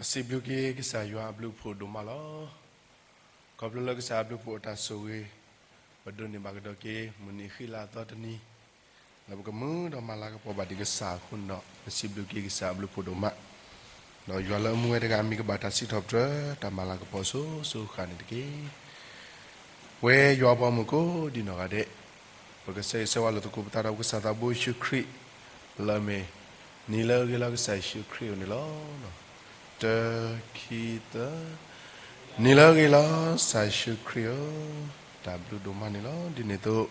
ပစံးဘျုးက့ၤကစၢ်ယွၤအဘျုးအဖှိၣ်ဒိၣ်မးလီၤ. ခီဖျိလၢကစၢ်အဘျုးအဖှိၣ်အတၢ်ဆိၣ်ဂ့ၤ, ပဒိးန့ၢ်ဘၣ်ကဒီးက့ၤ မုၢ်နံၤဃံလၤအသီတနံၤ, လၢပကမူဒီးမၤလၤကပီၤဘၣ်ဒံးကစၢ်အဃိန့ၣ်ဒီး ပစံးဘျုးက့ၤကစၢ်အဘျုးအဖှိၣ်ဒိၣ်မး, ဒီးယွၤလၢအမူဝဲတဂၤအမံၤကဘၣ်တၢ်စံးထီၣ်ပတြၢၤ တၢ်မၤလၤကပီၤစိၤစိၤဃၣ်န့ၣ်တက့ၢ်. ပဝဲယွၤပှၤဂီၢ်မုၢ်ကိးဒံးနီၢ်ဂၤဒဲး, ပကဆၢဂ့ၤဆၢဝါလိာ်သကိးပသးဒီးပကစၢ်သးဘိယ့ၣ်ၡူးခရံာ်, လၢအမ့ၢ်နံၤလၢအဂ့ၤလီၤကစၢ်ယ့ၣ်ၡူးခရံာ်အအိၣ်န့ၣ်လီၤ. တၢ, ခံ, သၢ, နံၤလၢအဂ့ၤလီၤကစၢ်ယ့ၣ်ၡူးခရံာ်ဧၢ, တၢ်ဘျုးဒိၣ်မးန့ၣ်လီၤ. ဒ်န့ၣ်အသိး,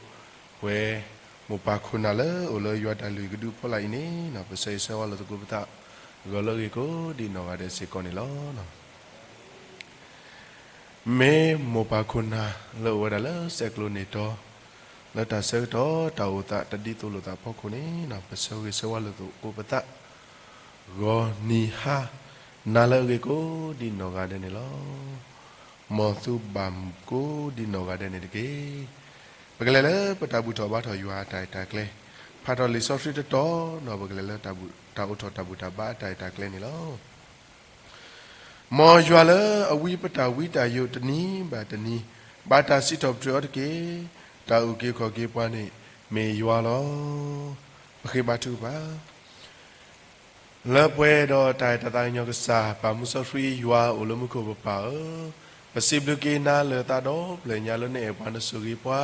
ပဝဲမိၢ်ပၢ်ခိၣ်နၢ်လၢအိၣ်လၢယွၤတၢ်လုၢ်ဟံၣ်ကဒုအဖီလာ်အံၤန့ၣ်, ပဆၢဂ့ၤဆၢဝါလိာ်သကိးပသး, ဂီၤလၢအဂ့ၤကိးဒံးနီၢ်ဂၤဒဲးစ့ၢ်ကီးန့ၣ်လီၤ. မ့ၢ်မိၢ်ပၢ်ခိၣ်နၢ်လၢအိၣ်ဝဲဒၣ်လၢဆဲးကျိးန့ၢ်တီၤ, လၢတၢ်ဆၢကတီၢ်တၢ်အိၣ်သးတဒ်သိးလိာ်သးအဖီခိၣ်န့ၣ်, ပဆၢဂ့ၤဆၢဝါလိာ်သကိးပသး, ဂီၤနံၤဟါ, နၤလၢအဂ့ၤကိးဒံးနီၢ်ဂၤဒဲးန့ၣ်လီၤ. မ်သုဘၣ်မုာ်ကိးဒံးနီၢ်ဂၤဒဲးန့ၣ်တက့ၢ်. ပကလဲၤလၢပတၢ်ဘူၣ်ထီၣ်ဘါထီၣ်ယွၤအတၢ်အဲၣ်တၢ်ကျဲ, ဖးထီၣ်လံာ်စီဆှံတတီၤ, ဒီးပကလဲၤလၢတၢ်အိၣ်ထီၣ်တၢ်ဘူၣ်တၢ်ဘါအတၢ်အဲၣ်တၢ်ကျဲန့ၣ်လီၤ. မ်ယွၤလၢအဝံပတၢ်ဝံတၢ်ယိးတနံၤဘၣ်တနံၤ, ဘၣ်တၢ်စံးထီၣ်ပတြၢၤအီၤတက့ၢ်. တၢ်အုၣ်က့ၤခီၣ်က့ၤပှၤန့ၣ် မ့ၢ်ယွၤလီၤ. ပဃ့ဘါထုကဖၣ် လၢပှဲၤဒီးတၢ်အဲၣ်တၢ်သးကညီၤကစၢ်, ပၢ်မူစီဆှံယွၤအိၣ်လၢမူခိၣ်ပပၢ်ဧၢ, ပစံးဘျုးက့ၤနၤလၢာ်သးဒီဖျၢၣ်ညါလၢနအဲၣ်ပှၤနဆိၣ်ဂ့ၤပှၤ,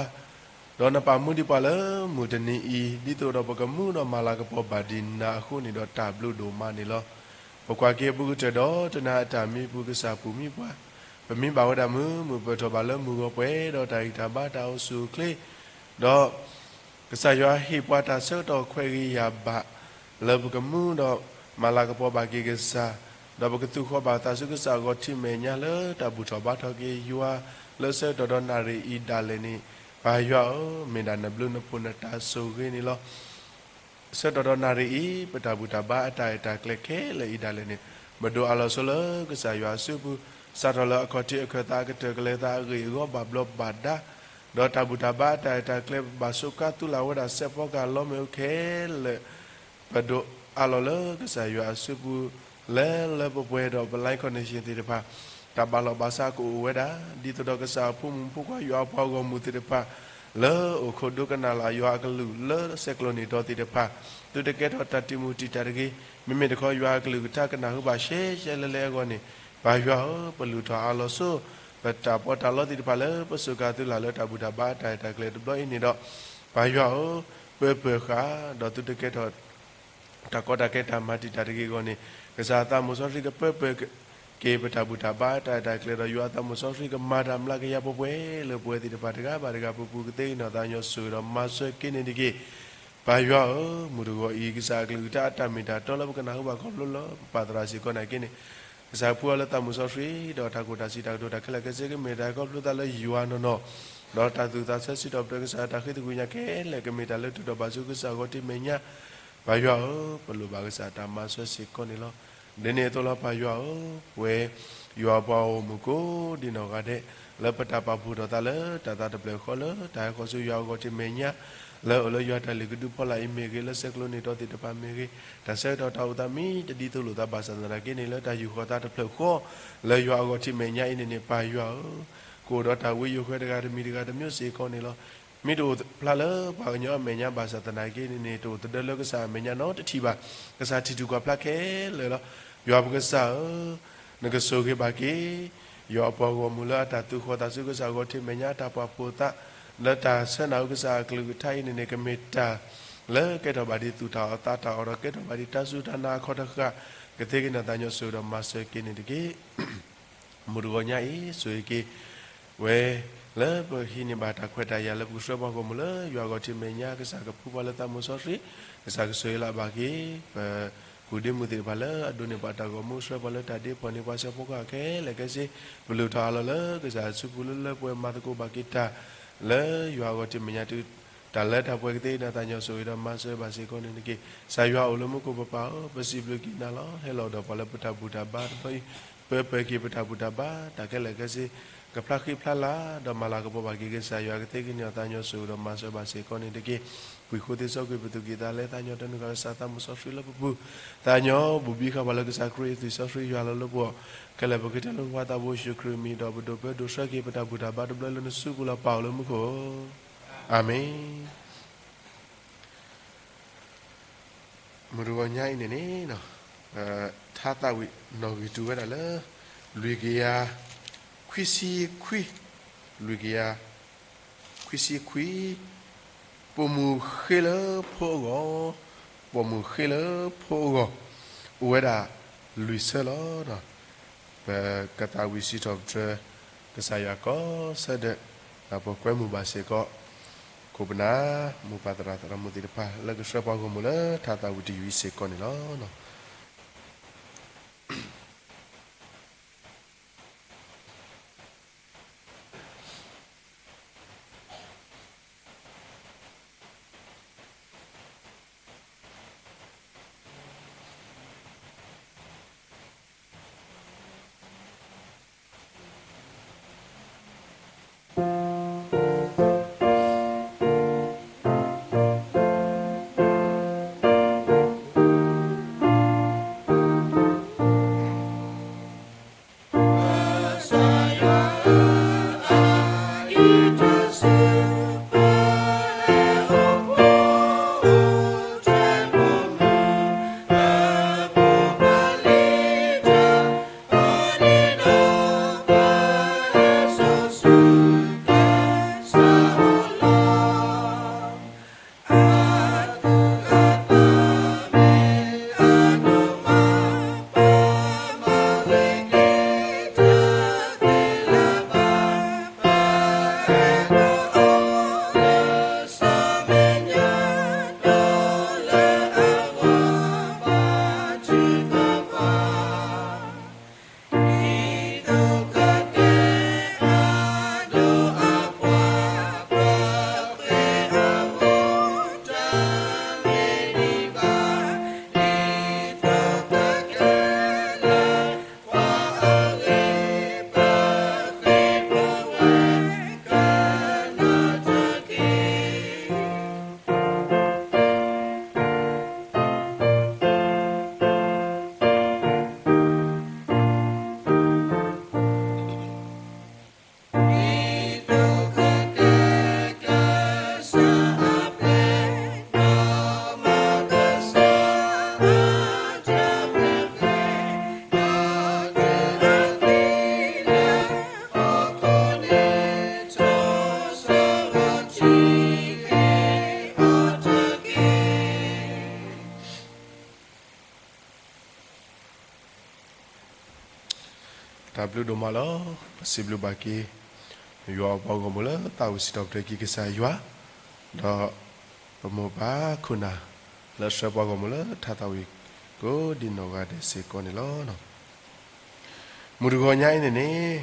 ဒီးနပာ်မူဒံးပှၤလၢမုၢ်တနံၤအံၤ, ဒ်သိးဒီးပကမူဒီးမၤလၤကပီၤဘၣ်ဒံးနၤအဃိန့ၣ်ဒီးတၢ်ဘျုးဒိၣ်မးန့ၣ်လီၤ. ပကွၢ်က့ၤအပူၤကတၢၢ်ဒီးတနၤအတၢ်မံပူၤကစၢ်ပူၤမံပှၤ, ပမံဘၣ်ဝဲဒၣ်မုာ်မုာ်ပၢၢ်ထီၣ်ဘၣ်လၢမုၢ်ဂီၤပှဲၤဒီးတၢ်ဂံၢ်တၢ်ဘါတၢ်အိၣ်ဆူၣ်အိၣ်ချ့, ဒီး ကစၢ်ယွၤဟ့ၣ်ပှၤတၢ်ဆၢကတီၢ်ခွဲးဂ့ၤယာ်ဘၣ်, လၢပကမူဒီးမၤလၤကပီၤဘၣ်က့ၤကစၢ်, ဒီးပကသူၣ်ဃီၤဘၣ်သးဆူကစၢ်အဂီၢ်ထံမဲာ်ညါလၢတၢ်ဘူၣ်ထီၣ်ဘါထီၣ်က့ၤယွၤ, လၢဆၢကတီၢ်ဒီးနၣ်ရံၣ်အံၤဒၣ်လဲာ်န့ၣ်, ပၢ်ယွၤဧၢ, မ့ၢ်ဒၣ်နဘျုးနဖှိၣ်နတၢ်ဆိၣ်ဂ့ၤန့ၣ်လီၤ. ဆၢကတီၢ်ဒီးနၣ်ရံၣ်အံၤ, ပတၢ်ဘူၣ်တၢ်ဘါအတၢ်အဲၣ်တၢ်ကျဲခဲလၢာ်အံၤဒၣ်လဲာ်န့ၣ်, ပဒိးအးလီၤဆိလၢကစၢ်ယွၤအစုပူၤ, စးထီၣ်လၢအခီၣ်ထံးအခၢၣ်သးအကတၢၢ်ကလဲၤသးအဂ့ၢ်အဂီၢ်ဘၣ်ဘျီးဘၣ်ဒါ, ဒီးတၢ်ဘူၣ်တၢ်ဘါအတၢ်အဲၣ်တၢ်ကျဲဘၣ်စူးကါသူလၢ်ဝဲဒၣ်စဲးဖီကဟၣ်လီမ့ၣ်အူခဲလၢာ်, ပဒိးအးလီၤလၢကစၢ်ယွၤအစုပူၤ, လၢလၢပှဲၤပှဲၤဒီးပ life condition သ့ၣ်တဖၣ်, တၢ်ဘၣ်လီၤဘၣ်စးကအိၣ်ဝဲဒၣ်, ဒ်သိးဒီးကစၢ်အဖိမုၣ်ဖိခွါယွၤအပှၤဂီၢ်မုၢ်သ့ၣ်တဖၣ်, လၢအိၣ်ခိးဒိကနၣ်လၢယွၤအကလုၢ်လၢဆဲးကျိးန့ၢ်တီၤသ့ၣ်တဖၣ်, သုတကဲထီၣ်တၢ်တံာ်မူၢ်တံာ်တာ်တဂ့ၤ, မ့မ့ၢ်တခီယွၤအကလုၢ်ကထါကနၢ်ဟူဘၣ်ရှဲရှဲလဲလဲအဂီၢ်န့ၣ်, ပၢ်ယွၤဧၢ, ပလုၢ်ထီၣ်အးလီၤဆိ, ပတၢ်ပီးတၢ်လီသ့ၣ်တဖၣ်လၢပစူးကါသုလၢ်လၢတၢ်ဘူၣ်တၢ်ဘါတၢ်အဲၣ်တၢ်ကျဲတဘျီအံၤန့ၣ်ဒီး, ပၢ်ယွၤဧၢ, ပၢပၢၢ်ဃာ်, ဒီးသုတကဲထီၣ် တၢ်ကီတၢ်ခဲတၢ်မၤတံာ်တာ်တဂ့ၤအဂီၢ်န့ၣ်, ကစၢ်အသးမုၢ်စီဆှံကပၢပၢၢ်က့ၤပတၢ်ဘူၣ်တၢ်ဘါတၢ်အဲၣ်တၢ်ကျဲဒီး ယွၤအသးမုၢ်စီဆှံကမၤတၢ်မျးကယၤပှဲၤပှဲၤလၢပဝဲသ့ၣ်တဖၣ်တဂၤဘၣ်တဂၤပူၤပူၤ ကသ့ကနီၣ်သးကညီၤဆိၣ်ဂ့ၤဒီးမၤစၢၤက့ၤန့ၣ်တက့ၢ်. ပၢ်ယွၤဧၢ, မုၢ်တဂီၤအံၤ ကစၢ်အကလုၢ်ကထါအတၢ်မ့ၢ်တၢ်တီလၢပကနၢ်ဟူဘၣ်ခီဖျိလၢပပာ်သရၣ်စ့ၢ်ကီးနာ်က့န့ၣ်, ကစၢ်ဖှူအီၤလၢသးမုၢ်စီဆှံ, ဒီးတၢ်ခိၣ်တၢ်စံးတၢ်ကတိၤတၢ်ခဲလၢာ်ခဲဆ့ကမ့ၢ်တၢ်ခီဖျိသးလၢယွၤနီၢ်နီၢ်, ဒီးတၢ်သူၣ်သးဆၢစံးထီၣ်ပတြၢၤကစၢ်တၢ်ဃ့သကွံာ်ညါခဲလၢာ်ကမ့ၢ်တၢ်လၢထုးထီၣ်ဘၣ်ဆူကစၢ်အဂီၢ်ထံးမဲာ်ညါ, ပၢ်ယွၤဧၢ, ပလိၣ်ဘၣ်ကစၢ်တၢ်မၤစၢၤစ့ၢ်ကီးန့ၣ်လီၤ. ဒ်န့ၣ်အသိးလီၤ ပၢ်ယွၤဧၢ, ပဝဲယွၤပှၤဂီၢ်မုၢ်ကိးဒံးနီၢ်ဂၤဒဲး, လၢပတၢ်ပာ်ဖှိၣ်ထီၣ်သးလၢတၢ်သးတဖျၢၣ်ဃီလၢတၢ်ဟဲဃီၤဆူယွၤအဂီၢ်ထံးမဲာ်ညါ, လၢအိၣ်လၢယွၤတၢ်လုၢ်ကဒုဖီလာ်အံၤမ့ၢ်ဂ့ၤ, လၢဆဲးကျိးန့ၢ်တီၤသ့ၣ်တဖၣ်မ့ၢ်ဂ့ၤ, တၢ်ဆၢကတီၢ်တၢ်အိၣ်သးမ့ၢ်တဒ်သိးလိာ်သးဘၣ်ဆၣ်သနာ်က့န့ၣ် လၢတၢ်ယူၢ်ဃီၤသးတဖျၢၣ်ဃီ လၢယွၤအဂီၢ်ထံးမဲာ်ညါအံၤန့ၣ်န့ၣ် ပၢ်ယွၤဧၢ, ကအိၣ်ဒီးတၢ်ဝံယိၤဃဲတဂၤတမံၤတဂၤတမံၤစ့ၢ်ကီးန့ၣ်လီၤ. မ့ၢ်တအိၣ်ဖျါလၢပှၤကညီအမဲာ်ညါဘၣ်ဆၣ်သနာ်က့န့ၣ်န့ၣ် တအိၣ်သဒၢလၢကစၢ်အမဲာ်ညါနီတထံၣ်ဘၣ်. ကစၢ်ထံၣ်ထူၣ်ကွၢ်ဖျါခဲလၢာ်လီၤ. ယွၤပကစၢ်ဧၢ, နကဆိၣ်ဂ့ၤဘၣ်က့ၤ ယွၤအပှၤဂီၢ်မုၢ်လၢအတၢ်သူၣ်ဃီၤသးဆူကစၢ်အဂီၢ်ထံးမဲာ်ညါ အတၢ်ပာ်ဖှိၣ်သး လၢတၢ်ဆၢနၢ်ဟူကစၢ်အကလုၢ်ကထါအံၤန့ၣ်န့ၣ် ကမ့ၢ်တၢ်လၢကဲထီၣ်ဘၣ်ဒ်သူၣ်တၢ်အီၣ်သးတၢ်အီၣ်ဒီး ကဲထီၣ်ဘၣ်ဒ်တၢ်စူၢ်တၢ်နာ်အခီၣ်တဃၣ်, ကသ့ကနၣ်သးညီဆိၣ်ဒီးမၤစၢၤက့ၤန့ၣ်တက့ၢ်. မုၢ်တဂီၤညါအံၤ ဆိၣ်ဂ့ၤက့ၤဝဲ လၢပဟံးန့ၢ်ဘၣ်တၢ်ခွဲးတၢ်ယာ်လၢပကဆှၢပှၤဂီၢ်မုၢ်လၢယွၤအဂီၢ်ထံးမဲာ်ညါ ကစၢ်ကဖှူပှၤလၢသးမုၢ်စီဆှံ, ကစၢ်ကဆိၣ်ဂ့ၤလၢအဘၣ်က့ၤ ပကူၣ်ဒ့မုၢ်သ့ၣ်တဖၣ်လၢအဒိးန့ၢ်ဘၣ်တၢ်ဂီၤမူ ဆှၢပှၤလၢတၢ်ဒ့ဖီၣ်န့ၢ်ပှၤစဲးဖိကီၢ်ခဲလၢာ်ခဲဆ့, ပလုၢ်ထီၣ်အးလီၤလၢကစၢ်အစုပူၤလၢလၢပှဲၤမၤသကိးဘၣ်က့ၤတၢ် လၢယွၤအဂီၢ်ထံးမဲာ်ညါတုၤ တၢ်လၢတၢ်ပှဲၤကသ့ကနၣ်သးညီဆိၣ်ဂ့ၤဒီးမၤစၢၤဘၣ်စ့ၢ်ကီးန့ၣ်တက့ၢ်. ကစၢ်ယွၤအိၣ်လၢမူခိၣ်ပပၢ်ဧၢ, ပစံးဘျုးက့ၤနၤလီၤ. ဟဲလီၤဒီးပှၤလၢပတၢ်ဘူၣ်တၢ်ဘါတဘျီအံၤ, ပၢပၢၢ်က့ၤပတၢ်ဘူၣ်တၢ်ဘါ တၢ်ခဲလၢာ်ခဲဆ့, ကဖျါဃံဖျါလၤ ဒီးမၤလၤကပီၤဘၣ်က့ၤကစၢ်ယွၤ ကသ့ကန့ၢ်အီၤသးညီ စိၤဒီးမၤစၢၤဘၣ်စ့ၢ်ကီးန့ၣ်တက့ၢ်. ပှၤဃိသ့စီကွံာ်ပသူၣ်ကံၢ်သးလဲ သးညီတနုာ်ကစၢ်သးမုၢ်စီဆှံလၢပပူၤ, သးညီဘူးဘံဃာ်ပှၤလၢကစၢ်ခရံာ်အသွံၣ်စီဆှံယွၤလီၤလၢပဂီၢ်, ခဲလၢာ်ပဃ့တၢ်လၢနဖိခွါသးဘိယ့ၣ်ၡူးခရံာ်အမံၤ ဒီးပဒိးပၢဒိးဆှၢက့ၤပတၢ်ဘူၣ်တၢ်ဘါတဘျီလၢနစုပူၤလီၤ ပၢ်အိၣ်လၢမူခိၣ်, အၤမ့ၣ်. မုၢ်တဂီၤညါအံၤန့ၣ်န့ၣ်, ထါသးဝံၣ်နီၣ်ဂံၢ်တူၢ်ဝဲဒၣ်လၢ လွံၢ်ကယၤ ခွံဆံခွံ, လွံၢ်ကယၤ ခွံဆံခွံ, ပိာ်မုၣ်ဃ့လၢဖိအဂီၢ်, ပိာ်မုၣ်ဃ့လၢဖိအဂီၢ်, အိၣ်ဝဲဒၣ်လွံၢ်ဆၢလီၤ. ပကသးဝံၣ်စံးထီၣ်ပတြၢၤ ကစၢ်ယွၤကိးဆၢဒၢး, ဒီးပကွဲမုာ်ဘၣ်စ့ၢ်ကီး ခိၣ်ပနၢ်, မိၢ်ပၢ်သရၣ်သရၣ်မုၣ်သ့ၣ်တဖၣ် လၢကဆှၢပှၤဂီၢ်မုၢ်လၢထါသးဝံၣ်တယုၢ်အံၤစ့ၢ်ကီးန့ၣ်လီၤ. တၢ်ဘျုးဒိၣ်မးလီၤ. ပစံးဘျုးဘၣ်က့ၤ ယွၤအပှၤဂီၢ်မုၢ်လၢသးဝံၣ်စံးထီၣ်ပတြၢၤက့ၤကစၢ်ယွၤ, ဒီးပမိၢ်ပၢ်ခိၣ်နၢ် လၢဆှၢပှၤဂီၢ်မုၢ်လၢထါသးဝံၣ် ကိးဒံနီၢ်ဂၤဒဲးစ့ၢ်ကီးန့ၣ်လီၤ. မုၢ်တဂီၤညါအံၤန့ၣ်န့ၣ်,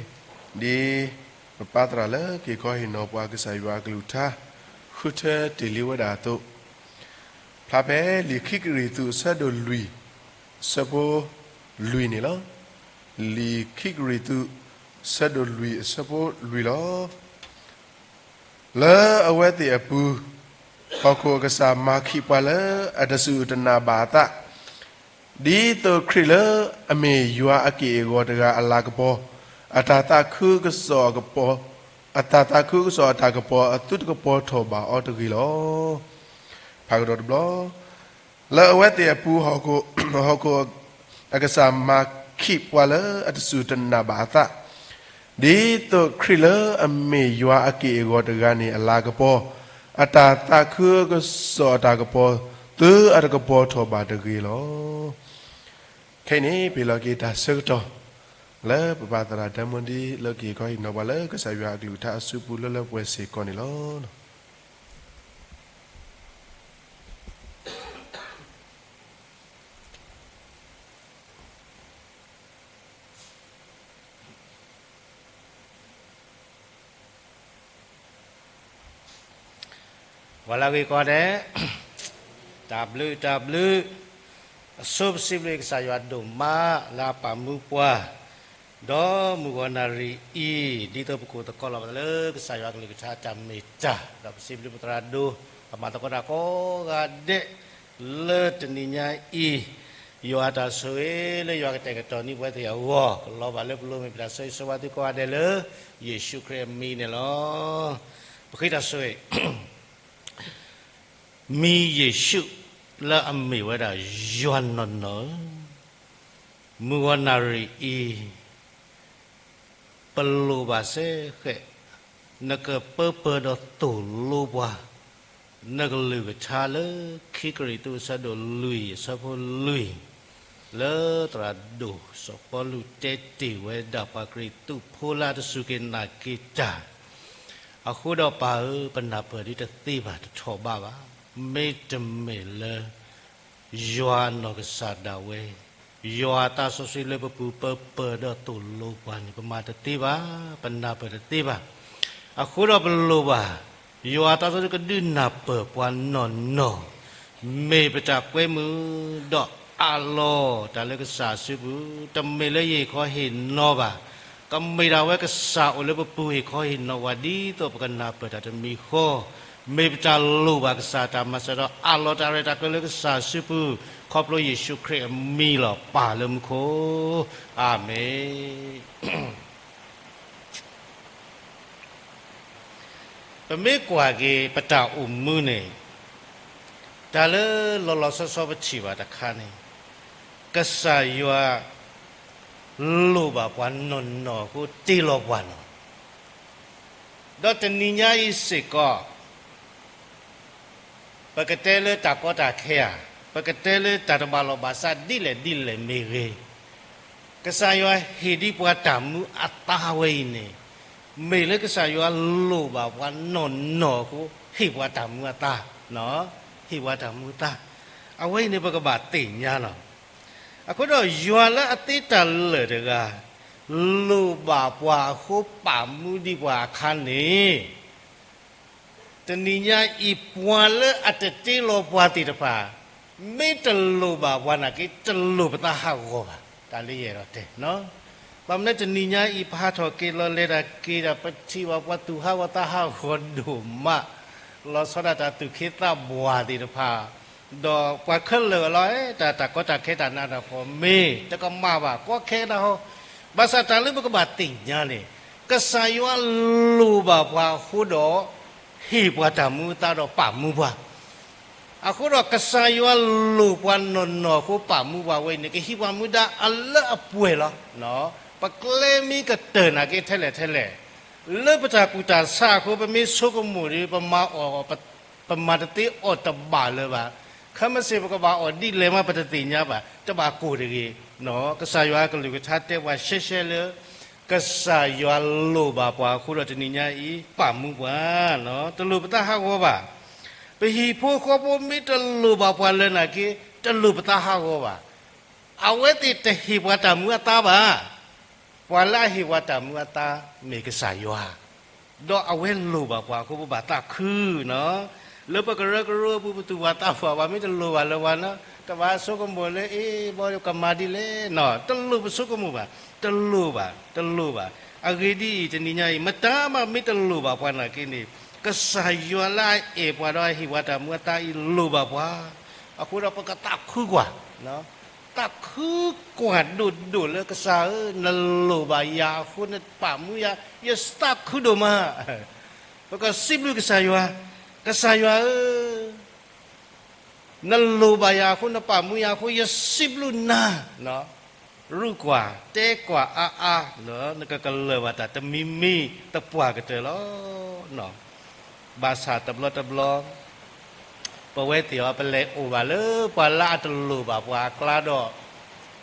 ဒ်ပပၢ်သရၣ်လၢက့ၤခီဟ့ၣ်နီၤပှၤကစၢ်ယွၤအကလုၢ်ကထါ ဃုထၢတ့ၢ်လံဝဲဒၣ်အသိး, ဖျါဖဲလံာ်ခံကရံၣ်သူး အဆၢဒိၣ်လွံၢ် အဆၢဖိလွံၢ်န့ၣ်လီၤ. လံာ်ခံကရံၣ်သူး အဆၢဒိၣ်လွံၢ် အဆၢဖိလွံၢ်လီၤ. လၢအဝဲသ့ၣ်အပူၤ ဟီၣ်ခိၣ်အကစၢ်မၤခံးပှၤလၢအတစူၢ်တနာ်ဘၣ်အသး, ဒ်သိးခရံာ်လၢအမ့ၢ်ယွၤအက့ၢ်အဂီၤတဂၤအလၤကပီၤ, အတၢ်သးခုကစီၣ်အကပီၤ, အတၢ်သးခုကစီၣ်အတၢ်ကပီၤအသုတကပီၤထီၣ်ဘၣ်အီၤတဂ့ၤလီၤ. ဖးကဒီးတဘျီ, လၢအဝဲသ့ၣ်အပူၤ ဟီၣ်ခိၣ်, ဟီၣ်ခိၣ်အကစၢ်မၤခံးပှၤလၢအတစူၢ်တနာ်ဘၣ်အသး, ဒ်သိးခရံာ်လၢအမ့ၢ်ယွၤအက့ၢ်အဂီၤတဂၤန့ၣ်အလၤကပီၤ, အတၢ်သးခုကစီၣ်အတၢ်ကပီၤ သုအတကပီၤထီၣ်ဘၣ်တဂ့ၤလီၤ. ခဲအံၤန့ၣ် ပဟ့ၣ်လီၤက့ၤတၢ်ဆၢကတီၢ် လၢပပၢ်သရၣ်ဒဲမူဒံ လၢက့ၤခီဟ့ၣ်နီၤပှၤလၢကစၢ်ယွၤအကလုၢ်ကထါအစုပူၤလၢလၢပှဲၤပှဲၤစ့ၢ်ကီးန့ၣ်လီၤ. ပှၤလၢအဂ့ၤကိးဂၤဒဲး, တၢ်ဘျုးတၢ်ဘျုး, အဆိပစံးဘျုးကစၢ်ယွၤဒိၣ်မး လၢအပာ်မူပှၤ, ဒီးမုၢ်ဂီၤနၣ်ရံၣ်အံၤ, ဒ်သိးပကအိၣ်သကိးလီၤဘၣ်လၢကစၢ်ယွၤအကလုၢ်ကထါတၢ်မ့ၢ်တၢ်, ဒီးပစံးဘျုးပသရၣ်ဒိၣ်, ပမၤသကိးတၢ်ကိးဂၤဒဲး, လၢတနံၤညါအံၤ, ယွၤအတၢ်ဆိၣ်ဂ့ၤလၢယွၤကတဲာ်ကတီၤန့ၢ်ပဝဲသ့ၣ်အဂီၢ်, ကလီၤဘၣ်လၢပလိၤမ့ၢ်ပတၢ်ဆိၣ်ဂ့ၤဆိၣ်ဝါသုကိးဂၤဒဲးလၢ ယ့ၣ်ၡူးခရံာ်အမံၤန့ၣ်လီၤ. ပဃ့တၢ်ဆိၣ်ဂ့ၤ မံၤယ့ၣ်ၡူးလၢအမ့ၢ်ဝဲဒၣ်ယွၤနီၢ်နီၢ်ဧၢ, မုၢ်ဂီၤနၣ်ရံၣ်အံၤ, ပလိၣ်ဘၣ်စ့ၢ်ကီး နကပၢပၢဒီးသိၣ်လိပှၤ, နကလုၢ်ကထါလၢခံကရံၣ်သူးအဆၢဒိၣ်လွံၢ်အဆၢဖိလွံၢ်, လၢသရၣ်ဒိၣ်စီၤပီလူးတဲတ့ၢ်ဝဲဒၣ်ပှၤကရံၣ်သူးဖိလၢအတစူၢ်က့ၤနာ်က့ၤတၢ်, အဃိဒီးပၢ်ဧၢ, ပနၢ်ပၢၢ်ဒ်တသ့ဘၣ်တထီၣ်ဘးဘၣ်, မ့တမ့ၢ်လၢ ယွၤအနီၢ်ကစၢ်ဒၣ်ဝဲ, ယွၤအသးစီဆှံလၢပပူၤပၢပၢၢ်ဒီးသိၣ်လိပှၤန့ၣ် ပမၤတသ့ဘၣ်, ပနၢ်ပၢၢ်တသ့ဘၣ်. အဃိဒီးပလိၣ်ဘၣ်, ယွၤအသးစီဆှံကဒုးနၢ်ပၢၢ်ပှၤနီၢ်နီၢ်, မ့ၢ်ပတၢ်ကွဲမုာ်ဒီးအးလီၤတၢ်လၢကစၢ်အစုပူၤ, တမ့ၢ်လၢယဟ့ၣ်ခီဟ့ၣ်နီၤဘၣ်, ကမ့ၢ်ဒၣ်ဝဲကစၢ်အိၣ်လၢပပူၤဟ့ၣ်ခီဟ့ၣ်နီၤဝဲ ဒ်သိးပကနၢ်ပၢၢ်တၢ်တမံၤဃီ, မ့ၢ်ပတၢ်လိၣ်ဘၣ်ကစၢ်တၢ်မၤစၢၤဒီး အးလီၤတၢ်ရဲၣ်တၢ်ကျဲၤလၢကစၢ်စုပူၤ, ခီဖျိယ့ၣ်ၡူးခရံာ်အမံၤလီၤ ပၢ်လၢမူခိၣ်, အၤမ့ၣ်. ပမ့ၢ်ကွၢ်က့ၤပတၢ်အိၣ်မူန့ၣ်, တၢ်လၢလီၤလီၤဆီဆီပထံၣ်ဘၣ်တခါန့ၣ်, ကစၢ်ယွၤလိၣ်ဘၣ်ပှၤနီၢ်နီၢ်အဃိတ့လီၤပှၤနီၢ်, ဒီးတနံၤညါအံၤစ့ၢ်ကီး ပကတဲလၢတၢ်ကီတၢ်ခဲဧါ, ပကတဲလၢတၢ်တဘၣ်လီၢ်ဘၣ်စးဒ်လဲၣ်ဒ်လဲၣ်မ့ၢ်ဂ့ၤ, ကစၢ်ယွၤဟ့ၣ်ဒံးပှၤတၢ်မူအသါဝဲအံၤန့ၣ်, မ့ၢ်လၢကစၢ်ယွၤလိၣ်ဘၣ်ပှၤနီၢ်နီၢ်အဃိ ဟ့ၣ်ပှၤတၢ်မူအသါ, ဟ့ၣ်ပှၤတၢ်မူအသါ, အဝဲအံၤန့ၣ် ပကဘၣ်သ့ၣ်ညါလီၤ. အဃိဒီးယွၤလၢအသ့တၢ်လၢာ်တဂၤ, လိၣ်ဘၣ်ပှၤအဃိပာ်မူဒံးပှၤအခါန့ၣ် တနံၤညါအံၤ ပှၤလၢအတတ့လီၤပှၤသ့ၣ်တဖၣ်, မ့ၢ်တလိၣ်ဘၣ်ပှၤနာ်က့ တလိၣ်ပသးဟးဂီၤဘၣ်, တၢ်လၢယအဲၣ်ဒိးတဲ, ဘၣ်မနုၤတနံၤညါအံၤ ပဟးထီၣ်က့ၤလီၤလဲၤတၢ်က့ၤတၢ် ပထံၣ်ဘၣ်ပှၤသူၣ်ဟးဂီၤသးဟးဂီၤဒိၣ်မး, လီၤဆီဒၣ်တၢ်သူၣ်ခ့သးဘှၢ်သ့ၣ်တဖၣ်, ဒီးပှၤခဲလၢာ်လီၤ, တၢ် တၢ်ကီတၢ်ခဲတၢ်နးတၢ်ဖှီၣ်မ့ၢ်တကမၣ်ဘၣ် ကီခဲတၢ်ဟီ, ဘၣ်ဆၣ်တၢ်လၢပကဘၣ်သ့ၣ်ညါန့ၣ်, ကစၢ်ယွၤလိၣ်ဘၣ်ပှၤအဃိဒီး ဟ့ၣ်ပှၤတၢ်မူအသါဒီးပာ်မူပှၤ, အဃိဒီးကစၢ်ယွၤလိၣ်ပှၤနီၢ်နီၢ်အဃိပာ်မူပှၤဝဲအံၤန့ၣ် ကဟံးပှၤမူဒါအလၢအပှဲၤလီၤ. ပကျဲမ့ၢ်ကတၢၢ်နာ်က့ထဲလဲၣ်ထဲလဲၣ်, လၢပတၢ်ကူၣ်တၢ်ဆးအဃိ ပမ့ၢ်ဆိကမိၣ်ဒီး ပမၤအီၣ် ပမၤတသ့အီၣ်တဘၣ်လၢၤဘၣ်, ခဲမုၢ်ဆ့ၣ်ပကဘၣ်အီၣ်ဒ်လဲၣ်မးပတသ့ၣ်ညါဘၣ်, တဘၣ်ကိၢ်တဂ့ၤ, ကစၢ်ယွၤကလုၢ်ကထါတဲပှၤရှဲရှဲလၢ ကစၢ်ယွၤလိၣ်ဘၣ်ပှၤအဃိဒီးတနံၤညါအံၤ ပာ်မူပှၤ, တလိၣ်ပသးဟးဂီၤဘၣ်. ပဟံၣ်ဖိဃီဖိမ့ၢ်တလိၣ်ဘၣ်ပှၤလၢၤနာ်က့ တလိၣ်ပသးဟးဂီၤဘၣ်. အဝဲသ့ၣ်တဟ့ၣ်ပှၤတၢ်မူအသါဘၣ်. ပှၤလၢအဟ့ၣ်ပှၤတၢ်မူအသါမ့ၢ်ကစၢ်ယွၤ, ဒီးအဝဲလိၣ်ဘၣ်ပှၤအဃိပဘၣ်သးခုနီၤ. လၢပကရၢကရိအပူၤ ပသူၣ်ပှၤသးပှၢ်ပှၤ မ့ၢ်တလိၣ်ဘၣ်လၢၤဝဲနီၤ တဘၣ်ဆိကမိၣ်လၢ အ့ ဘီကမၤဒ်လဲၣ်နီၤ တလိၣ်ပဆိကမိၣ်ဘၣ်, တလိၣ်ဘၣ်, တလိၣ်ဘၣ်. အဂ့ၢ်ဒ်အံၤ တနံၤညါအံၤ မတၤမးမ့ၢ်တလိၣ်ဘၣ်ပှၤနာ်က့န့ၣ် ကစၢ်ယွၤလၢအအဲၣ်ပှၤဒီးအဟ့ၣ်ပှၤတၢ်မူအသါအံၤလိၣ်ဘၣ်ပှၤ, အဃိဒီးပကသးခုကွၢ် သးခုကွၢ်ဒိၣ်ဒိၣ်လၢကစၢ်ဧၢ, နလိၣ်ဘၣ်ယၤအဃိနပာ်မူယၤ, ယသးခုဒိၣ်မး. ပကစံးဘျုးကစၢ်ယွၤ, ကစၢ်ယွၤဧၢ, နလိၣ်ဘၣ်ယၤအဃိ နပာ်မူယၤအဃိ ယစံးဘျုးနၤ. ရူၢ်ကွၢ်, တဲကွၢ်အါအါ, နကကလၢၢ်ဘၣ်တၢ်တမံၤမံၤသပှၢ်ကတၢၢ်လီၤ. ဘၣ်ဆၣ်တဘျီတဘျီ ပဝဲသ့ၣ်အီၤ ပလဲၤအိၣ်ဘၣ်လၢပှၤလၢအတလိၣ်ဘၣ်ပှၤအကျါဒီး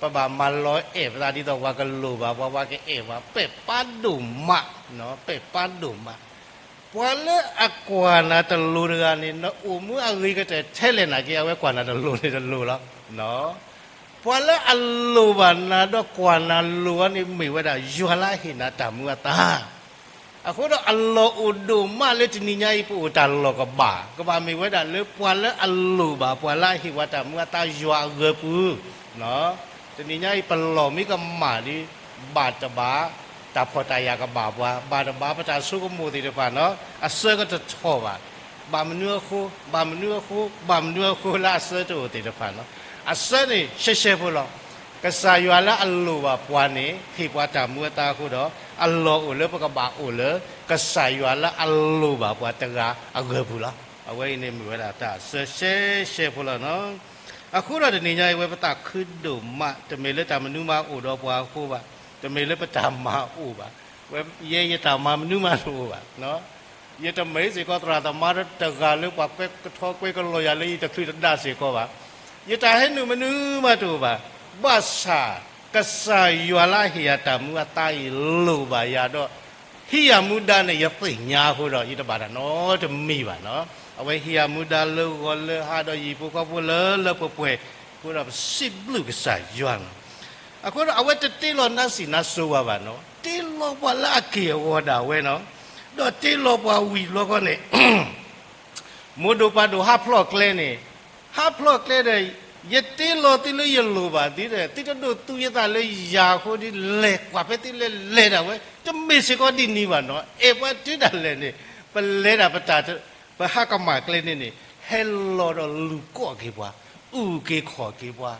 ပဘၣ်မၤလီၤအဲၣ်ပသးဒ်သိး ပှၤကလိၣ်ဘၣ်ပှၤ ပှၤကအဲၣ်ပှၤ ပဲာ်ပါဒိၣ်မး, ပဲာ်ပါဒိၣ်မး. ပှၤလၢအကွၢ်နၤတလိၤတဂၤန့ၣ် နအိၣ်မူအဂ့ၤကတၢၢ်ထဲလဲၣ်နာ်က့ အဝဲကွၢ်နၤတလိၤန့ၣ်တလိၤလီၤ. ပှၤလၢအလိၣ်ဘၣ်နၤဒီးကွၢ်နၤလိၤအီၤန့ၣ် မ့ၢ်ဝဲဒၣ်ယွၤလၢအဟ့ၣ်နၤတၢ်မူအသါ. အဃိဒီးအလီၢ်အိၣ်ဒိၣ်မးလၢတနံၤညါအံၤ ပအိၣ်တၢ်လီၢ်ကဘၣ်, ကဘၣ်မ့ၢ်ဝဲဒၣ်လၢပှၤလၢအလိၣ်ဘၣ်ပှၤလၢအဟ့ၣ်ပှၤတၢ်မူအသါယွၤအဂၢၤပူၤ. တနံၤညါအံၤ ပလီၢ်မ့ၢ်ကမၣ်ဒီး ဘၣ်တဘၣ် တၢ်ဖှီၣ်တၢ်ယာ်ကဘၣ်ပှၤ, ဘၣ်တဘၣ်ပတၢ်ဆိကမိၣ်သ့ၣ်တဖၣ်နီၤ အဆၢကတထီၣ်ဘၣ်. ဘၣ်မနုၤအဃိ, ဘၣ်မနုၤအဃိ, ဘၣ်မနုၤအဃိလၢအဆၢတအိၣ်သ့ၣ်တဖၣ်နီၤ. အဆၢန့ၣ် ရှဲရှဲဖိလီၤ. ကစၢ်ယွၤလၢအလိၣ်ဘၣ်ပှၤန့ၣ် ဟ့ၣ်ပှၤတၢ်မူအသါအဃိဒီး အလီၢ်အိၣ်လၢပကဘၣ်အိၣ်လၢ ကစၢ်ယွၤလၢအလိၣ်ဘၣ်ပှၤတဂၤအဂၢၢ်ပူၤလီၤ. အဝဲအံၤန့ၣ်မ့ၢ်ဝဲဒၣ်တၢ်ဆၢရှဲရှဲဖိလီၤနီၤ. အဃိဒီးတနံၤညါအံၤ ဝဲပသးခုဒိၣ်မး, တမ့ၢ်လၢတၢ်မနုၤမးအိၣ်ဒီးပှၤအဃိဘၣ်, တမ့ၢ်လၢပတၢ်မၤအိၣ်ဘၣ်, ဝဲယဲယတၢ်မၤမနုၤမးတအိၣ်ဘၣ်. ယတမ့ၢ်စ့ၢ်ကီးသရၣ်သမါတဂၤလၢပှၤကွဲးကထီကွဲးကလီၤယၤလၢယတချုးတဒၣ်စ့ၢ်ကီးဘၣ်. ယတၢ်ဟဲနုာ်မနုၤမးတအိၣ်ဘၣ်. ဘၣ်ဆၣ် ကစၢ်ယွၤလၢအဟ့ၣ်ယၤတၢ်မူအသါအံၤလိၣ်ဘၣ်ယၤဒီး ဟံးယၤမူဒါန့ၣ် ယသ့ၣ်ညါအဃိဒီး ယတဘၣ်တၢ်နီတမံၤဘၣ်နီၤ. အဝဲဟံးယၤမူဒါလၢဂီၤလၢဟါဒီးယံၤဖိဃီဖိလၢလၢပှဲၤပှဲၤအဃိဒီး ပစံးဘျုးကစၢ်ယွၤနီၤ. အဃိဒီးအဝဲတတ့လီၤနါစံၣ်နါစိဝဲဘၣ်နီၤ, တ့လီၤပှၤလၢအက့ၢ်အဂီၤဒၣ်ဝဲနီၤ, ဒီးတ့လီၤပှၤဝံၤဘျီဃီန့ၣ် မိၢ်ဒိၣ်ပၢ်ဒိၣ်ဟးဖျိးကျဲန့ၣ်, ဟးဖျိးကျဲဒီး ယတ့လီၤသုလၢယလိၣ်ဘၣ်သုဒီး သုတဒိးသူယသးလၢယၤအဃိဒီး လဲၤကွၢ်ဖဲသုလဲၤလဲၤဒၣ်ဝဲ, တမ့ၢ်စ့ၢ်ကီးဒ်န့ၣ်ဘၣ်နီၤ. အဲၣ်ပှၤတုၤဒၣ်လဲာ်န့ၣ် ပလဲၤဒၣ်ပတၢ် ပဟးကမၣ်ကျဲန့ၣ်န့ၣ် ဟဲလီၤဒီးလူၤကိးက့ၤပှၤ, အုၣ်က့ၤခီၣ်က့ၤပှၤ,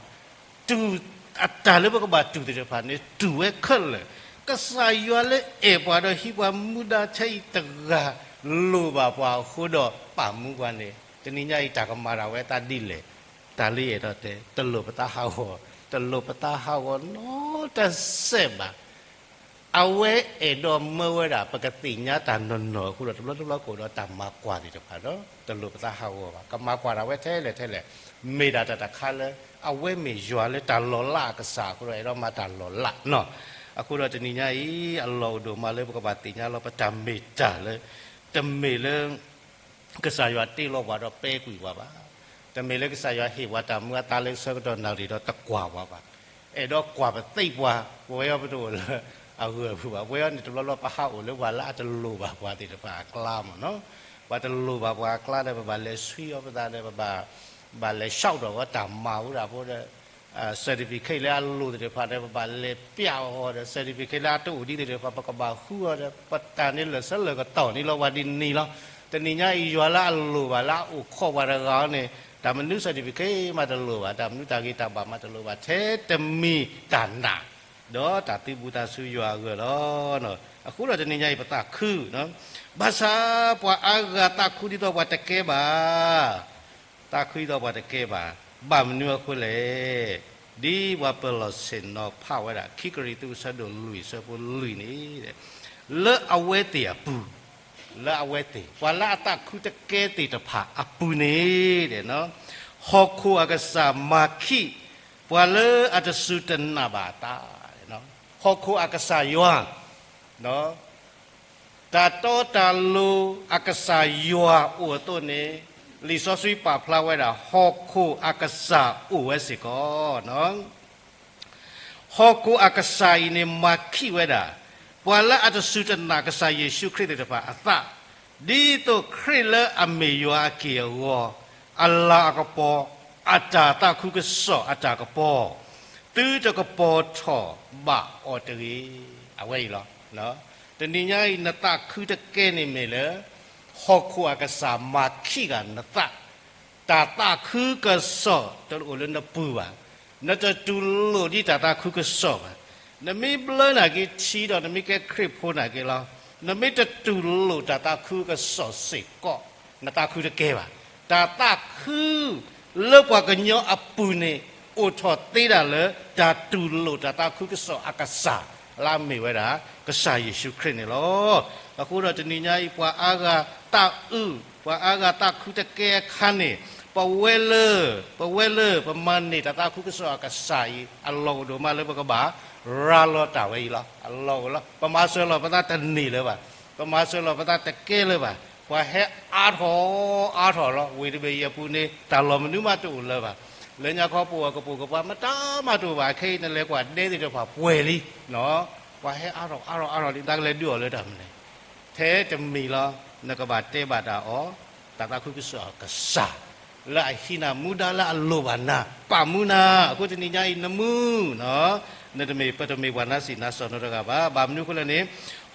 တူၢ် အတၢ်လၢပကဘၣ်တူၢ်သ့ၣ်တဖၣ်န့ၣ် တူၢ်ဝဲခဲလၢာ်. ကစၢ်ယွၤလၢအဲၣ်ပှၤဒီးဟံးပှၤမူဒါထဲအံၤတဂၤ လိၣ်ဘၣ်ပှၤအဃိဒီးပာ်မူပှၤန့ၣ် တနံၤညါအံၤတၢ်ကမၤဒၣ်ဝဲသးဒ်လဲၣ်. တၢ်လၢယအဲၣ်ဒိးတဲ တလိၣ်ပသးဟးဂီၤ, တလိၣ်ပသးဟးဂီၤနီတစဲးဘၣ်. အဝဲအဲၣ်ဒိးမၢဝဲဒၣ် ပကသ့ၣ်ညါတၢ်နီၢ်နီၢ်အဃိဒီး တဘျီတဘျီကအိၣ်ဒီးတၢ်မၤကွၢ်သ့ၣ်တဖၣ်ဒီး တလိၣ်ပသးဟးဂီၤဘၣ်. ကမၤကွၢ်ဒၣ်ဝဲထဲလဲၣ်ထဲလဲၣ်, မ့ၢ်ဒၣ်တၢ်တခါလၢ အဝဲမ့ၢ်ယွၤလၢတၢ်လီၤလးအကစၢ်အဃိဒီး အဲၣ်ဒိးမၤတၢ်လီၤလးနီၤ. အဃိဒီးတနံၤညါအံၤ အလီၢ်အိၣ်ဒိၣ်မးလၢပကဘၣ်သ့ၣ်ညါလီၤ ပတၢ်မ့ၢ်တၢ်လၢ တမ့ၢ်လၢ ကစၢ်ယွၤတ့လီၤပှၤဒီးပဲကွံာ်ပှၤဘၣ်. တမ့ၢ်လၢကစၢ်ယွၤဟ့ၣ်ပှၤတၢ်မူအသါလၢဆၢကတီၢ်နၣ်ရံၣ်ဒီးတကွၢ်ပှၤဘၣ်. အဲၣ်ဒိးကွၢ်ပသ့ပှၤ, ပဝဲအံၤပတအိၣ်လၢအဂၢၢ်အပူၤဘၣ်. ပဝဲအံၤန့ၣ် တဘျီဘျီပဟးအိၣ်လၢပှၤလၢအတလိၣ်ဘၣ်ပှၤသ့ၣ်တဖၣ်အကျါမ့ၢ်နီၤ. ပှၤတလိၣ်ဘၣ်ပှၤအကျါဒီး ပဘၣ်လဲၤဆှံအီၤပသးဒီး ပဘၣ် ဘၣ်လဲၤဆှီဒီးဝဲတၢ်မၤဝဲဒၣ်ဖိဒီး certificate လၢအလိၣ်သ့ၣ်တဖၣ်ဒီး ပဘၣ်လဲၤပျးအီၤဒီး certificate လၢအတအိၣ်ဒ်သ့ၣ်တဖၣ် ပကဘၣ်ဃုအီၤဒီး ပတၢ်န့ၣ်လၢာ်ဆၢလၢာ်ကတီၢ်န့ၣ်လီၤ ပှၤဒ်န့ၣ်လီၤ. တနံၤညါအံၤ ယွၤလၢအလိၣ်ဘၣ်လၢအအိၣ်ခိးပှၤတဂၤအံၤန့ၣ် တၢ်မနုၤ certificate မးတလိၣ်ဘၣ်, တၢ်မနုၤတၢ်ဂ့ၤတၢ်ဘၣ်မးတလိၣ်ဘၣ်, ထဲတမံၤတၢ်နာ် ဒီးတၢ်သုးဘူးသးဆူယွၤအဂီၢ်လီၤ. အဃိဒီးတနံၤညါအံၤ ပသးခု ဘၣ်ဆၣ် ပှၤအါဂၤသးခုဒ်သိးပှၤတကဲဘၣ်, သးခုဒ်သိးပှၤတကဲဘၣ်, ဘၣ်မနုၤအဃိလဲၣ်. ဒ်ပှၤပၢၤလီၢ်ဆ့ၣ်နီၤဖးဝဲဒၣ် ခံကရံၣ်သူး အဆၢဒိၣ်လွံၢ် အဆၢဖိလွံၢ်န့ၣ်, လၢအဝဲသ့ၣ်အပူၤ, လၢအဝဲသ့ၣ် ပှၤလၢအသးခုတကဲသ့ၣ်တဖၣ်အပူၤန့ၣ် ဟီၣ်ခိၣ်အကစၢ်မၤခံး ပှၤလၢအတစူၢ်တနာ်ဘၣ်အသး, ဟီၣ်ခိၣ်အကစၢ်ယွၤ တၢ်တီတၢ်လိၤအကစၢ်ယွၤအိၣ်အသိးန့ၣ်, လံာ်စီဆှံပာ်ဖျါဝဲဒၣ် ဟီၣ်ခိၣ်အကစၢ်အိၣ်ဝဲစ့ၢ်ကီး. ဟီၣ်ခိၣ်အကစၢ်အံၤန့ၣ် မၤခံးဝဲဒၣ် ပှၤလၢအတစူၢ်တနာ်ကစၢ်ယ့ၣ်ၡူးခရံာ်သ့ၣ်တဖၣ်အသး, ဒ်သိးခရံာ်လၢအမ့ၢ်ယွၤအက့ၢ်အဂီၤ, အလၤအကပီၤ, အတၢ်သးခုကစီၣ်အတၢ်ကပီၤ, သုတကပီၤထီၣ်ဘၣ်အီၤတဂ့ၤ. အဝဲအံၤလီၤ. တနံၤညါအံၤ နသးခုတကဲန့ၣ်မ့ၢ်လၢ ဟီၣ်ခိၣ်အကစၢ်မၤခံးဂၤနသး, တၢ်သးခုကစီၣ်တအိၣ်လၢနပူၤဘၣ်. နတတူၢ်လိာ်ဒ်တၢ်သးခုကစီၣ်ဘၣ်. နမ့ၢ်ဘျၢနာ်က့ထံဒီး နမ့ၢ်ကဲခရံာ်ဖိနာ်က့လီၤ. နမ့ၢ်တတူၢ်လိာ်တၢ်သးခုကစီၣ်စ့ၢ်ကီး, နသးခုတကဲဘၣ်. တၢ်သးခု လၢပှၤကညီအပူၤန့ၣ် အိၣ်ထီၣ်သ့ဒၣ်လၢ တၢ်တူၢ်လိာ်တၢ်သးခုကစီၣ်အကစၢ် လၢအမ့ၢ်ဝဲဒၣ် ကစၢ်ယ့ၣ်ၡူးခရံာ်န့ၣ်လီၤ. အဃိဒီးတနံၤညါအံၤ ပှၤအါဂၤသးအုး, ပှၤအါဂၤသးခုတကဲအခါန့ၣ်, ပဝဲလၢ, ပဝဲလၢပမၤန့ၢ်တၢ်သးခုကစီၣ်အကစၢ်အံၤ အလီၢ်အိၣ်ဒိၣ်မးလၢပကဘၣ် ရၤလီၤတၢ်ဝဲအံၤလီၤ. အလီၢ်အိၣ်လီၤ. ပမၤစၢၤလီၤပသးတန့ၢ်လၢၤဘၣ်. ပမၤစၢၤလီၤပသးတကဲလၢၤဘၣ်. ပှၤဟဲအါထီၣ်အါထီၣ်လီၤ. ဝ့ၢ်တဘ့ၣ်အံၤအပူၤန့ၣ် တၢ်လီၢ်မနုၤမးတအိၣ်လၢၤဘၣ်. လၢညါခီပအိၣ်အကပိာ်ကပၤ မတၤမးတအိၣ်ဘၣ်. ခဲအံၤနလဲၤကွၢ်ဒဲသ့ၣ်တဖၣ်ပှဲၤလံ. ပှၤဟဲအါထီၣ်အါထီၣ်အါထီၣ်လံ. တၢ်ကလဲၤဒုးအီၤလၢတၢ်မနုၤလဲၣ်. ထဲတမံၤလီၤ. နကဘၣ်တဲဘၣ်တၢ်အီၤ, တၢ်သးခုကစီၣ်အကစၢ် လၢအဟံးနၤ မူဒါလၢအလိၣ်ဘၣ်နၤ ပာ်မူနၤ. အဃိတနံၤညါအံၤ နမူ နတမ့ၢ် ပတမ့ၢ်ပှၤနါစံးနါစိၤနီတဂၤဘၣ်. ဘၣ်မနုၤအဃိလဲၣ်န့ၣ်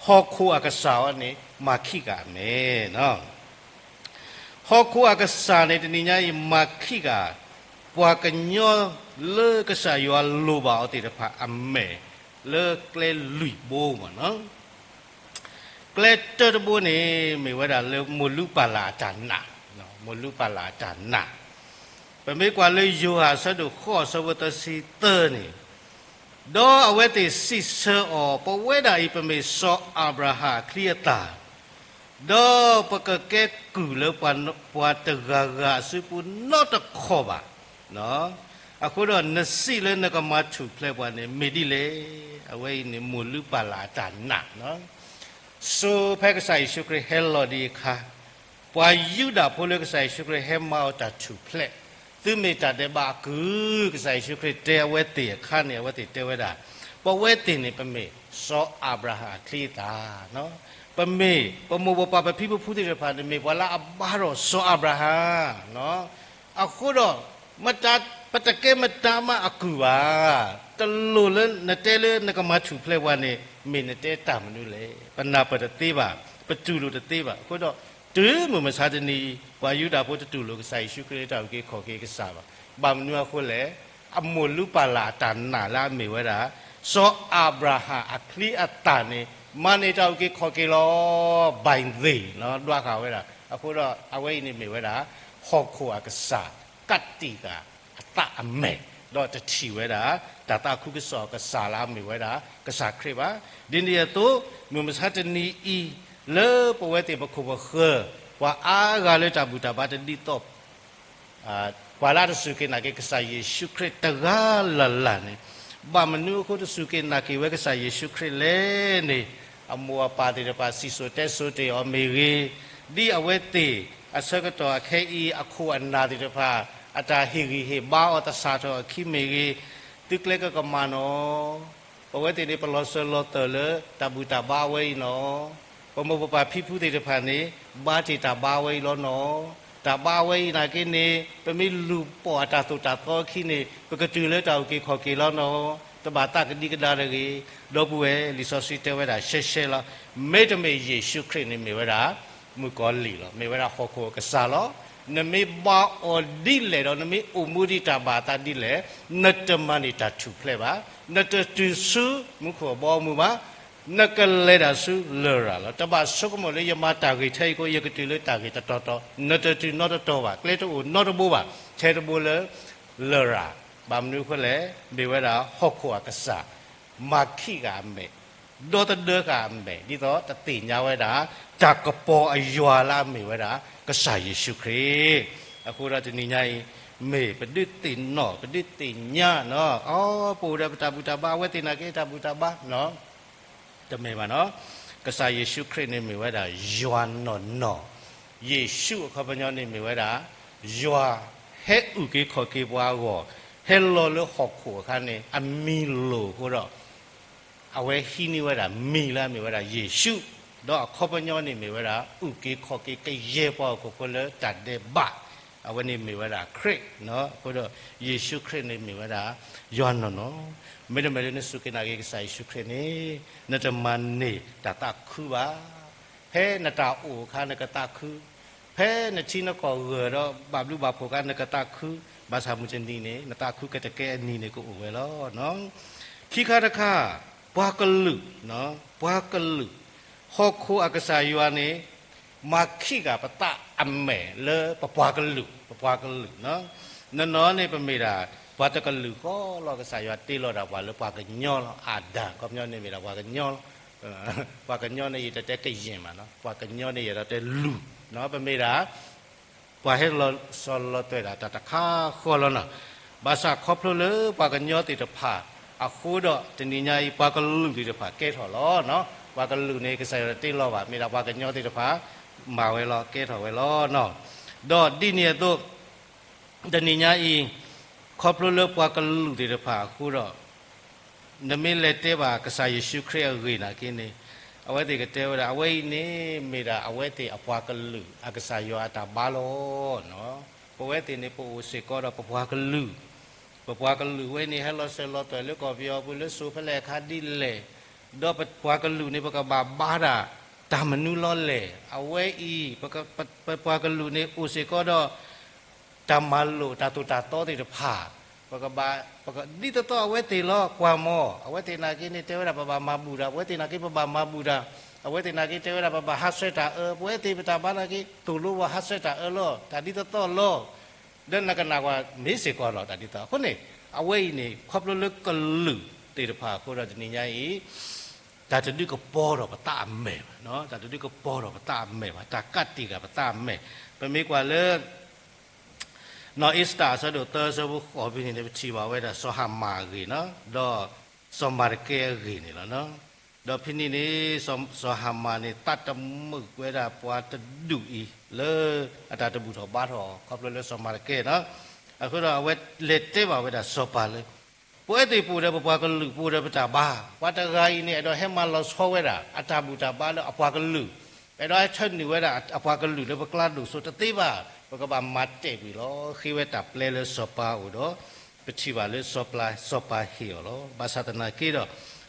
ဟီၣ်ခိၣ်အကစၢ်အံၤန့ၣ် မၤခံဂၤအမဲာ် ဟီၣ်ခိၣ်အကစၢ်န့ၣ် တနံၤညါအံၤ မၤခံဂၤ ပှၤကညီလၢကစၢ်ယွၤလိၣ်ဘၣ်အီၤသ့ၣ်တဖၣ်အမဲာ် လၢကျဲလွံၢ်ဘိမ့ၢ်နီၤ. ကျဲတၢတဘိန့ၣ် မ့ၢ်ဝဲဒၣ်လၢမိၢ်လုၢ်ပၢ်လၢ်အတၢ်နာ်, မိၢ်လုၢ်ပၢ်လၢ်အတၢ်နာ်. ပမ့ၢ်ကွၢ်လၢယိၤဟၣ်အဆၢဒိၣ်ဃိးအဆၢဖိသၢဆံသၢန့ၣ်, ဒီးအဝဲသ့ၣ်စံးဆၢအီၤ, ပဝဲဒၣ်အံၤ ပမ့ၢ်စီၤအၤဘြၤဟၣ်အချံအသၣ်, ဒီးပကကဲကုၢ်လၢပှၤတဂၤဂၤအစုပူၤနီတခီၣ်ဘၣ်. အဃိဒီးနစံးလၢနကမၤထူၣ်ဖျဲးပှၤန့ၣ် မ့ၢ်ဒ်လဲၣ်. အဝဲအံၤန့ၣ် မိၢ်လုၢ်ပၢ်လၢ်အတၢ်နာ် စိၤဖဲကစၢ်ယ့ၣ်ၡူးခရံာ်ဟဲလီၤဒံးအခါ, ပှၤယူဒၤဖိလၢကစၢ်ယ့ၣ်ၡူးခရံာ်ဟဲမၤအီၤတၢ်ထူၣ်ဖျဲး, သုမ့ၢ်တၢ်ဒဲးဘးအကုၢ်, ကစၢ်ယ့ၣ်ၡူးခရံာ်တဲအဝဲသ့ၣ်အခါန့ၣ် အဝဲသ့ၣ်တဲဝဲဒၣ်, ပဝဲသ့ၣ်န့ၣ် ပမ့ၢ်စီၤအၤဘြၤဟၣ်အချံအသၣ်, ပမ့ၢ် ပမိၢ်ပပၢ်ပဖံပဖုသ့ၣ်တဖၣ်န့ၣ် မ့ၢ်ပှၤလၢအဘါထီၣ်စီၤအၤဘြၤဟၣ် အဃိဒီး ပတကဲမတၤမးအကုၢ်ဘၣ်. တလိၣ်လၢနတဲလၢနကမၤထူၣ်ဖျဲးပှၤန့ၣ် မ့ၢ်နတဲတၢ်မနုၤလဲၣ်. ပနၢ်ပၢၢ်တသ့ဘၣ်, ပတူၢ်လိာ်တသ့ဘၣ်. အဃိဒီး တုၤမုၢ်မဆါတနံၤအံၤ ပှၤယူဒၤဖိတတူၢ်လိာ်ကစၢ်ယ့ၣ်ၡူးခရံာ်လၢတၢ်အုၣ်က့ၤခီၣ်က့ၤကစၢ်ဘၣ်. ဘၣ်မနုၤအဃိလဲၣ်, အမိၢ်လုၢ်ပၢ်လၢ်အတၢ်နာ်လၢအမ့ၢ်ဝဲဒၣ် စီၤအၤဘြၤဟၣ်အချံအသၣ်န့ၣ် မၤန့ၢ်တၢ်အုၣ်က့ၤခီၣ်က့ၤလီၤ. ဘၣ်သ့ၣ် ဒွးဃာ်ဝဲဒၣ်. အဃိဒီး အဝဲအံၤန့ၣ်မ့ၢ်ဝဲဒၣ် ဟီၣ်ခိၣ်အကစၢ် ကးတံာ်ဃာ်အသးအမဲာ်, ဒီးတထံၣ်ဝဲဒၣ် တၢ်သးခုကစီၣ်အကစၢ်လၢအမ့ၢ်ဝဲဒၣ် ကစၢ်ခရံာ်ဘၣ်. ဒ်န့ၣ်အသိး မုၢ်မဆါတနံၤအံၤ လၢပဝဲသ့ၣ်ပခိၣ်ပဃၢၤ ပှၤအါဂၤလၢတၢ်ဘူၣ်တၢ်ဘါတဒ်သိး ပှၤလၢအတစူၢ်က့ၤနာ်က့ၤကစၢ်ယ့ၣ်ၡူးခရံာ်တဂၤလၢ်လၢ်န့ၣ်, ဘၣ်မနုၤအဃိတစူၢ်က့ၤနာ်က့ၤဝဲကစၢ်ယ့ၣ်ၡူးခရံာ်လဲၣ်န့ၣ်, အမိၢ်အပၢ်သ့ၣ်တဖၣ်စံၣ်စိၤတဲစိၤတ့ၢ်အီၤမ့ၢ်ဂ့ၤ, ဒ်အဝဲသ့ၣ်အဆၢကတီၢ်အခဲအံၤ အခိၣ်အနၢ်သ့ၣ်တဖၣ် အတၢ်ဟ့ၣ်ဂံၢ်ဟ့ၣ်ဘါအီၤသဆၣ်ထီၣ်အခံမ့ၢ်ဂ့ၤ, သုကျဲကကမၣ်နီၤ ပဝဲသ့ၣ်န့ၣ် ပလီၤစၢၤလီၤသွဲၣ်လၢတၢ်ဘူၣ်တၢ်ဘါအဝဲအံၤနီၤ, ပမိၢ်ပပၢ်ဖံဖုသ့ၣ်တဖၣ်န့ၣ် ဘါတ့ၢ်တၢ်ဘါအဝဲအံၤလီၤနီၤ, တၢ်ဘါအဝဲအံၤနာ်က့န့ၣ် ပမ့ၢ်လူၤပိာ်အတၢ်သိၣ်တၢ်သီအခံန့ၣ် ပကတုၤလၢတၢ်အုၣ်က့ၤခီၣ်က့ၤလီၤနီၤ, တဘၣ်သးကဒံကဒါတဂ့ၤ. ဒီပုၢ်ဝဲၢ် လံာ်စီဆှံတဲဝဲဒၣ်ရှဲရှဲလီၤ, မ့တမ့ၢ်ယ့ၣ်ၡူးခရံာ်န့ၣ်မ့ၢ်ဝဲဒၣ် မုၣ်ကီၤလံၢ်လီၤ, မ့ၢ်ဝဲဒၣ်ဟီၣ်ခိၣ်အကစၢ်လီၤ. နမ့ၢ်ဘါအီၤဒ်လဲၣ်ဒီး နမ့ၢ်အိၣ်မူဒ်တၢ်ဘၣ်အသးဒ်လဲၣ်, နတမၤန့ၢ်တၢ်ထူၣ်ဖျဲးဘၣ်, နတတုၤဆူမူခိၣ်အဘီအမုၢ်ဘၣ်, နကလဲၤဒၣ်ဆူလရာ်လီၤ. တဘၣ်ဆိကမိၣ်လၢယမၤတၢ်ဂ့ၤထဲအံၤအဃိ ယကတုၤလၢတၢ်ဂ့ၤတတီၤတီၤ, နတတုၤနီတတီၤဘၣ်, ကျဲတအိၣ်နီတဘိဘၣ်, ထဲတဘိလၢလရာ်. ဘၣ်မနုၤအဃိလဲၣ်, မ့ၢ်ဝဲဒၣ်ဟီၣ်ခိၣ်အကစၢ် မၤခံဂၤအမဲာ်, ဒီသဒၢဃာ်အမဲာ်, ဒ်သိးတသ့ၣ်ညါဝဲဒၣ် တၢ်ကပီၤအယွၤလၢအမ့ၢ်ဝဲဒၣ် ကစၢ်ယ့ၣ်ၡူးခရံာ်. အဃိဒီးတနံၤညါအံၤ မ့ၢ်ပဒုးသ့ၣ်နီၣ် ပဒုးသ့ၣ်ညါနီၤ, အီ ပအိၣ်ဒီးပတၢ်ဘူၣ်တၢ်ဘါ အဝဲသ့ၣ်နာ်က့တၢ်ဘူၣ်တၢ်ဘါနီၤ, တမ့ၢ်ဘၣ်နီၤ. ကစၢ်ယ့ၣ်ၡူးခရံာ်န့ၣ်မ့ၢ်ဝဲဒၣ် ယွၤနီၢ်နီၢ်, ယ့ၣ်ၡူးအခီပညီန့ၣ်မ့ၢ်ဝဲဒၣ် ယွၤဟဲအုၣ်က့ၤခီၣ်က့ၤပှၤအဂီၢ်, ဟဲလီၤလၢဟီၣ်ခိၣ်အခါန့ၣ် အမံၤလိာ်အဃိဒီး အဝဲဟံးန့ၢ်ဝဲဒၣ်မံၤလၢအမ့ၢ်ဝဲဒၣ်ယ့ၣ်ၡူး, ဒီးအခီပညီန့ၣ်မ့ၢ်ဝဲဒၣ် အုၣ်က့ၤခီၣ်က့ၤကယဲၢ်ပှၤဟီၣ်ခိၣ်ဖိလၢတၢ်ဒဲးဘး, အဝဲန့ၣ်မ့ၢ်ဝဲဒၣ်ခရံာ်နီၤ. အဃိဒီး ယ့ၣ်ၡူးခရံာ်န့ၣ်မ့ၢ်ဝဲဒၣ် ယွၤနီၢ်နီၢ်, မ့တမ့ၢ်လၢနစူၢ်က့ၤနာ်က့ၤကစၢ်ယ့ၣ်ၡူးခရံာ်န့ၣ် နတမၤန့ၢ်တၢ်သးခုဘၣ်. ဖဲနတၢ်အိၣ်အခါနကသးခု, ဖဲနထံနကီၢ်ဂၢၢ်ဒီး ဘၣ်ဘျုးဘၣ်ဖှိၣ်အခါနကသးခု, ဘၣ်ဆၣ်မုၢ်တနံၤန့ၣ် နသးခုကတကဲအနံၤန့ၣ်ကအိၣ်ဝဲလီၤ. ခံခါတခါ, ပှၤကလုာ်, ပှၤကလုာ်, ဟီၣ်ခိၣ်အကစၢ်ယွၤန့ၣ် မၤခံဂၤပသးအမဲာ်လၢပပှၤကလုာ်, ပပှၤကလုာ်, နနီၤန့ၣ်ပမ့ၢ်ဒၣ် ပှၤတကလုာ်ဃီလီၤ. ကစၢ်ယွၤတ့လီၤဒၣ်ပှၤလၢပှၤကညီလီၤ. အၤဒၣ် ခီပညီန့ၣ်မ့ၢ်ဒၣ်ပှၤကညီလီၤ. ပှၤကညီန့ၣ် ယတတဲကယဲၢ်မးနီၤ, ပှၤကညီန့ၣ် ယအဲၣ်ဒိးတဲလုၢ်, ပမ့ၢ်ဒၣ် ပှၤဟဲလီၤစၢၤလီၤသွဲၣ်ဒၣ်တၢ်တခါဃီလီၤနီၤ. ဘၣ်ဆၣ်ခီဖျိလၢပှၤကညီသ့ၣ်တဖၣ်အဃိဒီး တနံၤညါအံၤ ပှၤကလုာ်သ့ၣ်တဖၣ်ကဲထီၣ်လီၤ. ပှၤကလုာ်န့ၣ် ကစၢ်ယွၤတ့လီၤဘၣ်, မ့ၢ်ဒၣ်ပှၤကညီသ့ၣ်တဖၣ် မၤဝဲလီၤ, ကဲထီၣ်ဝဲလီၤ. ဒီးဒ်န့ၣ်အသိး တနံၤညါအံၤ ခီဖျိလၢပှၤကလုာ်သ့ၣ်တဖၣ်အဃိဒီး နမ့ၢ်လဲၤတဲဘၣ်ကစၢ်ယ့ၣ်ၡူးခရံာ်အဂ့ၢ်နာ်က့န့ၣ်, အဝဲသ့ၣ်ကတဲဝဲဒၣ် အဝဲအံၤန့ၣ်မ့ၢ်ဒၣ်အဝဲသ့ၣ်အပှၤကလုာ် အကစၢ်ယွၤအတၢ်ဘါလီၤ. ပဝဲသ့ၣ်န့ၣ် ပအိၣ်စ့ၢ်ကီးဒီးပပှၤကလုာ်, ပပှၤကလုာ်ဝဲန့ၣ် ဟဲလီၤစၢၤလီၤသွဲၣ်လၢကီၢ်ပယီၤပူၤလၢစိၤဖဲလဲၣ်အခါဒ်လဲၣ်, ဒီးပပှၤကလုာ်န့ၣ် ပကဘၣ်ဘါတၢ်တၢ်မနုၤလီၤလဲၣ်. အဝဲအံၤ ပပှၤကလုာ်န့ၣ် အိၣ်စ့ၢ်ကီးဒီး တၢ်မၤလိာ်တၢ်သိၣ်တၢ်သီသ့ၣ်တဖၣ်, ပကဘၣ်, ပကဒ်သိးသိးအဝဲသ့ၣ်လီၤ. ကွၢ်မီၤ အဝဲသ့ၣ်နာ်က့န့ၣ် တဲဝဲဒၣ်ပဘၣ်မၤဘူၣ်တၢ်, ပဝဲသ့ၣ်နာ်က့ပဘၣ်မၤဘူၣ်တၢ်, အဝဲသ့ၣ်နာ်က့တဲဝဲဒၣ်ပဘၣ်ဟးဆှဲးတၢ်အၢ, ပဝဲသ့ၣ်ပတၢ်ဘါနာ်က့ သိၣ်လိပှၤဟးဆှဲးတၢ်အၢလီၤ. တၢ်ဒ်သိးသိးလီၤ. ဒီးနကနၣ်ကွၢ် မ့ၢ်စ့ၢ်ကီးလီၤ တၢ်ဒ်သိး. အဃိန့ၣ် အဝဲအံၤန့ၣ် ခီဖျိလၢကလုာ်သ့ၣ်တဖၣ်အဃိဒီး တနံၤညါအံၤ တၢ်တဒုးကပီၤထီၣ်ပသးအမဲာ်ဘၣ်, တၢ်တဒုးကပီၤထီၣ်ပသးအမဲာ်ဘၣ်, တၢ်ကးတံာ်ဃာ်ပသးအမဲာ်. ပမ့ၢ်ကွၢ်လၢ နီၢ်အ့ၤစတၢၣ်အဆၢဒိၣ်သၢ အဆၢဖိဃိးဖဲန့ၣ် ပထံၣ်ဘၣ်ဝဲဒၣ်စီၤဟၤမၣ်အဂ့ၢ်, ဒီးစီၤမၤရကဲအဂ့ၢ်န့ၣ်လီၤ. ဒီးဖဲန့ၣ်န့ၣ် စီၤဟၤမၣ်န့ၣ် သးတမုာ်ဝဲဒၣ်ပှၤတဒူၣ်အံၤ လၢအတၢ်တဘူၣ်ထီၣ်ဘါထီၣ် ခီဖျိလၢစီၤမၤရကဲန့ၣ်, အဃိဒီးအဝဲလဲၤတဲဘၣ်ဝဲဒၣ်စီၤပၤလၢ ပဝဲသ့ၣ်ပအိၣ်ဒီးပပှၤကလုာ် ပအိၣ်ဒီးပတၢ်ဘါ, ပှၤတဂၤအံၤန့ၣ် အဲၣ်ဒိးဟဲမၤလီၤဆီဝဲဒၣ် အတၢ်ဘူၣ်တၢ်ဘါလၢအပှၤကလုာ်, အဲၣ်ဒိးဟဲထၢနုာ်ဝဲဒၣ်အပှၤကလုာ်လၢပကျါဒိၣ်စိတသ့ဘၣ်, ပကဘၣ်မၤတဲာ်ကွံာ်လီၤ. ဃ့ဝဲတၢ်ပျဲလၢစီၤပၤအအိၣ်ဒီး ပထံၣ်ဘၣ်လၢစီၤပၤ, စီၤပၤဟ့ၣ်အီၤလီၤ. ဘၣ်ဆၣ်သနာ်က့ဒီး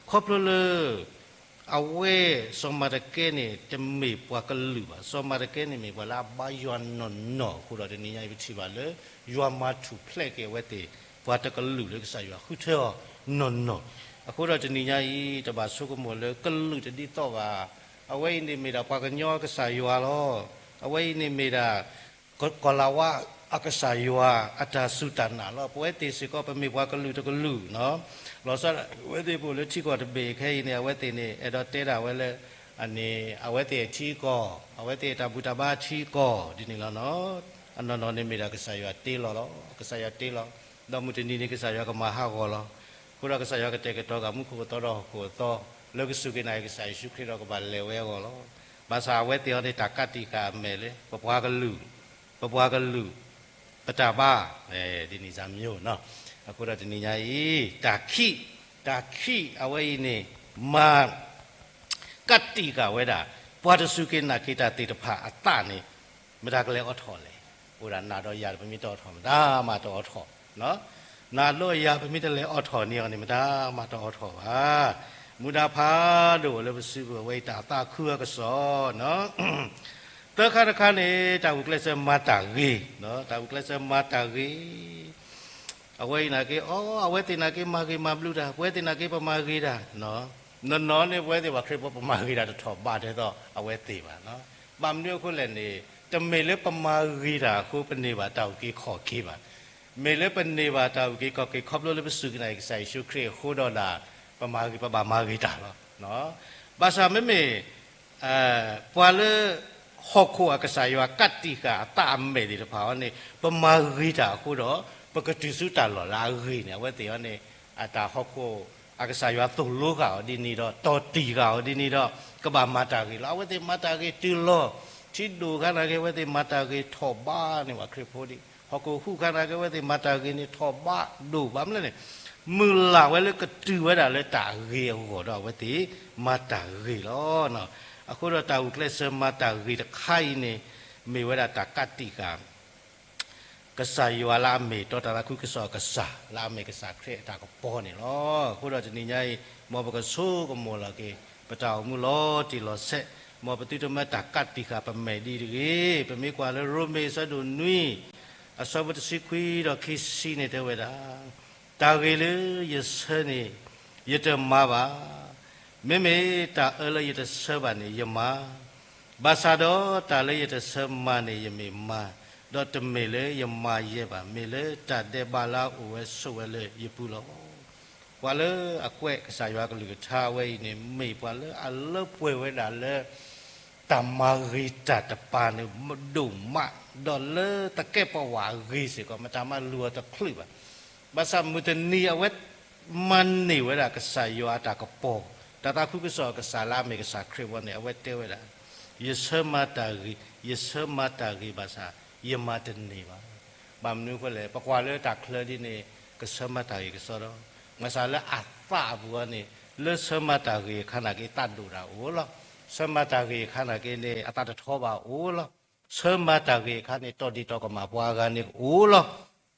ခီဖျိလၢ အဝဲစီၤမၤရကဲန့ၣ် တမ့ၢ်ပှၤကလုာ်ဘၣ်. စီၤမၤရကဲန့ၣ်မ့ၢ်ပှၤလၢအဘါယွၤနီၢ်နီၢ်အဃိဒီး တနံၤညါအံၤ ပထံၣ်ဘၣ်လၢ ယွၤမၤထူၣ်ဖျဲးက့ၤအဝဲသ့ၣ် ပှၤတကလုာ်လၢကစၢ်ယွၤဃုထၢအီၤနီၢ်နီၢ်. အဃိဒီးတနံၤညါအံၤ တဘၣ်ဆိကမိၣ်လၢကလုာ်တဒ်သိးဘၣ်. အဝဲအံၤန့ၣ်မ့ၢ်ဒၣ်ပှၤကညီအကစၢ်ယွၤလီၤ. အဝဲအံၤန့ၣ်မ့ၢ်ဒၣ် ကီၤလၤဝါအကစၢ်ယွၤအတၢ်စူၢ်တၢ်နာ်လီၤ. ပဝဲသ့ၣ်စ့ၢ်ကီး ပမ့ၢ်ပှၤကလုာ်တကလုာ်, လီၤဆီဒၣ်ဝဲသ့ၣ်ပအိၣ်လၢထံကီၢ်တဘ့ၣ်ခဲအံၤန့ၣ် အဝဲသ့ၣ်န့ၣ် အဲၣ်ဒိးတဲဒၣ်ဝဲလၢ အန့ၣ် အဝဲသ့ၣ်အထံအကီၢ်, အဝဲသ့ၣ်အတၢ်ဘူၣ်တၢ်ဘါအထံအကီၢ်ဒ်န့ၣ်လီၤ. အနီၢ်နီၢ်န့ၣ်မ့ၢ်ဒၣ်ကစၢ်ယွၤတ့လီၤလီၤ. ကစၢ်ယွၤတ့လီၤ. ဒီးမုၢ်တနံၤန့ၣ် ကစၢ်ယွၤကမၤဟးဂီၤလီၤ. အဃိဒီးကစၢ်ယွၤကတဲာ်ကတီၤဃာ်မူခိၣ်ကသီဒီးဟီၣ်ခိၣ်အသီ လၢကစူၢ်က့ၤနာ်က့ၤကစၢ်ယ့ၣ်ၡူးခရံာ်ဒီးကဘၣ်လဲၤဝဲအဂီၢ်လီၤ. ဘၣ်ဆၣ်အဝဲသ့ၣ်အံၤန့ၣ် တၢ်ကးတံာ်ဃာ်အမဲာ်လၢ ပပှၤကလုာ်, ပပှၤကလုာ် ပတၢ်ဘါ, ဒ်န့ၣ်စ့ၢ်ကီး. အဃိဒီးတနံၤညါအံၤ တၢ်ခံး, တၢ်ခံးအဝဲအံၤန့ၣ် မၤ ကးတံာ်ဃာ်ဝဲဒၣ် ပှၤတစူၢ်က့ၤနာ်က့ၤတၢ်သ့ၣ်တဖၣ်အသးန့ၣ် မတၤကလဲၤအိးထီၣ်လဲၣ်. အိၣ်ဒၣ်နၤဒီးယၤဒီး ပမ့ၢ်တအိးထီၣ် မတၤမၤတအိးထီၣ်. နၤဒီးယၤ ပမ့ၢ်တလဲၤအိးထီၣ်န့ၢ်အီၤန့ၣ် မတၤမၤတအိးထီၣ်ဘၣ်. မူဒါဖးဒိၣ်အိၣ်လၢပစုပူၤ အဝဲအံၤတၢ်သးခုအကစီၣ် သၢခါတခါန့ၣ် တၢ်ဂုာ်ကျဲးစၢးမၤတၢ်ဂ့ၤ, တၢ်ဂုာ်ကျဲးစၢးမၤတၢ်ဂ့ၤ. အဝဲအံၤနာ်က့ အိ အဝဲသ့ၣ်နာ်က့မၤဂ့ၤမၤဘျုးတၢ်, ပဝဲသ့ၣ်နာ်က့ပမၤဂ့ၤတၢ်. နီၢ်နီၢ်န့ၣ် ပဝဲသ့ၣ်ပှၤခရံာ်ဖိ ပမၤဂ့ၤတၢ်တထီၣ်ဘးဒ်သိးအဝဲသ့ၣ်ဘၣ်. ဘၣ်မနုၤအဃိလဲၣ်န့ၣ် တမ့ၢ်လၢပမၤဂ့ၤတၢ်အဃိ ပန့ၢ်ဘၣ်တၢ်အုၣ်က့ၤခီၣ်က့ၤဘၣ်. မ့ၢ်လၢပန့ၢ်ဘၣ်တၢ်အုၣ်က့ၤခီၣ်က့ၤ ခီဖျိလၢပစူၢ်က့ၤနာ်က့ၤကစၢ်ယ့ၣ်ၡူးခရံာ်အဃိဒီးဒၣ် ပမၤဂ့ၤ ပဘၣ်မၤဂ့ၤတၢ်လီၤ. ဘၣ်ဆၣ်မ့မ့ၢ် ပှၤလၢ ဟီၣ်ခိၣ်အကစၢ်ယွၤကးတံာ်ဃာ်အသးအမဲာ်သ့ၣ်တဖၣ်အံၤန့ၣ် ပမၤဂ့ၤတၢ်အဃိဒီး ပကတုၤဆူတၢ်လီၢ်လၢအဂ့ၤန့ၣ် အဝဲသ့ၣ်အံၤန့ၣ် အတၢ်ဟီၣ်ခိၣ်အကစၢ်ယွၤသိၣ်လိဃာ်အီၤဒ်န့ၣ်ဒီး တီၢ်တံၢ်ဃာ်အီၤဒ်န့ၣ်ဒီး ကဘၣ်မၤတၢ်ဂ့ၤလီၤ. အဝဲသ့ၣ်မၤတၢ်ဂ့ၤတုၤလီၤ ထံဒိၣ်အခါနာ်က့ အဝဲသ့ၣ်မၤတၢ်ဂ့ၤထီၣ်ဘးန့ၣ် ပှၤခရံာ်ဖိဒ် ဟီၣ်ခိၣ်ဟူးအခါနာ်က့ အဝဲသ့ၣ်မၤတၢ်ဂ့ၤန့ၣ်ထီၣ်ဘးဒိၣ်ဘၣ်မနုၤလဲၣ်န့ၣ် မုၢ်လၢ်ဝဲလၢကတုၤဝဲဒၣ်လၢတၢ်ဂ့ၤအဂီၢ်ဒီး အဝဲသ့ၣ်မၤတၢ်ဂ့ၤလီၤ. အဃိဒီးတၢ်ဂုာ်ကျဲးစၢးမၤတၢ်ဂ့ၤတခါအံၤန့ၣ် မ့ၢ်ဝဲဒၣ်တၢ်ကးတံာ်ဃာ် ကစၢ်ယွၤလၢအမ့ၢ်တီတၢ်သးခုကစီၣ်အကစၢ် လၢအမ့ၢ်ကစၢ်ခရံာ်အတၢ်ကပီၤန့ၣ်လီၤ. အဃိဒီးတနံၤညါအံၤ မ်ပကဆိကမိၣ်လီၤက့ၤ ပတၢ်အိၣ်မူလီၤတံၢ်လီၤဆဲး မ်ပသုတမၢတၢ်ကးတံာ်ဃာ်ပမဲာ်ဒံးတဂ့ၤ. ပမ့ၢ်ကွၢ်လၢရိမ့ၤအဆၢဒိၣ်နွံ အဆၢဖိတဆံခွံဒီးခံဆံန့ၣ်တဲဝဲဒၣ် တၢ်ဂ့ၤလၢယဆၢန့ၣ် ယတမၤဘၣ်. မ့မ့ၢ်တၢ်အၢလၢယတဆၢဘၣ်န့ၣ် ယမၤ, ဘၣ်ဆၣ်ဒီးတၢ်လၢယတဆၢမၤန့ၣ် ယမ့ၢ်မၤ, ဒီးတမ့ၢ်လၢယမၤယဲဘၣ်, မ့ၢ်လၢတၢ်ဒဲးဘးလၢအအိၣ်ဝဲဆိးဝဲလၢယပူၤလီၤ. ပှၤလၢအကွဲးကစၢ်ယွၤကလုၢ်ကထါဝဲအံၤန့ၣ် မ့ၢ်ပှၤလၢအလၢပှဲၤဝဲဒၣ်လၢ တၢ်မၤဂ့ၤတၢ်တပၤန့ၣ် ဒိၣ်မး, ဒီးလၢသကဲးပဝးအဂ့ၤစ့ၢ်ကီး မတၤမးလူၤအီၤတချုးဘၣ်. ဘၣ်ဆၣ်မုၢ်တနံၤအဝဲ မၤန့ၢ်ဝဲဒၣ်ကစၢ်ယွၤအတၢ်ကပီၤ, တၢ်သးခုကစီၣ်အကစၢ်လၢအမ့ၢ်ကစၢ်ခရံာ်ဝဲန့ၣ် အဝဲတဲဝဲဒၣ်, ယဆၢမၤတၢ်ဂ့ၤ, ယဆၢမၤတၢ်ဂ့ၤဘၣ်ဆၣ် ယမၤတန့ၢ်ဘၣ်. ဘၣ်မနုၤအဃိလဲၣ်, ပကွၢ်လၢတၢ်ချၢဒ်န့ၣ် ကဆၢမၤတၢ်ဂ့ၤကစီဒီ, ဘၣ်ဆၣ်လၢအသးအပူၤန့ၣ် လၢဆၢမၤတၢ်ဂ့ၤအခါနာ်က့ သးဒိၣ်တၢ်အိၣ်လီၤ. ဆၢမၤတၢ်ဂ့ၤအခါနာ်က့န့ၣ် အသးတထီဘၣ်အိၣ်လီၤ. ဆၢမၤတၢ်ဂ့ၤအခါန့ၣ် တီၢ်ဒ့ၣ်တီၢ်ကမၣ်ပှၤအဂၤန့ၣ်ကအိၣ်လီၤ.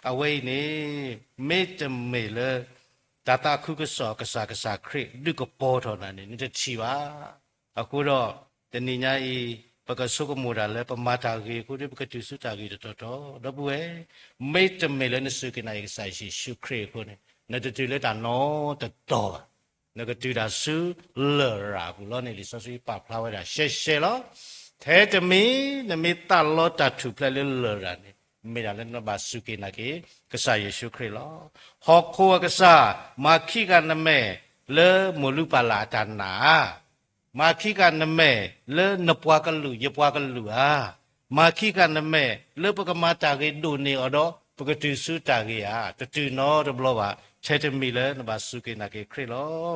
အဝဲအံၤန့ၣ် မ့တမ့ၢ်လၢ တၢ်သးခုကစီၣ်အကစၢ် ကစၢ်ခရံာ်ဒုးကပီၤထီၣ်နၤန့ၣ် နတထံၣ်ဘၣ်. အဃိဒီး တနံၤညါအံၤ ပကဆိကမိၣ်တၢ်လၢပမၤတၢ်ဂ့ၤအဃိဒီး ပကတုၤဆူတၢ်ဂ့ၤတတီၤတီၤ ဒီပုၢ်ဝဲၢ်, မ့တမ့ၢ်လၢနစူၢ်က့ၤနာ်က့ၤကစၢ်ယ့ၣ်ၡူးခရံာ်အဃိန့ၣ် နတတုၤလၢတၢ်နီတတီၤဘၣ်. နကတုၤတၢ်ဆူလရာ်အပူၤလီၤန့ၣ် လံာ်စီဆှံပာ်ဖျါဝဲဒၣ်ရှဲရှဲလီၤ. ထဲတမံၤ နမ့ၢ်သးလီတၢ်ထူၣ်ဖျဲးလၢလရာ်န့ၣ် မ့ၢ်ဒၣ်လၢနဘၣ်စူၢ်က့ၤနာ်က့ၤ ကစၢ်ယ့ၣ်ၡူးခရံာ်လီၤ. ဟီၣ်ခိၣ်အကစၢ် မၤခံဂၤနမဲာ်လၢမိၢ်လုၢ်ပၢ်လၢ်အတၢ်နာ်ဧါ, မၤခံဂၤနမဲာ်လၢနပှၤကလုာ်ယပှၤကလုာ်ဧါ, မၤခံဂၤနမဲာ်လၢပကမၤတၢ်ဂ့ၤဒိၣ်န့ၢ်အီၤဒီး ပကတုၤဆူတၢ်ဂ့ၤဧါ, တတုၤနီတဘျီဘၣ်. ထဲတမံၤလၢနဘၣ်စူၢ်က့ၤနာ်က့ၤခရံာ်လီ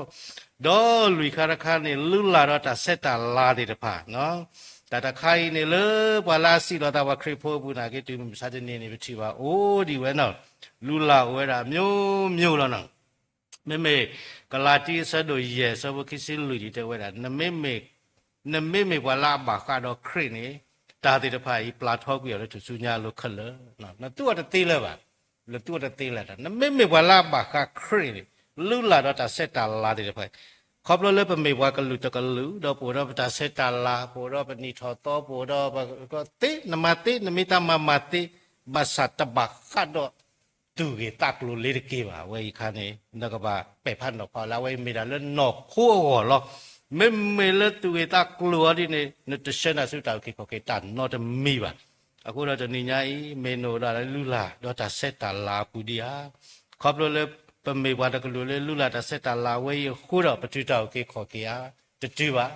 ၤ. ဒီးလွံၢ်ခါတခါန့ၣ် လုၢ်လၢ်ဒီးတၢ်ဆဲးတၢ်လၤသ့ၣ်တဖၣ်, တၢ်တခါအံၤန့ၣ် လၢပှၤလၢအစံးလီၤသးပှၤခရံာ်ဖိအပူၤနာ်က့ တုၤမုၢ်မဆါတနံၤန့ၣ် ပထံၣ်ဘၣ်အိၣ်ဒံးဝဲနီၤ, လုၢ်လၢ်အိၣ်ဝဲဒၣ် မျိုးမျိုး လီၤနီၤ. မ့မ့ၢ် ကလၤတံ အဆၢဒိၣ်ယဲၢ် အဆၢဖိခံဆံလွံၢ် ဒ်တဲဝဲဒၣ် နမ့မ့ၢ်ပှၤလၢအဘၣ်ဃးဒီးခရံာ်န့ၣ် တၢ်သ့ၣ်တဖၣ်အံၤ ပျၢ်ထီကွံာ်အီၤလၢထူၣ်စုညါအလိၤခဲလၢာ်, နသူအီၤတသ့လၢၤဘၣ်, နသူအီၤတသ့လၢၤ, နမ့မ့ၢ်ပှၤလၢအဘၣ်ဃးခရံာ်န့ၣ် လုၢ်လၢ်ဒီးတၢ်ဆဲးတၢ်လၤသ့ၣ်တဖၣ်, ခီဖျိလၢပမ့ၢ်ပှၤကလုာ်တကလုာ် ဒီးပအိၣ်ဒီးပတၢ်ဆဲးတၢ်လၤ ပအိၣ်ဒီးပနံၣ်ထီၣ်သီ ပအိၣ်ဒီးပသ့ နမၤသ့ နမ့ၢ်တၢ်မၤမၤသ့, ဘၣ်ဆၣ်တဘၣ်ဃးဒီး သူၣ်ဂ့ၤသးကျိၤလ့ၤတက့ၢ်ဘၣ်. အဝဲအံၤအခါန့ၣ် နကဘၣ်ပဲာ်ဖးနီၤဖးလၢ အဝဲအံၤမ့ၢ်ဒၣ်လၢနီၢ်ခိအဂီၢ်လီၤ. မ့မ့ၢ်လၢသူၣ်ဂ့ၤသးကျိၤအီၤဒ်န့ၣ် နတဆှၢနၤဆူတၢ်အုၣ်က့ၤခီၣ်က့ၤတၢ်နီတမံၤဘၣ်. အဃိဒီးတနံၤညါအံၤ မ့ၢ်နအိၣ်ဒီးလုၢ်လၢ် ဒီးတၢ်ဆဲးတၢ်လၤအပူၤဒံးဧါ. ခီဖျိလၢ ပမ့ၢ်ပှၤတကလုာ်လၢလုၢ်လၢ်တၢ်ဆဲးတၢ်လၤဝဲအံၤအဃိဒီး ပတုၤတၢ်အုၣ်က့ၤခီၣ်က့ၤဧါ, တတုၤဘၣ်.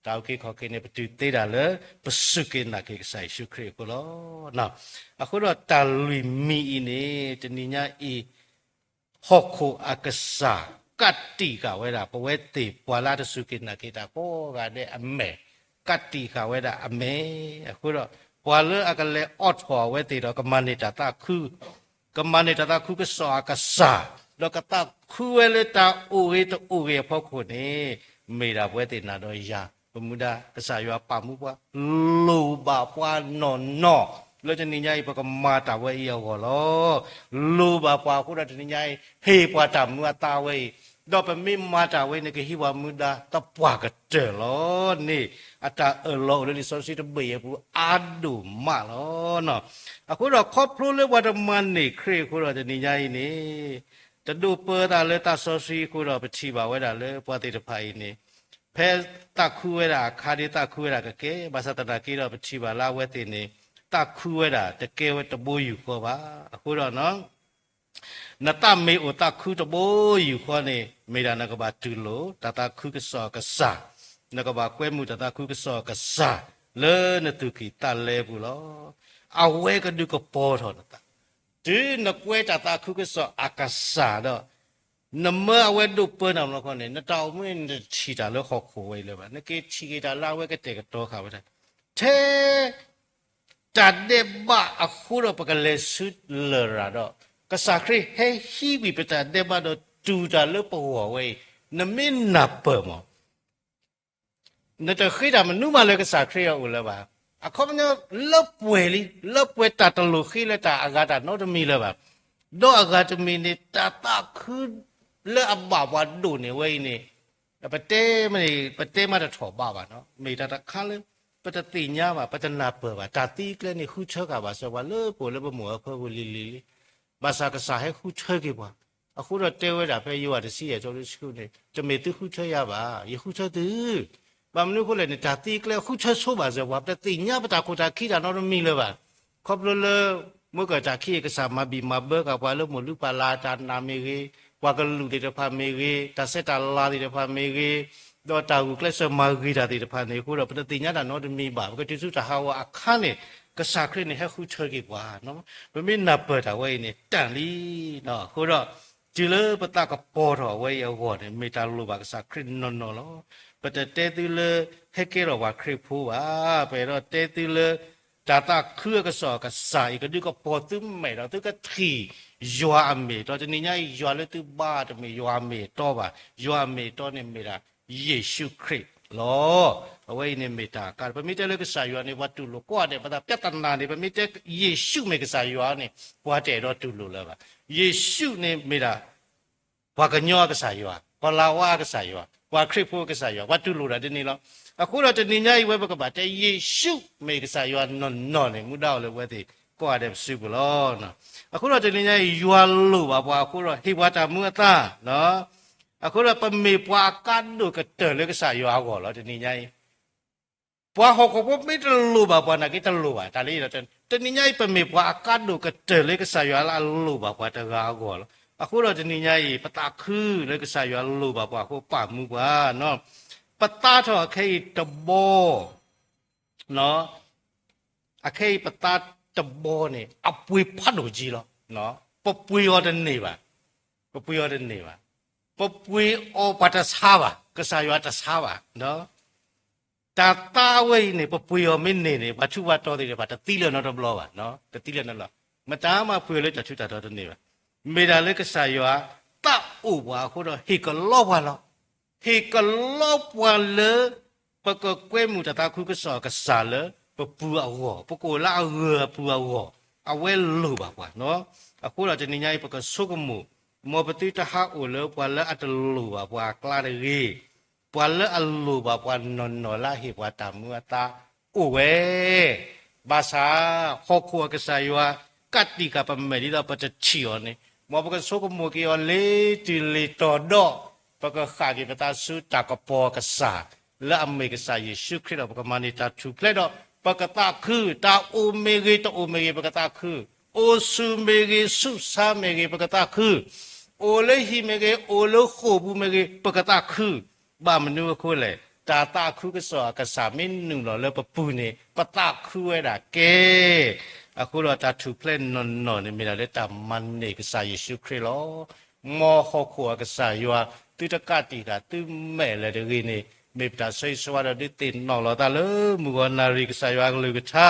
တၢ်အုၣ်က့ၤခီၣ်က့ၤန့ၣ် ပတုၤသ့ဒၣ်လၢ ပစူၢ်က့ၤနာ်က့ၤကစၢ်ယ့ၣ်ၡူးခရံာ်အဃိလီၤ. အဃိဒီးတၢ်လွံၢ်မံၤအံၤန့ၣ် တနံၤညါအံၤ ဟီၣ်ခိၣ်အကစၢ် ကးတံာ်ဃာ်ဝဲဒၣ် ပဝဲသ့ၣ်ပှၤလၢအတစူၢ်က့ၤနာ်က့ၤတၢ်ကိးဂၤဒဲးအမဲာ်, ကးတံာ်ဃာ်ဝဲဒၣ်အမဲာ်. အဃိဒီး ပှၤလၢအကလဲၤအိးထီၣ်အဝဲသ့ၣ်ဒီး ကမၤန့ၢ်တၢ်သးခု ကမၤန့ၢ်တၢ်သးခုကစီၣ်အကစၢ်, ဒီးကသးခုဝဲလၢတၢ်အိၣ်ဂ့ၤတအိၣ်ဂ့ၤအဖီခိၣ်န့ၣ်, မ့ၢ်ဒၣ်ပဝဲသ့ၣ်နၤဒီးယၤ ပမူဒါ ကစၢ်ယွၤပာ်မူပှၤ လိၣ်ဘၣ်ပှၤနီၢ်နီၢ် လၢတနံၤညါအံၤ ပကမၤတၢ်ဝဲအံၤအဂီၢ်လီၤ. လိၣ်ဘၣ်ပှၤအဃိဒီးတနံၤညါအံၤ ဟ့ၣ်ပှၤတၢ်မူအသးဝဲအံၤ, ဒီးပမ့ၢ်မၤတၢ်ဝဲန့ၣ် ကဟံးပှၤမူဒါသပှၢ်ကတၢၢ်လီၤန့ၣ်, အတၢ်အၢၣ်လီၤအိၣ်လၢလံာ်စီဆှံတဘ့ၣ်အံၤအပူၤအါဒိၣ်မးလီၤ. အဃိဒီးခီဖျိလၢပှၤတမၤန့ၢ်ခရံာ်အဃိဒီး တနံၤညါအံၤန့ၣ် တဒိးပၢသးလၢသးစီဆှံအဃိဒီး ပထံၣ်ဘၣ်ဝဲဒၣ်လၢပှၤသ့ၣ်တဖၣ်အံၤန့ၣ် ဖဲသးခုဝဲဒၣ်အခါဒ်သးခုဝဲဒၣ်ကကဲ, ဘၣ်ဆၣ်သနာ်က့ဒီး ပထံၣ်ဘၣ်လၢအဝဲသ့ၣ်န့ၣ် သးခုဝဲဒၣ်တကဲဝဲတဘိယူၢ်ဃီဘၣ်. အဃိဒီး နသးမ့ၢ်အိၣ်သးခုတဘိယူၢ်ဃီန့ၣ် မ့ၢ်ဒၣ်နကဘၣ်တူၢ်လိာ် တၢ်သးခုကစီၣ်အကစၢ်, နကဘၣ်ကွဲမုာ်တၢ်သးခုကစီၣ်အကစၢ် လၢနသူၣ်ကံၢ်သးလဲပူၤလီၤ. အဝဲကဒုးကပီၤထီၣ်နသး, တုၤနကွဲတၢ်သးခုကစီၣ်အကစၢ်ဒီး နမၢအဝဲဒိးပၢနၤမ့ၢ်ခီန့ၣ် နတၢ်အိၣ်မူန့ၣ် နတထံၣ်တၢ်လၢဟီၣ်ခိၣ်ဝဲအံၤလၢၤဘၣ်. နကထံၣ်က့ၤတၢ်လၢအဝဲကတဲာ်ကတီၤဃာ်ဝဲဒၣ် ထဲ တၢ်ဒဲးဘးအဃိဒီး ပကလဲၤဆူလရာ်ဒီး ကစၢ်ခရံာ်ဟဲဟံးကွံာ်ပတၢ်ဒဲးဘးဒီး တူၢ်တၢ်လၢပဂီၢ်ဝဲအံၤ, နမ့ၢ်နၢ်ပၢၢ်မး နတဃ့တၢ်မနုၤမးလၢကစၢ်ခရံာ်အအိၣ်လၢၤဘၣ်. အခီပညီ လၢပှဲၤလံ, လၢပှဲၤတၢ်တလိၣ်ဃ့လၢတၢ်အဂၤတၢ်နီတမံၤလၢၤဘၣ်. ဒီးအဂၤတမံၤန့ၣ် တၢ်သးခုလၢအဘၣ်ပှၤဒိၣ်န့ၢ်ဝဲအံၤန့ၣ် ပတဲမ့ၢ်န့ၣ် ပတဲမးတထီၣ်ဘးဘၣ်နီၤ. မ့ၢ်တၢ်တခါလၢ ပတသ့ၣ်ညါဘၣ်, ပတနၢ်ပၢၢ်ဘၣ်. တၢ်သံကျဲန့ၣ် ဃုထၢဃာ်ဘၣ်စၢၤပှၤလၢပအိၣ်လၢပမိၢ်အဖၢပူၤလံၤလံၤလံၤ. ဘၣ်ဆၣ်ကစၢ်ဟဲဃုထၢက့ၤပှၤ, အဃိဒီးတဲဝဲဒၣ်ဖဲယိၤဟၣ်တဆံယဲၢ် အဆၢဖိတဆံဃုန့ၣ် တမ့ၢ်သုဃုထၢယၤဘၣ်, ယဃုထၢသု ဘၣ်မနုၤအဃိလဲၣ်န့ၣ် တၢ်သံကျဲဃုထၢဆိဘၣ်စၢၤပှၤ, ပတသ့ၣ်ညါပတၢ်ခိၣ်တၢ်ခံတၢ်နီတမံၤလၢၤဘၣ်. ခီဖျိလၢ မ့ၢ်ကတၢ်ခံအံၤ ကစၢ်မၤဘံၣ်မၤဘၢဃာ်ပှၤလၢမိၢ်လုၢ်ပၢ်လၢ်အတၢ်နာ်မ့ၢ်ဂ့ၤ, ပှၤကလုာ်သ့ၣ်တဖၣ်မ့ၢ်ဂ့ၤ, တၢ်ဆဲးတၢ်လၤသ့ၣ်တဖၣ်မ့ၢ်ဂ့ၤ, ဒီးတၢ်ဂုာ်ကျဲးစၢးမၤဂ့ၤတၢ်သ့ၣ်တဖၣ်န့ၣ်အဃိဒီး ပတသ့ၣ်ညါတၢ်နီတမံၤဘၣ်. ပကတုၤဆူတၢ်ဟးဂီၤအခါန့ၣ် ကစၢ်ခရံာ်န့ၣ်ဟဲဃုထၢက့ၤပှၤ, ပမ့ၢ်နၢ်ပၢၢ်တၢ်ဝဲအံၤန့ၣ် တၢ်လံ. အဃိဒီး တုၤလၢပသးကပီၤထီၣ်ဝဲအံၤအဂီၢ်န့ၣ် မ့ၢ်တၢ်လိၣ်ဘၣ်ကစၢ်ခရံာ်နီၢ်နီၢ်လီၤ. ပတတဲသုလၢ ဟဲကဲထီၣ်ပှၤခရံာ်ဖိဘၣ်. ပအဲၣ်ဒိးတဲသုလၢ တၢ်သးခုအကစီၣ်အကစၢ်အံၤ ကဒုးကပီၤသုမဲာ်ဒီး သုကထံၣ်ယွၤအမ့ၢ်အတီ. တနံၤညါအံၤ ယွၤလၢသုဘါတမ့ၢ်ယွၤအမ့ၢ်အတီဘၣ်. ယွၤအမ့ၢ်အတီန့ၣ်မ့ၢ်ဒၣ် ယ့ၣ်ၡူးခရံာ် လီၤ. အဝဲအံၤန့ၣ်မ့ၢ်တၢ်ကါ, ပမ့ၢ်တဲလၢကစၢ်ယွၤန့ၣ် ပှၤတူၢ်လိာ်ကိးဂၤဒဲး, ပသးပြဿနာန့ၣ် ပမ့ၢ်တဲယ့ၣ်ၡူးမ့ၢ်ကစၢ်ယွၤန့ၣ် ပှၤတအဲၣ်ဒိးတူၢ်လိာ်လၢၤဘၣ်. ယ့ၣ်ၡူးန့ၣ်မ့ၢ်ဒၣ် ပှၤကညီအကစၢ်ယွၤ, ပှၤလၤဝါအကစၢ်ယွၤ, ပှၤခရံာ်ဖိအကစၢ်ယွၤ, ပှၤတူၢ်လိာ်ဒၣ်ဒ်န့ၣ်လီၤ. အဃိဒီးတနံၤညါအံၤ ဝဲပကဘၣ်တဲ ယ့ၣ်ၡူးမ့ၢ်ကစၢ်ယွၤနီၢ်နီၢ်န့ၣ် မူဒါအိၣ်လၢအဝဲသ့ၣ်ကိးဂၤဒဲးပစုပူၤလီၤ. အဃိဒီးတနံၤညါအံၤ ယွၤလိၣ်ဘၣ်ပှၤအဃိဒီး ဟ့ၣ်ပှၤတၢ်မူအသါ အဃိဒီးပမ့ၢ်ပှၤအကါဒိၣ်ကတၢၢ်လၢကစၢ်ယွၤအဂီၢ်လီၤ. တနံၤညါအံၤ ပှၤဟီၣ်ခိၣ်ဖိမ့ၢ်တလိၣ်ဘၣ်ပှၤနာ်က့ တလိၣ်ဘၣ်တၢ်လၢယဒီး, တနံၤညါအံၤ ပမ့ၢ်ပှၤအကါဒိၣ်ကတၢၢ်လၢကစၢ်ယွၤလၢအလိၣ်ဘၣ်ပှၤတဂၤအဂီၢ်လီၤ. အဃိဒီးတနံၤညါအံၤ ပသးခုလၢကစၢ်ယွၤလိၣ်ဘၣ်ပှၤအဃိ ပာ်မူပှၤ, ပသါထီၣ်အခဲအံၤတဘီ အခဲအံၤပသါတဘီန့ၣ် အပှ့ၤဖးဒိၣ်က့လီၤ. ပပှ့ၤအီၤတန့ၢ်ဘၣ်, ပပှ့ၤအီၤတန့ၢ်ဘၣ်, ပပှ့ၤအီၤပှၤတဆါဘၣ်, ကစၢ်ယွၤတဆါဘၣ်. တၢ်သါဝဲအံၤန့ၣ် ပပှ့ၤအီၤမ့ၢ်န့ၢ်န့ၣ် ပှၤထူးပှၤတီၤသ့ၣ်တဖၣ် တသံလၢၤနီတဘျီဘၣ်, တသံလၢၤနီတဘျီ, မတၤမးပှ့ၤအီၤလၢတၢ်ထူးတၢ်တီၤတန့ၢ်ဘၣ်. မ့ၢ်ဒၣ်လၢကစၢ်ယွၤသးအိၣ်ပှၤအဃိဒီး ဟ့ၣ်ကလီပှၤလီၤ. ဟ့ၣ်ကလီပှၤလၢ ပကကွဲမုာ်တၢ်သးခုကစီၣ်အကစၢ်လၢပပူၤအဂီၢ်, ပကအိၣ်လၢအဂၢၢ်အပူၤအဂီၢ်, အဝဲလိၣ်ဘၣ်ပှၤ. အဃိဒီးတနံၤညါအံၤ ပကဆိကမိၣ်, မ်ပသုတဟးအိၣ်လၢပှၤလၢအတလိၣ်ဘၣ်ပှၤအကျါတဂ့ၤ, ပှၤလၢအလိၣ်ဘၣ်ပှၤနီၢ်နီၢ်လၢအဟ့ၣ်ပှၤတၢ်မူအသါအိၣ်ဝဲ ဘၣ်ဆၣ် ဟီၣ်ခိၣ်အကစၢ်ယွၤ ကးတံာ်ဃာ်ပမဲာ်ဒ်သိးပတထံၣ်အီၤန့ၣ်, မ်ပကဆိကမိၣ်က့ၤအီၤလ့ၤတုၤလ့ၤတီၤဒီး ပကဃၣ်က့ၤပသးဆူတၢ်ကပီၤအကစၢ် လၢအမ့ၢ်ကစၢ်ယ့ၣ်ၡူးခရံာ်ဒီး ပကမၤန့ၢ်တၢ်ထူၣ်ဖျဲးဒီး ပကသးခု, တၢ်အိၣ်မ့ၢ်ဂ့ၤ တအိၣ်မ့ၢ်ဂ့ၤ ပကသးခု, အိၣ်ဆူၣ်မ့ၢ်ဂ့ၤ ဆူးဆါမ့ၢ်ဂ့ၤ ပကသးခု, အိၣ်လၢဟံၣ်မ့ၢ်ဂ့ၤ အိၣ်လၢဃိာ်ပူၤမ့ၢ်ဂ့ၤ ပကသးခု, ဘၣ်မနုၤအဃိလဲၣ်, တၢ်သးခုကစီၣ်အကစၢ်မ့ၢ်နုာ်လီၤလၢပပူၤန့ၣ် ပသးခုဝဲဒၣ်ကဲ. အဃိဒီးတၢ်ထူၣ်ဖျဲးနီၢ်နီၢ်န့ၣ် မ့ၢ်ဒၣ်လၢတၢ်မၤန့ၢ်ကစၢ်ယ့ၣ်ၡူးခရံာ်လီၤ. မ်ဟီၣ်ခိၣ်အကစၢ်ယွၤ သုတကးတံာ်ဃာ်သုမဲာ်လၢၤတဂ့ၤန့ၣ် မ့ၢ်ပတၢ်ဆၢဂ့ၤဆၢဝါဒီး ဒုးသ့ၣ်နီၣ်လီၤသးလၢမုၢ်ဂီၤနၣ်ရံၣ် ကစၢ်ယွၤအကလုၢ်ကထါ,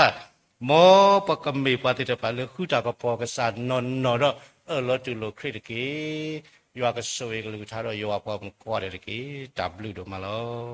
မ်ပကမ့ၢ်ပှၤသ့ၣ်တဖၣ်လၢဃုတၢ်ကပီၤကစၢ်နီၢ်နီၢ်ဒီး အၢၣ်လီၤတူၢ်လိာ်ခရံာ်တက့ၢ်. ယွၤကဆိၣ်ဂ့ၤကလုၢ်ကထါဒီး ယွၤပှၤမုၣ်ကိးဂၤဒဲးတက့ၢ်. တၢ်ဘျုးဒိၣ်မးလီၤ. တၢ်ဘျုးဒိၣ်မးလီၤ.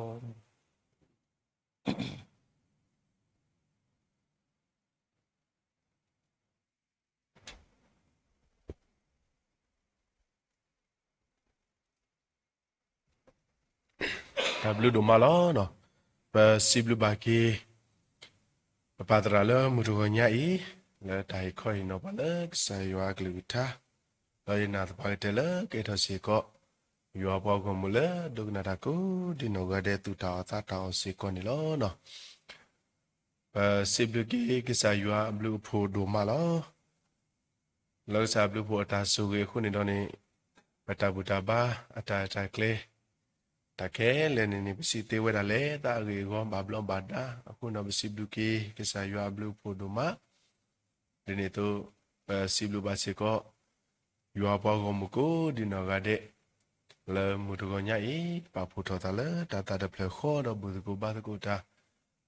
ပစံးဘျုးဘၣ်က့ၤ ပပၢ်သရၣ်လၢမုၢ်တဂီၤညါအံၤ လၢတၢ်ဟ့ၣ်ခီဟ့ၣ်နီၤပှၤလၢကစၢ်ယွၤအကလုၢ်ကထါ, ဒီးယနာ်သပှၢ်ကတၢၢ်လၢကအဲၣ်ထီၣ်စ့ၢ်ကီး ယွၤပှၤဂီၢ်မုၢ်လၢဒိကနၣ်တၢ်ကိးဒ်နီၢ်ဂၤဒဲး သူၣ်တၢ်အီၣ်သးတၢ်အီၣ်စ့ၢ်ကီးန့ၣ်လီၤ. ပစံးဘျုးက့ၤကစၢ်ယွၤအဘျုးအဖှိၣ်ဒိၣ်မးလီၤ. လၢကစၢ်အဘျုးအဖှိၣ်အတၢ်ဆိၣ်ဂ့ၤအဃိန့ၣ်ဒီးန့ၣ် ပတၢ်ဘူၣ်တၢ်ဘါ အတၢ်ရဲၣ်တၢ်ကျဲၤ တၢ်ခဲလၢာ်န့ၣ်န့ၣ် ပစံးသ့ဝဲဒၣ်လဲာ်သးအဂ့ၢ်အဂီၢ် ဘၣ်ဘျီးဘၣ်ဒါအဃိန့ၣ်ဒီး ပစံးဘျုးက့ၤကစၢ်ယွၤအဘျုးအဖှိၣ်ဒိၣ်မး. ဒ်န့ၣ်အသိး ပစံးဘျုးဘၣ်စ့ၢ်ကီး ယွၤပှၤဂီၢ်မုၢ်ကိးဒ်နီၢ်ဂၤဒဲး လၢမုၢ်တဂီၤညါအံၤ ပာ်ဖှိၣ်ထီၣ်သးလၢတၢ်သးတဖျၢၣ်ဃီဒီး ဘူၣ်သကိးဘါသကိးတၢ်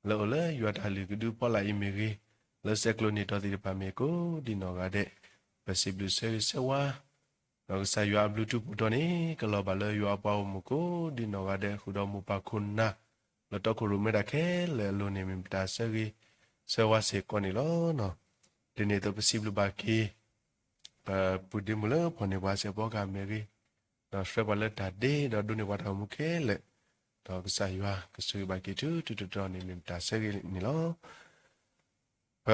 လၢအိၣ်လၢယွၤတၢ်လုၢ်ကဒုဖီလာ်အံၤမ့ၢ်ဂ့ၤ, လၢဆဲးကျိးနံၣ်တီသ့ၣ်တဖၣ်မ့ၢ်ကိးဒ်နီၢ်ဂၤဒဲး, ပစံးဘျုးဆၢဂ့ၤဆၢဝါ ဒီးကစၢ်ယွၤအဘျုးထူးပူၤဒီးန့ၣ် ကလီၤဘၣ်လၢယွၤအပှၤဂီၢ်မုၢ်ကိးဒ်နီၢ်ဂၤဒဲး ဃုာ်ဒီးမိၢ်ပၢ်ခိၣ်နၢ် လၢတီခိၣ်ရိၣ်မဲတၢ်ခဲလၢာ်အလိၤန့ၣ် မ့ၢ်ပတၢ်ဆၢဂ့ၤဆၢဝါစ့ၢ်ကီးန့ၣ်လီၤ. ဒ်န့ၣ်အသိးပစံးဘျုးဘၣ်က့ၤ ပပုၢ်ဒ့မုၣ်လၢဖီၣ်န့ၢ်ပှၤစဲးဖီကဟၣ်မ့ၢ်ဂ့ၤ, ဒီးဆှၢပှၤလၢတၢ်ဒ့ ဒီးဒိးန့ၢ်ပှၤတၢ်အိၣ်မူခဲလၢာ်, ဒီးကစၢ်ယွၤကဆိၣ်ဂ့ၤဘၣ်က့ၤထူထူတီတီန့ၣ် မ့ၢ်ပတၢ်ဆၢဂ့ၤန့ၣ်လီၤ. ပ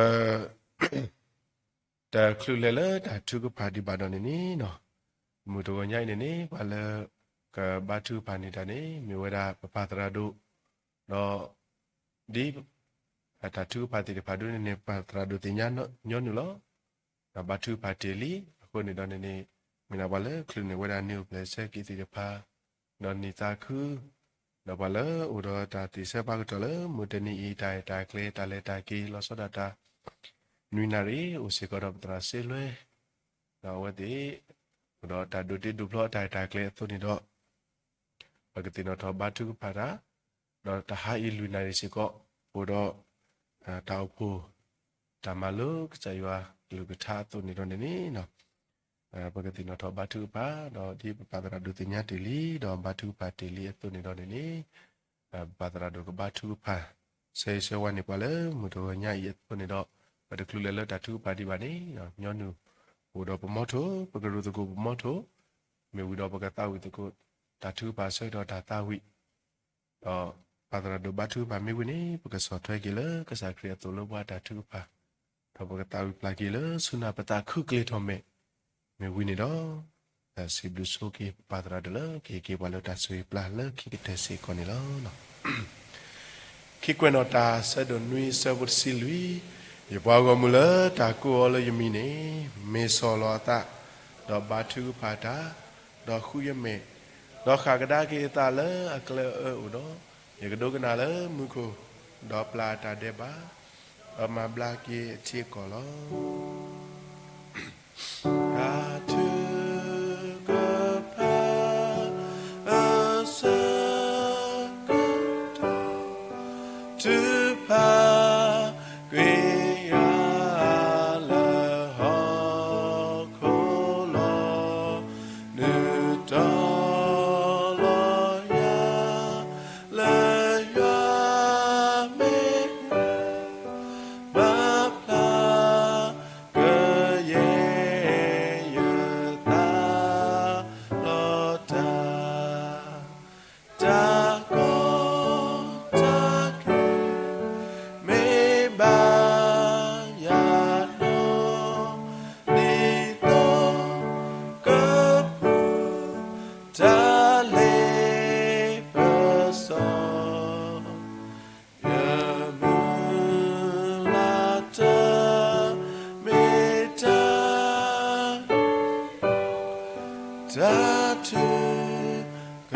တချုးလဲၤလၢတၢ်ထုကဖၣ်ဒံးဘၣ်ဒီးန့ၣ်န့ၣ်, မုၢ်တဂီၤညါအံၤန့ၣ်န့ၣ် ပှၤလၢကဘါထုကဖၣ်န့ၢ်တၢ်န့ၣ် မ့ၢ်ဝဲဒၣ်ပပၢ်သရၣ်ဒိၣ်, ဒီး ဒ်တၢ်ထုကဖၣ်သ့ၣ်တဖၣ်ဒိၣ်န့ၣ်န့ၣ် ပၢ်သရၣ်ဒိၣ်သ့ၣ်ညါညီနုၢ်လီၤ. ဒီးဘါထုကဖၣ်တ့ၢ်လံ, အဃိန့ၣ်ဒီးန့ၣ်န့ၣ် မ့ၢ်ဒၣ်ပှၤလၢချုးန့ၢ်ဝဲဒၣ်န့ၢ်အိၣ်ဖျဲၣ်ဆၢက့ၤသ့ၣ်တဖၣ်, ဒီးန့ၢ်သးခု, ဒီးပှၤလၢအိၣ်ဒီးတၢ်သ့ၣ်ဆၢပာ်ကတီၢ်လၢမုၢ်တနံၤအံၤ တၢ်အဲၣ်တၢ်ကျဲၤ တၢ်လဲၤတၢ်က့ၤ လီၤဆီဒၣ်တၢ် နွံနၣ်ရံၣ် အိၣ်စ့ၢ်ကီးဒီးပသရၣ်စ့လွဲ, ဒီးအဝဲသ့ၣ် အိၣ်ဒီးတၢ်ဒိးတ့ဒိးဖျီအတၢ်အဲၣ်တၢ်ကျဲၤအသိးန့ၣ်ဒီး ပကသ့ၣ်နီၣ်ထီၣ်ဘါထုကဖၣ်တၢ်, ဒီးတဟါအံၤလွံၢ်နၣ်ရံၣ်စ့ၢ်ကီး အိၣ်ဒီး တၢ်အိၣ်ဖှိၣ် တၢ်မၤလိကစၢ်ယွၤကလုၢ်ကထါအသိးန့ၣ်ဒီးန့ၣ်န့ၣ်, ပကသ့ၣ်နီၣ်ထီၣ်ဘါထုကဖၣ် ဒီးဒ်ပပၢ်သရၣ်ဒိၣ်သ့ၣ်ညါတ့ၢ်လံ ဒီးဘါထုကဖၣ်တ့ၢ်လံအသိးန့ၣ်ဒီးန့ၣ်န့ၣ်, ပပၢ်သရၣ်ဒိၣ်ကဘါထုကဖၣ် ဆၢဂ့ၤဆၢဝါန့ၢ်ပှၤလၢမုၢ်တဂီၤညါအံၤအသိးန့ၣ်ဒီး ပတချုးလဲၤလၢတၢ်ထုကဖၣ်ဒံးဘၣ်န့ၣ် ညီနုၢ်အိၣ်ဒီးပမီထိ ပကရူၢ်သကိးပမီထိ မ့ၢ်ဝံၤဒီးပကသးဝံၣ်သကိး တၢ်ထုကဖၣ်ဆၢကတီၢ်တၢ်သးဝံၣ် ဒီးပၢ်သရၣ်ဒိၣ်ဘါထုကဖၣ်မ့ၢ်ဝံၤန့ၣ် ပကဆီၣ်ထွဲက့ၤလၢကစၢ်ခရံာ်အသိးလၢပှၤတၢ်ထုကဖၣ် ဒီးပကသးဝံၣ်ပျၢ်က့ၤလၢဆူနၢ်ပသးခုကလ့ၤထီၣ်မဲာ် မ့ၢ်ဝံၤန့ၣ်ဒီး စံးဘျုးဆိက့ၤပပၢ်သရၣ်ဒိၣ်လၢ ကဟ့ၣ်က့ၤပှၤလၢတၢ်ဆိၣ်ဂ့ၤပျၢ်လၢခံကတၢၢ်စ့ၢ်ကီးန့ၣ်လီၤ. ခံကွဲးနီၣ်တၢ် ဆၢဒိၣ်နွံ ဆၢဖိတဆံလွံၢ်, ယပှၤဂီၢ်မုၢ်လၢတၢ်ကိးအီၤလၢယမံၤန့ၣ် မ့ၢ်ဆီၣ်လီၤအသး, ဒီးဘါထုကဖၣ်တၢ်, ဒီးဃုယမဲာ်, ဒီးဃၣ်ကဒါက့ၤအသးလၢအကျဲအအၢအိၣ်ဒီး, ယကဒိကနၣ်လၢမူခိၣ်, ဒီးပျၢ်အတၢ်ဒဲးဘး, ဒီးမၤဘျါက့ၤအထံအကီၢ်လီၤ. တၢ်ထုကဖၣ် အဆၢကတီၢ် ထုကဖၣ်ကွံာ်ယၤလၢဟီၣ်ခိၣ်လီၤ. နုာ်တီၤလီၤယၤ လၢယွၤမ့ၢ်ယွၤ ဘၣ်ဖျါကယဲၢ်ယသးလီၤတၢ်, တၢ်ကီတၢ်ခဲ မ့ၢ်ဘၣ်ယၤနီၢ် ဒ်သိးကပူၤ တၢ်လ့ပစီ ယမုၢ်လၢ်တၢ် မ့ၢ်တၢ် တၢ်ထုက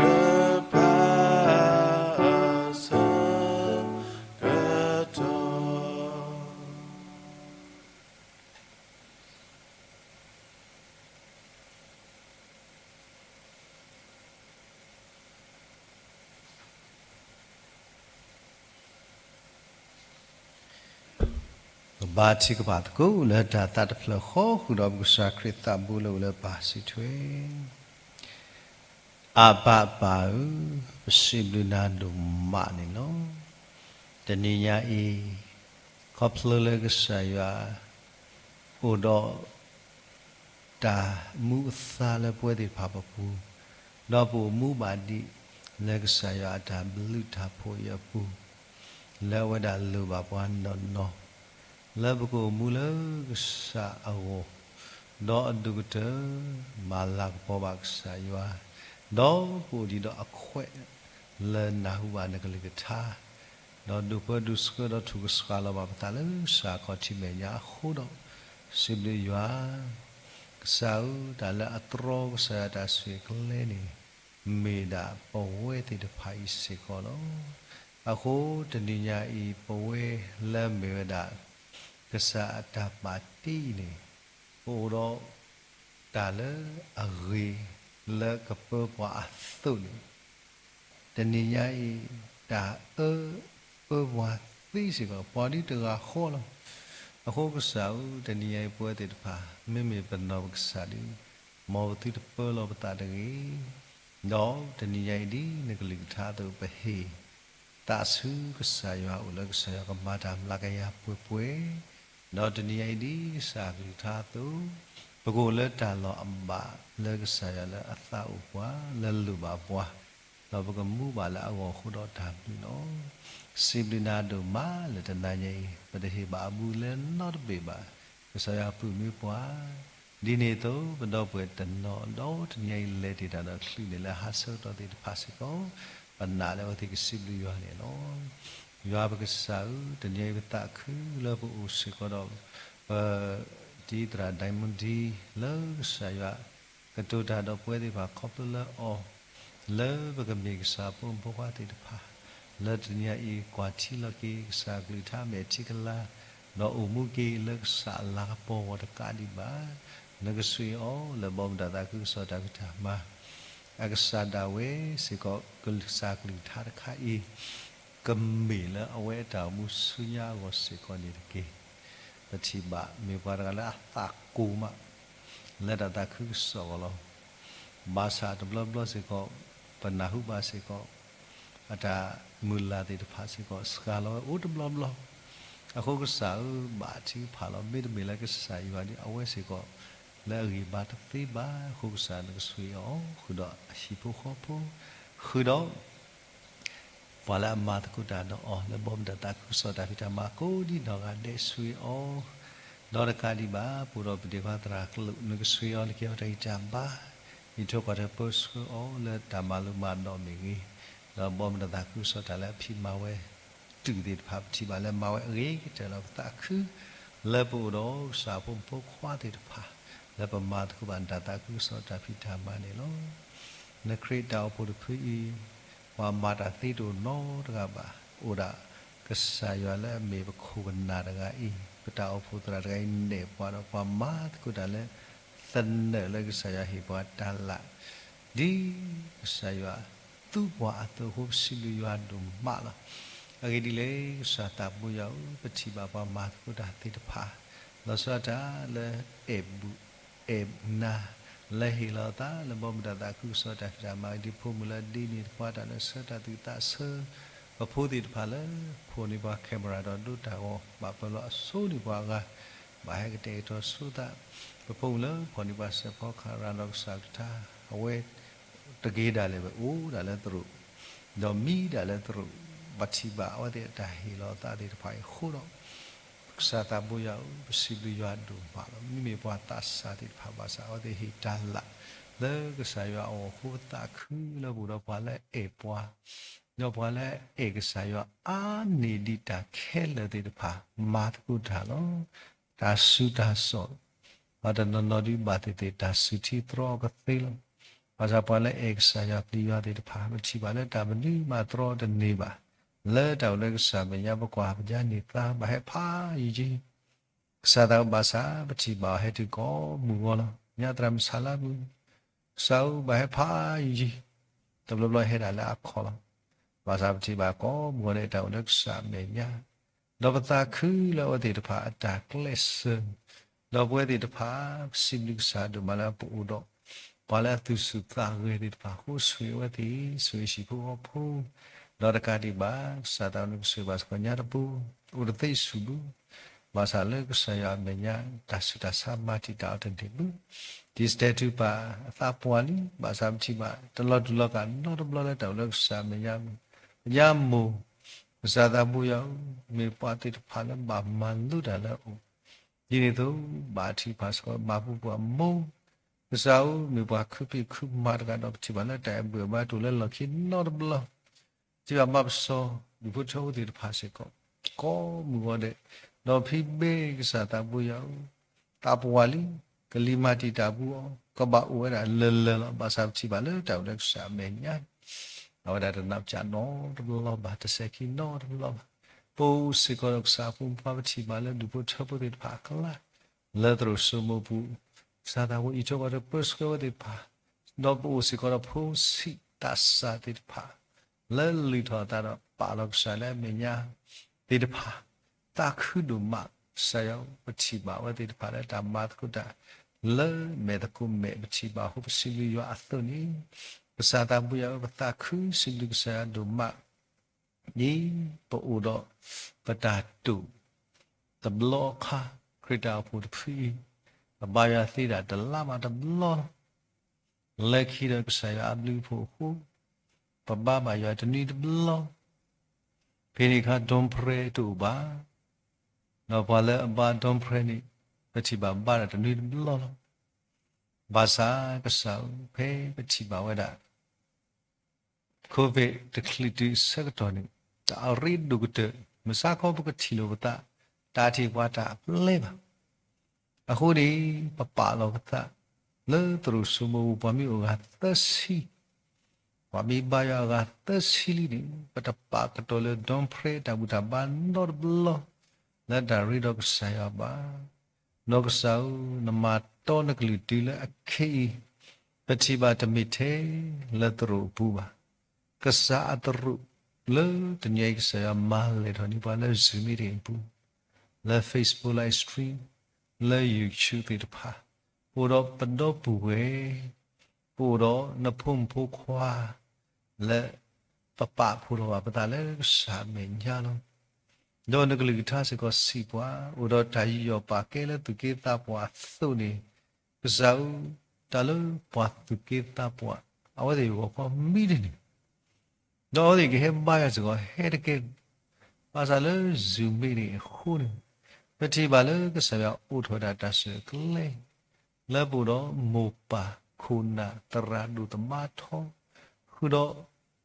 ဖၣ် အဆၢကတီၢ်. ပဘါထုကဖၣ်သကိးလၢတၢ်သးတဖျၢၣ်ဃီ ဃုာ်ဒီးပကစၢ်ခရံာ်သးဘိလၢအိၣ်လၢပၢ်စံးထွဲ အဘၣ်ပၢ်ဧၢ, ပစံးဘျုးနၤဒိၣ်မးန့ၣ်လီၤ. တနံၤညါအံၤ ခီဖျိလၢကစၢ်ယွၤ အိၣ်ဒီး တၢ်မူအသါလၢပဝဲသ့ၣ်တဖၣ်ပပူၤ, ဒီးပအိၣ်မူဘၣ်ဒံး လၢကစၢ်ယွၤအတၢ်ဘျုးတၢ်ဖှိၣ်အံၤအပူၤ, လၢအဝဲဒၣ်လိၣ်ဘၣ်ပှၤနီၢ်နီၢ်, လၢပကအိၣ်မူလၢကစၢ်အဂီၢ်, ဒီးအဒိၣ်ကတၢၢ် မၤလၤကပီၤဘၣ်ကစၢ်ယွၤ, ဒီးပအိၣ်ဒံးဒီးအခွဲး လၢနၢ်ဟူဘၣ်နကလုၢ်ကထါ, ဒီးဒိၣ်ပၢဒိၣ်ဆှၢဒီးထုၣ်ကဆှၣ်လီၤဘၣ်ပသးလၢကစၢ်အခီၣ်ထံးမဲာ်ညါအဃိဒီး, စံးဘျုးယွၤ, ကစၢ်ဧၢ, တၢ်လၢအတြီကစၢ်ယွၤတၢ်ဆိၣ်ဂ့ၤကျဲန့ၣ် မ့ၢ်ဒၣ်ပဝဲသ့ၣ်တဖၣ်အံၤစ့ၢ်ကီးလီၤ. အဃိတနံၤညါအံၤ ပဝဲလၢမ့ၢ်ဝဲဒၣ် ကစၢ်အတၢ်ပာ်တ့အံၤန့ၣ် ပအိၣ်ဒီး တၢ်လၢအဂ့ၤလၢကပၢပှၤအသိးန့ၣ်, တနံၤညါအံၤ တၢ်အၢပၢပှၤသ့စ့ၢ်ကီး ပှၤဒ်တဂၤဃီလီၤ. အဃိကစၢ်ဧၢ, တနံၤညါအံၤပဝဲသ့ၣ်တဖၣ် မ့မ့ၢ်ပနီၢ်ပကစၢ်ဒီး မ်ပသုတပၢလီၤပသးတဂ့ၤ. ဒီးတနံၤညါအံၤဒ်နကလုၢ်ကထါအသိး ပဟ့ၣ် သးဆူကစၢ်ယွၤအအိၣ်လၢကစၢ်ယွၤကမၤတၢ်မျးကယၤပှဲၤပှဲၤ, ဒီးတနံၤညါအံၤဒ်ကစၢ်ကလုၢ်ကထါအသိး, ပကအိၣ်လၢတၢ်လီၢ်အဘၣ်လၢကစၢ်ယွၤလၢအသးအိၣ်ပှၤ လၢလိၣ်ဘၣ်ပှၤ, ဒီးပကမူဘၣ်လၢအဂီၢ်အဃိဒီးတၢ်ဘျုးလီၤ. စံးဘျုးနၤဒိၣ်မးလၢတနၤညါအံၤ ပတဟ့ၣ်ဘၣ်အဘူးလၢနီတဘ့ၣ်ဘၣ်, ကစၢ်ယွၤပုၢ်မ့ၢ်ပှၤ ဒ်န့ၣ်အသိး ပဒီပုၢ်ဝဲၢ်တနီၤ ဒီးတနံၤညါအံၤလဲၤတ့ၢ်တၢ်ဒီးချုးန့ၣ်လၢဟါဆၢကတီၢ်သ့ၣ်တဖၣ်စ့ၢ်ကီး, ပနာ်လၢအဝဲသ့ၣ်ကစံးဘျုးယွၤန့ၣ်လီၤ. ယွၤပကစၢ်ဧၢ, တနံၤညါအံၤပသးခုလၢပအိၣ်စ့ၢ်ကီးဒီး ပတံၤသရၣ်ဒၣ်မူဒံ လၢကစၢ်ယွၤ ကတိၤတၢ်ဒီးပဝဲသ့ၣ်တဖၣ်ခီဖျိလၢအီၤ, လၢပကမ့ၢ်ကစၢ်ဖိမုၣ်ဖိခွါသ့ၣ်တဖၣ်, လၢတနံၤညါအံၤကွၢ်ထံလီၤက့ၤ ကစၢ်ကလုၢ်ကထါမဲာ်ထံကလၤ, ဒီးအိၣ်မူက့ၤလၢကစၢ်အလၤကပီၤဂီၢ်တကးဒံးဘၣ်, နကဆိၣ်ဂ့ၤအီၤလၢဘီမုၢ်တၢ်သးခုကစီၣ်တၢ်ဖံးတၢ်မၤ, အကစၢ်ဒၣ်ဝဲစ့ၢ်ကီး ကစၢ်ကလုၢ်ကထါတခါအံၤ ကမ့ၢ်လၢအဝဲအတၢ်အိၣ်မူဆူညါအဂီၢ်စ့ၢ်ကီးန့ၣ်တက့ၢ်. ပထံၣ်ဘၣ်မ့ၢ်ပှၤတဂၤလၢအသးကိၢ်မး လၢတၢ်သးခုကစီၣ်အဂီၢ်လီၤ. ဘၣ်ဆၣ်တဘျီဘျီစ့ၢ်ကီး ပနၢ်ဟူဘၣ်စ့ၢ်ကီး အတၢ်မုၢ်လၢ်သ့ၣ်တဖၣ်စ့ၢ်ကီး စှၤလီၤဝဲအိၣ်တဘျီဘျီ. အဃိကစၢ်ဧၢ, ဘၣ်ထုကဖၣ်လီၤ. မ့တမ့ၢ်လၢကစၢ်ယွၤဒ်အဝဲစ့ၢ်ကီး လၢအဂံၢ်ဘါတသ့ဘၣ်အဃိ ကစၢ်နကဆိၣ်ဂ့ၤအီၤ ဃုာ်ဒီးအဟံၣ်ဖိဃီဖိ, ဃုာ်ဒီး ပှၤလၢအမၤသကိးတၢ်ဒီးအီၤ လၢဘီမုၢ်တၢ်သးခုကစီၣ်တၢ်ဖံးတၢ်မၤကိးဒ်နီၢ်ဂၤဒဲး ဆိၣ်ဂ့ၤအီၤ, ဒီးတကးဒံးဘၣ် ပအိၣ်ဒီးပဒ့ခွါသရၣ်ကျိာ် နကဆိၣ်ဂ့ၤအီၤလၢကဟဲအီၤတၢ်ဂံၢ်တၢ်ဘါ, အံးထွဲကွၢ်ထွဲပၢဆှၢအီၤလၢတၢ်မၤလိမၤဒိးမ့ၢ်ဂ့ၤ, ဒီးဘီမုၢ်တၢ်သးခုကစီၣ်တၢ်လၢအဖံးမၤဝဲ တုၤသ့ၣ်တဖၣ် ပထံၣ်ဘၣ်လၢမၤဝဲအဂ့ၤကတၢၢ်လီၤ. ပသးခု လၢပအိၣ်ဒီးကစၢ်ဖိမုၣ်ဖိခွါသ့ၣ်တဖၣ် လၢပမၤသကိးဘၣ်နတၢ်သးခုကစီၣ်တၢ်ဖံးတၢ်မၤန့ၣ်လီၤ. နခရံာ်တၢ်အိၣ်ဖှိၣ်တဖုအံၤ ပှၤမၤတၢ်သ့တအိၣ်နီတဂၤဘၣ်. အိၣ်ဒၣ်ကစၢ်ယွၤလၢအမ့ၢ်ပခိၣ်ပနၢ်တဂၤအံၤ, ပတၢ်အိၣ်ဖှိၣ်သရၣ်တဂၤအံၤ နဲၣ်ပှၤဒီးပှၤမၤသကိးတၢ်လၢ သနၢၣ်လၢကစၢ်ယွၤဟ့ၣ်ပှၤတၢ်လၢ် ဒ်ကစၢ်ယွၤသူပှၤအသိးအဃိ ပစံးဘျုးယွၤဒိၣ်မးလီၤ. အဂ့ၢ်ဒ်လဲၣ်, ကစၢ်သးဘိယွၤဧၢ, ပထံၣ်ဘၣ်ပှၤမၤသကိးတၢ်သ့ၣ်တဖၣ် လီၤဆီဒၣ်တၢ်လၢအဲၣ်ဘူၣ်အဲၣ်နၤ လၢဟ့ၣ်လီၤအသးလၢဘီမုၢ်တၢ်သးခုကစီၣ်တၢ်ဖံးတၢ်မၤ ဒ်ဖိမုၣ်လၢဒ်န့ၣ်တဖၣ် တၢ်နၢၤဆၢတၢ်သူၣ်သးဆၢ, ပဖိသ့ၣ်တဖၣ်လၢ ဖီၣ်န့ၢ်ပှၤ camera ဒီးဒိတၢ်ဂီၤ ဘၣ်ပၢလီၤအဆိန့ၢ်ပှၤအဂၤ ဘၣ်ဟဲကတဲာ်ကတီၤဆိသး, ပဖိမုၣ်လၢဖီၣ်န့ၢ်ပှၤစဲးဖီကဟၣ်ရၤဒီးကစၢ်ကထါ အဝဲ တဂ့ၤဒၣ်လဲာ်ဘၣ် အိၣ်ဒၣ်လၢသရိာ်, ဒီးမံဒၣ်လၢသရိာ်, ပထံၣ်ဘၣ်အဝဲသ့ၣ်အတၢ်ဟ့ၣ်လီၤအသးသ့ၣ်တဖၣ်အံၤအဃိဒီး ကစၢ်သးဘိယွၤဧၢ, ပစံးဘျုးယွၤဒိၣ်မးလီၤ. မ့မ့ၢ်ပှၤသးစၢ်သ့ၣ်တဖၣ်ဘၣ်ဆၣ် အဝဲသ့ၣ်ဟ့ၣ်တၢ်လၢ်လၢကစၢ်ယွၤအအိၣ်အဃိ ပသးခုလၢပအိၣ်ဒီးပှၤလၢအဲၣ်ပှၤ, ဒီးပှၤလၢအဲၣ်ကစၢ်ယွၤအါန့ၢ်ဒံးတၢ်ခဲလၢာ်သ့ၣ်တဖၣ် မၤသကိးတၢ်လီၤ. တၢ်ဆူးတၢ်စိး ပှၤတနီၤနီၤဒုးဘၣ်သ့ၣ်သ့ၣ် တၢ်ဆူးထံသရီကသ့လီၤ. ဘၣ်ဆၣ်ပှၤလၢအဲၣ်ကစၢ်ယွၤပျံၤယွၤသ့ၣ်တဖၣ် ပထံၣ်ဘၣ်လၢတၢ်မနုၤမၤသရီတန့ၢ်ဘၣ်, လၢတၢ်အိၣ်လၢကစၢ်မဲာ်ညါ ပကွၢ်ပယါန့ၢ်သါ ဘၣ်ဟဲဖးယံာ်ယံာ်, ကစၢ်သးဘိဘၣ်ဆၣ် ပထံၣ်ဘၣ်အီၤဟဲတုၤကိးမုၢ်ဂီၤလီၤ. ညါသရၣ်မုၣ်ဆါလါပူၤ, ကစၢ်ဧၢ ဘၣ်ဟဲဖးယံာ်ယံာ်, တဘျီဘျီဟဲဒၣ်လၢအခီၣ်လီၤ. ဘၣ်ဆၣ်ပထံၣ်ဘၣ်ကိးမုၢ်ဂီၤန့ၣ် တၢ်အိၣ်လၢကစၢ်မဲာ်ညါ ဒီးပသးခုလၢအဝဲသ့ၣ်တဖၣ်အတၢ်ကျဲးစၢး, ဒီးပဝဲသ့ၣ်တဖၣ် ပစံးဘျုးကစၢ်ဒိၣ်မးလၢပအိၣ်ဒီး ပှၤလၢအသူၣ်ဆူၣ်သးဂဲၤသ့ၣ်တဖၣ်အဃိ ဆိၣ်ဂ့ၤအဝဲသ့ၣ်, ဆိၣ်ဂ့ၤဟံၣ်ဖိဃီဖိ, ဒီးတကးဒံးဘၣ် ကစၢ်သးဘိန့ၣ်ကဆိၣ်ဂ့ၤဘၣ်စ့ၢ်ကီးညါတပူၤ, အိၣ်တသ့ဆူၣ်ဘၣ်, ဘၣ်ဆၣ်လၢကစၢ်ယွၤအမဲာ်ညါ တၢ်ဆူးတၢ်ဆါမၤတံာ်တာ်အီၤတန့ၢ်ဘၣ်, ဒ်စတဲးတူပာ်အသးပှၢ်လံ, ဘၣ်ဆၣ်ပထံၣ်ဘၣ် တလီၤတူာ်လီၤကာ်နီတဘျီလၢတၢ်အိၣ်လၢကစၢ်မဲာ်ညါ, ပညါမိၢ် ကစၢ်သးဘိယွၤဧၢ, မ့ၢ်ပှၤသ့ၣ်တဖၣ်လၢဘၣ်မၤလိတၢ်လၢအအိၣ်, ဒ်န့ၣ်အသိး ဘၣ်ထုကဖၣ်စ့ၢ်ကီး ဘၣ်ဖှူပှၤမိၢ်, ကစၢ်ဧၢ, မ့ၢ်ပှၤခုဖံးခုမၤတဂၤဒီး ပထံၣ်ဘၣ်လၢတၢ်အဲၣ်ဘှံးအဘါတအိၣ်လၢလီၢ်ခံနီတဘျီ, ထံၣ်ဘၣ်ဘၣ်ပစီ ဒူၣ်ဖိထၢဖိသ့ၣ်တဖၣ်စ့ၢ်ကီး ကိးမုၢ်ဂီၤဒဲး, ဒီးဖံဘ့ကစၢ်သးဘိယွၤဧၢ, သးပှၢ်လံ, ကလံၤမၤတံာ်တာ်ပူၤအီၤ, ကဘၣ်အိၣ်ဝဲဒၣ်လၢာ်လၢာ်လီၤ. ဘၣ်ဆၣ်ပထံၣ်ဘၣ်လၢတၢ်အိၣ်လၢကစၢ်အမဲာ်ညါ အဝဲဒၣ်တနးစၢ်နီတဘျီဘၣ်, တစဲးခံနီတဘျီဘၣ်. ပအိၣ်စ့ၢ်ကီးဒီးကစၢ်အဖိမုၣ်ဖိခွါ ပထံၣ်ဘၣ်လၢဒူၣ်ဖိထၢဖိသ့ၣ်တဖၣ်အကျါ, လၢသရိာ်စိမိးပူၤ, ကစၢ်သးဘိအံးထွဲကွၢ်ထွဲပၢဆှၢဝဲသ့ၣ်တဖၣ်, ဒီးပအိၣ်စ့ၢ်ကီးဒီးဖိဆံးသးစၢ်သ့ၣ်တဖၣ် လၢလုၢ်ထီၣ်အသးဒီးပာ်လီၤကစၢ်လၢအမဲာ်ညါသ့ၣ်တဖၣ်, သးခုဒိၣ်မး, ကစၢ်ယွၤ ပထံၣ်ဘၣ်ဝဲသ့ၣ်တဖၣ်လၢတၢ်မၤသကိးတၢ် လၢမဲာ်သကိးမဲာ် ပထံၣ်ဘၣ်အဃိ ပစံးဘျုးယွၤအသိးန့ၣ်, ကစၢ်သးဘိယွၤဧၢ, ပသးခုစံးဘျုးကစၢ်ယွၤဒိၣ်မး ဒ်ပအိၣ်ဒီး ပတၢ်တိာ် တဘျီအခါ ခရံာ်တၢ်အိၣ်ဖှိၣ်တဖုအံၤ, ပဘါယွၤသ့ဒၣ်တလါဘၣ်တဘျီလီၤ. လၢခံဒီးကစၢ်ယွၤအဘျုးအဖှိၣ်အဃိ, ပဘါဘၣ်ယွၤတနွံတဘျီ, ဖဲန့ၣ်အခါ ဒွန်ဖရဲတအိၣ်ဘၣ်, ဒီးပှၤလၢအဘါဒွန်ဖရဲန့ၣ် ပထံၣ်ဘၣ်ဘါဒၣ်တနွံတဘျီလီၤ. ဘၣ်ဆၣ်ကစၢ်ဧၢ, ဖဲပထံၣ်ဘၣ်ဝဲဒၣ် COVID တချုးတုၤဆၢကတီၢ်န့ၣ် တၢ်အရ့ဒိၣ်ကတၢၢ်, မုၢ်ဆါခီပကထံၣ်လိာ်ပသး, တၢ်ထံၣ်ပှၤတၢ်အပျဲၢ်ဘၣ်. အဃိန့ၣ် ပပာ်လီၤပသး လၢသရိာ်စိမိးပူၤ ပှၤမ့ၢ်အိၣ်အဂၤသၢဆံ, ပှၤမ့ၢ်ဘါယွၤအဂၤသၢဆံလံန့ၣ် ပတပာ်ကတီၤလၢ ဒွန်ဖရဲ တၢ်ဘူၣ်တၢ်ဘါနီတဘျီ လၢတၢ်ရ့ဒီးကစၢ်ယွၤဘၣ်. ဒီးကစၢ်ဧၢ, နမၤတီနကလုၢ်တုၤလၢအခဲအံၤ, ပထံၣ်ဘၣ်တမ့ၢ်ထဲလၢသရိာ်အပူၤဘၣ်. ကစၢ်အသရိာ်လၢတနံၤအံၤ ကစၢ်ယွၤမၤလဲၢ်ထီၣ်န့ၢ်ပှၤလၢ Zoom meeting အပူၤ, လၢ Facebook live stream, လၢ YouTube သ့ၣ်တဖၣ်, ပအိၣ်ဒီးပဒီပုၢ်ဝဲၢ်, ပအိၣ်ဒီးနဖိမုၣ်ဖိခွါ လၢ ပပာ်ဖှိၣ်ထီၣ်ဘၣ်ပသးလၢကစၢ်အမဲာ်ညါလီၤ. ဒီးနကလုၢ်ကထါစ့ၢ်ကီးစံးပှၤ, အိၣ်ဒီးတၢ်ယူးယီၣ်ပာ်ကဲလၢသူၣ်က့သးပှၢ်အသိးန့ၣ်, ကစၢ်ဧၢ, တၢ်လၢပှၤသူၣ်က့သးပှၢ် အဝဲသ့ၣ်ဂီၢ်ခီမံတန့ၢ် ဒီးအဝဲသ့ၣ်ကဟဲဘါယွၤစ့ၢ်ကီး ဟဲတကဲ, ဘၣ်ဆၣ်လၢစူၢ်မ့ၢ်န့ၣ်အဃိန့ၣ်, ပထံၣ်ဘၣ်လၢကစၢ်ယွၤအိးထီၣ်ဝဲဒၣ်တၢ်ဆူၣ်အကျဲ, လၢပအိၣ်ဒီးမိၢ်ပၢ်ခိၣ်နၢ်သရၣ်ဒိၣ်သမါထီ, ဃုာ်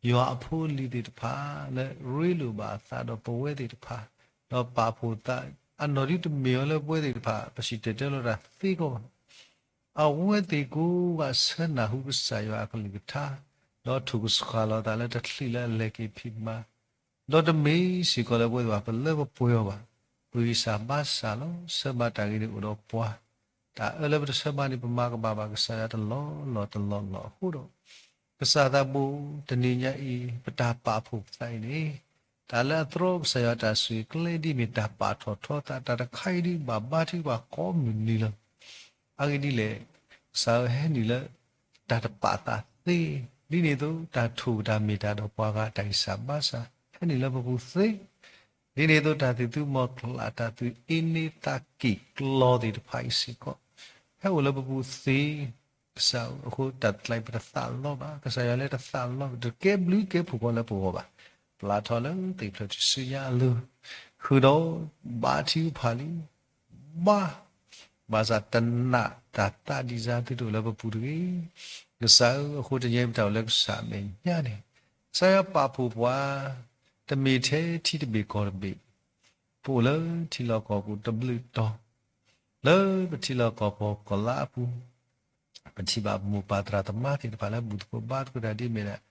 ဒီးယွၤအဖိအလံၤသ့ၣ်တဖၣ် လၢရ့လိာ်ဘၣ်အသးဒီးပဝဲသ့ၣ်တဖၣ်, ဒီးပာ်ဖှိၣ်သး, အနီၢ်ဒုတမ့ၢ်အီၤလၢပဝဲသ့ၣ်တဖၣ် ပစံၣ်တဲၤတဲလီၤတၢ်သ့ကီးဘၣ် အဝဲသ့ၣ်ကိးဂၤဆၢနၢ်ဟူကစၢ်ယွၤအကလုၢ်ကထါ, ဒီးထိၣ်ကဆှၣ်လီၤသးလၢတချုးလၢအလဲၤက့ၤဖံးမၤ, ဒီးတမ့ၢ်စ့ၢ်ကီးလၢပဝဲသ့ၣ်တဖၣ်ပလၢပပှဲၤအီၤဘၣ်. ပဂံၢ်စၢ်ဘါစၢ်လီၤ. ဆၢဘၣ်တၢ်ဂ့ၤန့ၣ်အိၣ်ဒီးပှၤ, တၢ်အၢလၢပတဆၢဘၣ်န့ၣ် ပမၤကဘၣ်ဘၣ်ကစၢ်ယွၤတလီၢ်လီၢ်တလီၢ်လီၢ်အဃိဒီး, ကစၢ်သးဘိ, တနံၤညါအံၤ ပတၢ်ပာ်ဖှိၣ်ပသးအံၤန့ၣ်, တၢ်လၢအတြီကစၢ်ယွၤတၢ်ဆိၣ်ဂ့ၤကျဲဒ်မ့ၢ်တၢ်ပာ်ထီၣ်ထီသး, တၢ်တခါအံၤဒ်ဘၣ်ဘါထုကဖၣ်ကိးမုၢ်နံၤလီၤ. အဂ့ၢ်ဒ်လဲၣ်, ကစၢ်ဧၢဟဲနုာ်လၢ တၢ်တပာ်သးသ့, ဒ်န့ၣ်အသိး တၢ်ထိၣ်တၢ်မ့ၢ်တၢ်ဒီးပှၤဂၤတၢ်ဂံၢ်စၢ်ဘါစၢ် ဟဲနုာ်လၢပပူၤသ့, ဒ်န့ၣ်အသိး တၢ်သ့ၣ်သုမီၤကျၢ် တၢ်သူၣ်အ့န့သးက့ၣ်ကျီသ့ၣ်တဖၣ်အံၤစ့ၢ်ကီး ဟဲအိၣ်လၢပပူၤသ့, ကစၢ်ဧၢ အဃိတၢ်တကျါအံၤပတသးလီဘၣ်, ကစၢ်ယွၤလၢတသးလီဘၣ်, တကဲဘျုးကဲဖှိၣ်ကီးလၢပဂီၢ်ဘၣ်, ပျၢ်ထီၣ်လၢသ့ၣ်ဖျၢၣ်ထူၣ်စုညါအလိၤ, ဃုာ်ဒီးဘါထုကဖၣ်လံ, ဘါ ဘၣ်ဆၣ်တနာ်တၢ်သးဒံးစါသုတအိၣ်လၢပပူၤတဂ့ၤ. ကစၢ်ဧၢ အဃိတနံၤအံၤပတၢ်အိၣ်လၢကစၢ်အမဲာ်ညါန့ၣ်, ကစၢ်ယွၤပာ်ဖှိၣ်ပှၤ, တမ့ၢ်ထဲထံတဘ့ၣ်ကီၢ်တဘ့ၣ်, ပအိၣ်လၢထံလီၢ်ကီၢ်ပူၤတဘျုးတီၤ, လၢပထံလီၢ်ကီၢ်ပူၤကီၢ်လါအပူၤ ပထံၣ်ဘၣ်မိၢ်ပၢ်သရၣ်သမါသ့ၣ်တဖၣ်လၢဘူၣ်သကိးဘါသကိးတၢ်ဒ်မ့ၢ်ဒၣ်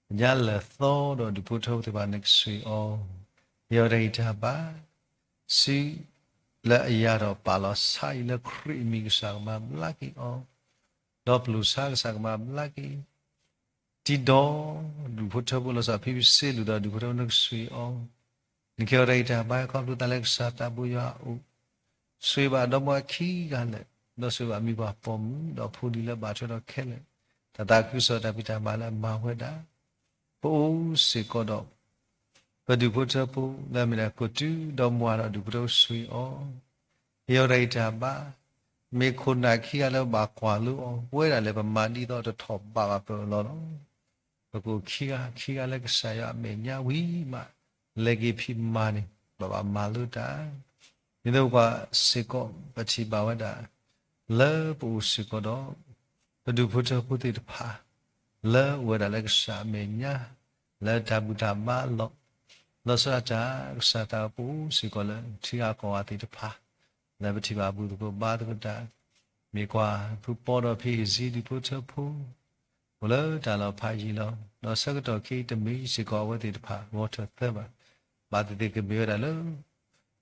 ပညါလၢာ်သီဒီးဒူၣ်ဖိထၢဖိသ့ၣ်တဖၣ်န့ၣ်ကဆှံအီၤ, ယဲၢ်တၢ်ဂံၢ်တၢ်ဘါ, စုလၢအယၤဒီးပာ်လီၤဆါအံၤလၢခရံာ်အမံၤကစၢ်ကမၤဘျါက့ၤအီၤ, ဒီးပျိၢ်ဆါကစၢ်ကမၤဘျါက့ၤ တံၤဒီးဒူၣ်ဖိထၢဖိလီၤဆီဖံပစ့လူၢ်ဒီးဒူၣ်ဖိထၢဖိန့ၣ်ကဆှံအီၤ, နကဲထီၣ်တၢ်ဂံၢ်တၢ်ဘါခီဖျိသးလၢကစၢ်သးဘိယွၤအအိၣ်, ဆှံဘၣ်ဒီမါဝၤခံဂၤလၢာ်, ဒီးဆှံဘၣ်မံၤပှၢ်ပိာ်မုၣ်ဒီးဖိလံၤလၢဘၣ်ထွဲဒီးခဲလၢာ်, တၢ်သးခုကစီၣ်တၢ်ဖံးတၢ်မၤလၢအမၤဝဲဒၣ် ပအိၣ်စ့ၢ်ကီးဒီး ပဒူၣ်ဖိထၢဖိလၢအမ့ၢ်ဒၣ်ကိးတုဒီးမါဒီးဒူၣ်ဖိထၢဖိဆှံအီၤ, ယဲၢ်တၢ်ဂံၢ်တၢ်ဘါ, မ့ၢ်ခိၣ်နၢ်ခံဂၤလၢပဘၣ်ကွၢ်လိအီၤ ပဝဲဒၣ်လဲာ်ပမၤဒ်သိးတထီၣ်ဘးဘၣ်ပလီၢ်လီၤ. ပကအိၣ်ခံဂၤခံဂၤလၢကစၢ်ယွၤအမဲာ်ညါဝံၤမး, လဲၤက့ၤဖံးမၤန့ၣ် ပဘၣ်မၤလိတၢ် ဒ်သိးပကွၢ်စ့ၢ်ကီးပထံၣ်ဘၣ်ဝဲဒၣ် လၢပအိၣ်စ့ၢ်ကီးဒီး ပဒူၣ်ဖိထၢဖိသ့ၣ်တဖၣ် လၢအိၣ်ဝဲဒၣ်လၢကစၢ်အမဲာ်ညါ လၢတၢ်ဘူၣ်တၢ်ဘါလီၢ်, လီၤဆီဒၣ်တၢ် ကစၢ်သးပအိၣ်စ့ၢ်ကီးလၢထံဂၤကီၢ်ဂၤသ့ၣ်တဖၣ် လၢပထံၣ်ဘၣ်ဘူၣ်သကိးဘါသကိးတၢ်, မ့ၢ်ကွၢ်ဖုပီဒီးဖံအ့ၣ်စ့ဒူၣ်ဖိထၢဖိ အိၣ်လၢတၢ်လီၢ်ဖးယံာ်လီၤ. ဒီးဆၢကတီၢ်ခဲအံၤတမ့ၢ်စ့ၢ်ကီးအဝဲသ့ၣ်တဖၣ်ဂီၤထၢၣ်သၢဘၣ်. ဘၣ်သ့ၣ်သ့ၣ်ကမ့ၢ်ဝဲဒၣ်လၢ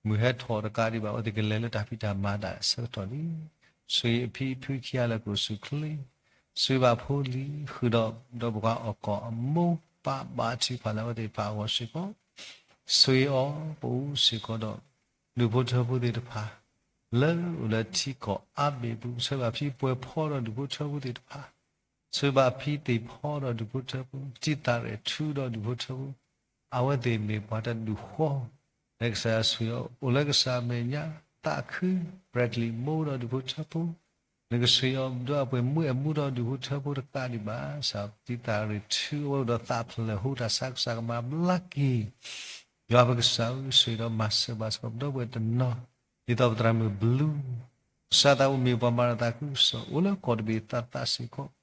မုၢ်ဟဲထီၣ်တကးဒံးဘၣ် အဝဲသ့ၣ်ကလဲၤလၢတၢ်ဖံးတၢ်မၤတၢ်ဆၢကတီၢ်လံ. ဆှံအဖံဖုခံဂၤလၢကအိၣ်ဆူၣ်ချ့, ဆှံဘၣ်ဖိလံၤ ဃုာ်ဒီး ဒီးပှၤအီၣ်ကီၢ်အမိၢ်ပၢ်ဘါထုကဖၣ်လၢအဝဲသ့ၣ်တဖၣ်အဂီၢ်စ့ၢ်ကီး ဆှံအီၤ ပအိၣ်စ့ၢ်ကီးဒီး ဒူၣ်ဖိထၢဖိသ့ၣ်တဖၣ် လၢအိၣ်လၢထံကီၢ်အါဘ့ၣ်ပူၤ ဆှံဘၣ်ဖံပှဲၤဖီဒီးဒူၣ်ဖိထၢဖိသ့ၣ်တဖၣ် ဆှံဘၣ်ဖံသ့ၣ်ဖီဒီးဒူၣ်ဖိထၢဖိ တံၢ်သးရဲၣ်ထူဒီးဒူၣ်ဖိထၢဖိ အဝဲသ့ၣ်မ့ၢ်ပှၤတဒူၣ်ဃီ လၢကစၢ်ယွၤဆှံအီၤ အိၣ်လၢကစၢ်အမဲာ်ညါ သးခု ပြဲၤကလံးမိဒီးဒူၣ်ဖိထၢဖိ နကဆှံအီၤ ဒီးအပှ့ၤမုၢ်အဲၣ်မူဒီးဒူၣ်ဖိထၢဖိတကးဒံးဘၣ် စးတံၢ်သးရဲၣ်ထူ အဝဲအိၣ်ဒီးသးဖျၢၣ်ဟူတၢ်ဆါကစၢ်ကမၤဘျါက့ၤ ယွၤပကစၢ်ဧၢ ဆှံဒီးမၤစၢၤဘၣ်စ့ၢ်ကီးပဒီပုၢ်ဝဲၢ်တနီၤ ဒ်သိးပသရၣ်မုၣ်ဘျုး ကစၢ်သးအိၣ်မ့ၢ်ပှၤမၤတၢ်သးခုကစီၣ် အိၣ်လၢကီၢ်တဘ့ၣ်သးသးစ့ၢ်ကီး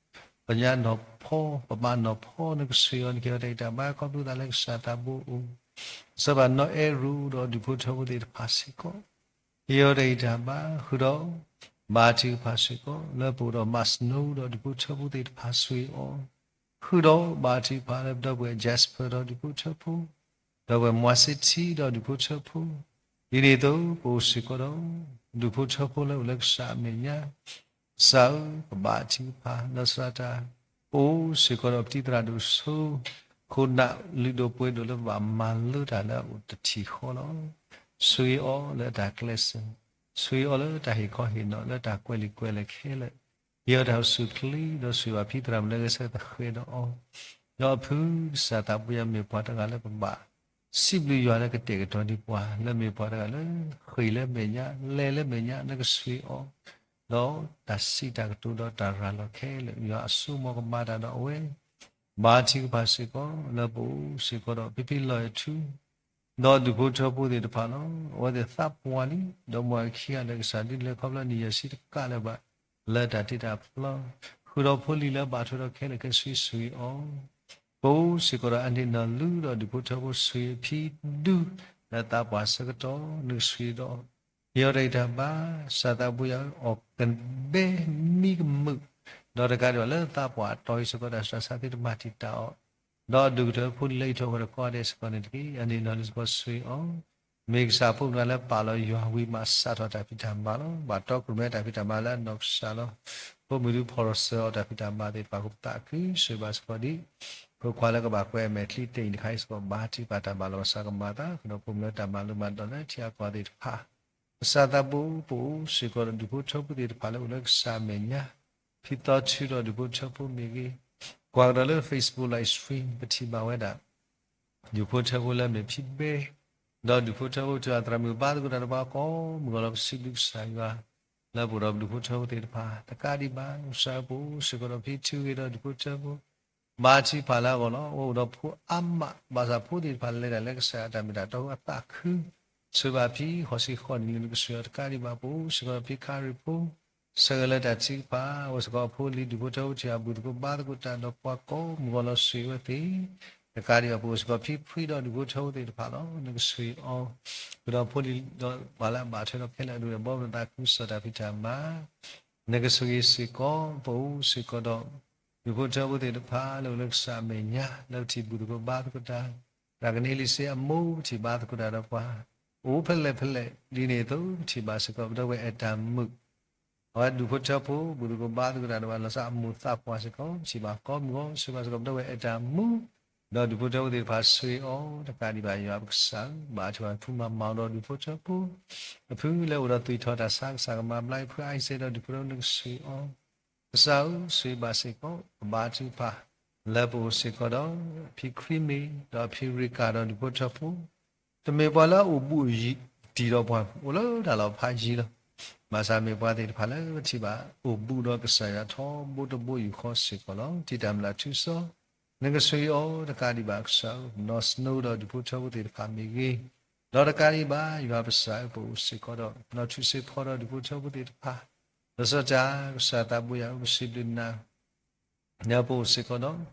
ပညါနီၢ်ဖီ ပဘၣ်နီၢ်ဖီ နကဆှံအီၤ နကဲထီၣ်တၢ်ဂံၢ်တၢ်ဘါခီဖျိသးလၢကစၢ်သးဘိအိၣ် ကစၢ်ဘၣ်နီၢ်အဲၣ်ရူဒီးဒူၣ်ဖိထၢဖိသ့ၣ်တဖၣ်စ့ၢ်ကီး ကဲထီၣ်တၢ်ဂံၢ်တၢ်ဘါ ဃုာ်ဒီး ဘါထုကဖၣ်စ့ၢ်ကီး လၢပအိၣ်ဒီးမးစနိဒီးဒူၣ်ဖိထၢဖိသ့ၣ်တဖၣ်ဆှံအီၤ ဃုာ်ဒီးဘါထုကဖၣ်လၢပဒီပုၢ်ဝဲၢ် Jasper ဒီးဒူၣ်ဖိထၢဖိ ဒီပုၢ်ဝဲၢ် မွၤစ့ထံဒီးဒူၣ်ဖိထၢဖိ ဒ်န့ၣ်အသိး ပအိၣ်စ့ၢ်ကီးဒီး ဒူၣ်ဖိထၢဖိလၢအိၣ်လၢကစၢ်အမဲာ်ညါ ကစၢ်ဧၢ ပဘါထုကဖၣ် လီၤဆီဒၣ်တၢ် ပအိၣ်စ့ၢ်ကီးဒီးပတံၢ်သရၣ်ဒိၣ်စိ ခိၣ်နၢ်လုၢ်ဒိၣ်ပှ့ၤဒိၣ်လၢပဘၣ်မၤလိတၢ်လၢအအိၣ်တထံၣ်ဃီလီၤ. ဆှံအီၤလၢတၢ်ကျဲးစၢး ဆှံအီၤလၢတၢ်ဟ့ၣ်ခီဟ့ၣ်နီၤ လၢတၢ်ကွဲးလံာ်ကွဲးလဲၢ်ခဲလၢာ် ကဲထီၣ်တၢ်အိၣ်ဆူၣ်ချ့ ဒီးဆှံဘၣ်ဖံသရၣ်မုၣ်လၢဂဲၤဆၢထၢၣ်ဃဲၤဒီးအီၤ ဒီးအဖုကစၢ်သးပူယၤမ့ၢ်ပှၤတဂၤလၢပဘၣ် စံးဘျုးယွၤလၢကတဲာ်ကတီၤန့ၢ်ပှၤ လၢမ့ၢ်ပှၤတဂၤလၢ ဃ့ၢ်လၢမဲာ်ညါ လဲၤလၢမဲာ်ညါ နကဆှ့အီၤ ဒီးတၢ်စံးတၢ်ကတိၤဒီးတၢ်ရၤလီၤခဲလၢာ် ယွၤအစိကမီၤကမၤတၢ်ဒီးအဝဲ ဘါထုကဖၣ်စ့ၢ်ကီး လၢပအိၣ်စ့ၢ်ကီးဒီး ဖံဖံလီၤအဲၣ်ထူ ဒီးဒူၣ်ဖိထၢဖိသ့ၣ်တဖၣ်လီၤ. အဝဲသ့ၣ်သးပှၢ်လံ ဒီးမုၢ်ဂၤခံဂၤလၢာ် ကစၢ်ဒုးလဲၤခီဖျိနံၣ်ယဲၢ်ဆံတကးလၢၤဘၣ် လၢတၢ်တ့တၢ်ဖျီ ဃုာ်ဒီးဖိလံၤလၢဘၣ်ထွဲဒီးခဲလၢာ်ခဲဆ့ဆှ့အီၤ ပအိၣ်စ့ၢ်ကီးဒီးအန့ၣ်နီၢ်လူဒီးဒူၣ်ဖိထၢဖိဆှ့အဖံဒူ လၢသးပှၢ်ဆၢကတီၢ် နကဆှ့ဒီး ဟ့ၣ်အီၤတၢ်ဂံၢ်တၢ်ဘါ ကစၢ်သးပူယၤ အီၣ်ကဘဲမံကမုာ် ဒီးတကးဒံးဘၣ်လၢသးပှၢ်အတီၢ်အံၤစ့ၢ်ကီး တၢ်ဆူးတၢ်ဆါသ့တမၤတံာ်တာ်အီၤ ဒီးဒိၣ်ကတၢၢ်ဖိလံၤလၢဟံၣ်ထိၣ်ဃီဒီးကိးဂၤဒဲးစ့ၢ်ကီးန့ၣ်တက့ၢ်. အန့ၣ်နီၢ်လူစ့ၢ်ကီးဆှ့အီၤ မ့ၢ်ကစၢ်ဖိမုၣ်တဂၤလၢပာ်လီၤယွၤဝံၤမးစးထီၣ်တၢ်ဖံးတၢ်မၤလီၤ. ဘၣ်တီခိၣ်ရိၣ်မဲတၢ်ဖံးတၢ်မၤလၢအနီၢ်ကစၢ်လီၤ. ဖိမုၣ်ဒုးဖီၣ်ရိၣ်စၢၤအီၤတၢ်ဖံးတၢ်မၤသ့ၣ်တဖၣ် ကပသးခုဆှ့ဘၣ်စ့ၢ်ကီးဒံး ဖိခွါလၢကဘၣ်ကွဲးအမဲာ်ချံတ့ၢ်အံၤတခါအံၤစ့ၢ်ကီး ဘါထုကဖၣ်တၢ်မၤလီၤကစၢ်ကမၤသး ဃုာ်ဒီးဖိမုၣ်လၢတၢ်မၤလိမၤဒိးလၢထံအကီၢ်သ့ၣ်တဖၣ် ကစၢ်သးပူ ပအိၣ်စ့ၢ်ကီးဒီးဒူၣ်ဖိထၢဖိသ့ၣ်တဖၣ်လၢအိၣ်လၢကစၢ်အမဲာ်ညါ ဖံသီထုဒီးဒူၣ်ဖိထၢဖိမ့ၢ်ဂ့ၤ ကွၢ်ကဒီးလၢ Facebook live stream ပထံၣ်ဘၣ်ဝဲဒၣ် ဒူၣ်ဖိထၢဖိလၢမ့ၢ်ဖံဘဲ ဒီးဒူၣ်ဖိထၢဖိထံၣ်အသရၣ်မုၣ်ဘါသကိးတၢ်ဒီးပှၤကိးမုၢ်ဂီၤလီၤ ပစံးဘျုးကစၢ်ယွၤ လၢပအိၣ်ဒီးဒူၣ်ဖိထၢဖိသ့ၣ်တဖၣ် တကးဒံးဘၣ် ကစၢ်ပအိၣ်စ့ၢ်ကီးဒီးဖံထုးဂ့ၤဒီးဒူၣ်ဖိထၢဖိ ဘါထုကဖၣ်လၢအဂီၢ်လီၤ. အဝဲအိၣ်ဒီးဖိအါမး ဘၣ်ဆၣ်ဖိသ့ၣ်တဖၣ်လဲၤတၢ်လၢကစၢ်ယွၤအတၢ်မ့ၢ်တၢ်တီအသးခု ဆှ့ဘၣ်ဖံဃိးဆံဃိးနံၣ်လၢနကဆှ့အီၤ တကးဒံးဘၣ် ပအိၣ်စ့ၢ်ကီးဒီးဖံခါရံၣ်ဖိ ဆၢဂ့ၤလၢတၢ်ထုကဖၣ် အဝဲစ့ၢ်ကီးဖိလံၤဒူၣ်ဖိထၢဖိထံၣ်အဘူၣ်သကိးဘါသကိးတၢ်ဒီးပှၤကိးမုၢ်ဂီၤလီၤ ဆှ့ဝဲသ့ၣ် တကးဒံးဘၣ် ပအိၣ်စ့ၢ်ကီးဖံဖှံဒီးဒူၣ်ဖိထၢဖိသ့ၣ်တဖၣ်လီၤ နကဆှ့အီၤ ဃုာ်ဒီးဖိလံၤဒီးပှၤလၢအဘၣ်ထွဲဒီးခဲလၢာ်အဒိၣ်ဒီး ဘီမုၢ်သးခုကစီၣ်တၢ်ဖံးတၢ်မၤ နကဆှ့စ့ၢ်ကီး ပအိၣ်စ့ၢ်ကီးဒီး ဒူၣ်ဖိထၢဖိသ့ၣ်တဖၣ်လၢအိၣ်လၢကစၢ်အမဲာ်ညါ လၢပထံၣ်ဘူၣ်သကိးဘါသကိးတၢ် တၢ်ကန့ၢ်လံစ့အမိၢ် ပထံၣ်ဘါသကိးတၢ်ဒီးပှၤ အိၣ်ဖဲလဲၣ်ဖဲလဲၣ် ဒ်န့ၣ်အသိး ပထံၣ်ဘၣ်စ့ၢ်ကီး ပဒီပုၢ်ဝဲၢ်အဲၣ်တၢ်မုာ် အဝဲဒူၣ်ဖိထၢဖိ ဘူၣ်သကိးဘါသကိးတၢ်ဒီးပှၤ လီၤဆီအမိၢ်သးပှၢ်စ့ၢ်ကီး ပထံၣ်ဘၣ်ကိးမုၢ်ဂီၤ ဆှ့ဘၣ်စ့ၢ်ကီး ပဒီပုၢ်ဝဲၢ်အဲၣ်တၢ်မုာ် ဒီးဒူၣ်ဖိထၢဖိသ့ၣ်တဖၣ်ဆှ့အီၤ တကးဒံးဘၣ် ယွၤပကစၢ်ဧၢ ဘါထုကဖၣ်ဖုမၤမၤဒီးဒူၣ်ဖိထၢဖိ အဖုလၢအိၣ်ဒီးသွံၣ်ထီၣ်တၢ်ဆါ ကစၢ်ကမၤဘျါအံၤ ဖုအါစဲဒီးဒူၣ်ဖိထၢဖိ နကဆှ့အီၤ ကစၢ်ဧၢ ဆှ့ဘၣ်စ့ၢ်ကီး ပဘါထုကဖၣ် လၢပအိၣ်စ့ၢ်ကီးဒီး အဖံခရံမ့ၢ် ဒီးအဖံရ့ကၤဒီးဒူၣ်ဖိထၢဖိ တမ့ၢ်ပှၤလၢအအိၣ်ဘူးအယံၤတံၢ်ဒီးပှၤ အိၣ်လၢတၢ်လီၢ်ဖးယံၤလီၤ. ဘၣ်ဆၣ်မ့ၢ်ပှၤသ့ၣ်တဖၣ်လၢပထံၣ်ဘၣ် အိၣ်ဘူးဒီးကစၢ်ယွၤထီဘိတဘိယူၢ်ဃီစ့ၢ်ကီးလီၤ. ထံၣ်တၢ်မုၢ်လၢ်ထူစီ နကဆှ့အီၤ တကးဒံးဘၣ်ကစၢ်ဧၢ ပနီၢ်စနိဒီးဒူၣ်ဖိထၢဖိသ့ၣ်တဖၣ်မ့ၢ်ဂ့ၤ, ဒီးတကးဒံးဘၣ် ယွၤပကစၢ်ဧၢ ပအိၣ်စ့ၢ်ကီးဒီး နီၢ်ထူစ့ဖီဒီးဒူၣ်ဖိထၢဖိသ့ၣ်တဖၣ်, လီၤဆီဒၣ်တၢ် ကစၢ်သးဘိယွၤဧၢ ပစံးဘျုးနၤ လၢပအိၣ်စ့ၢ်ကီး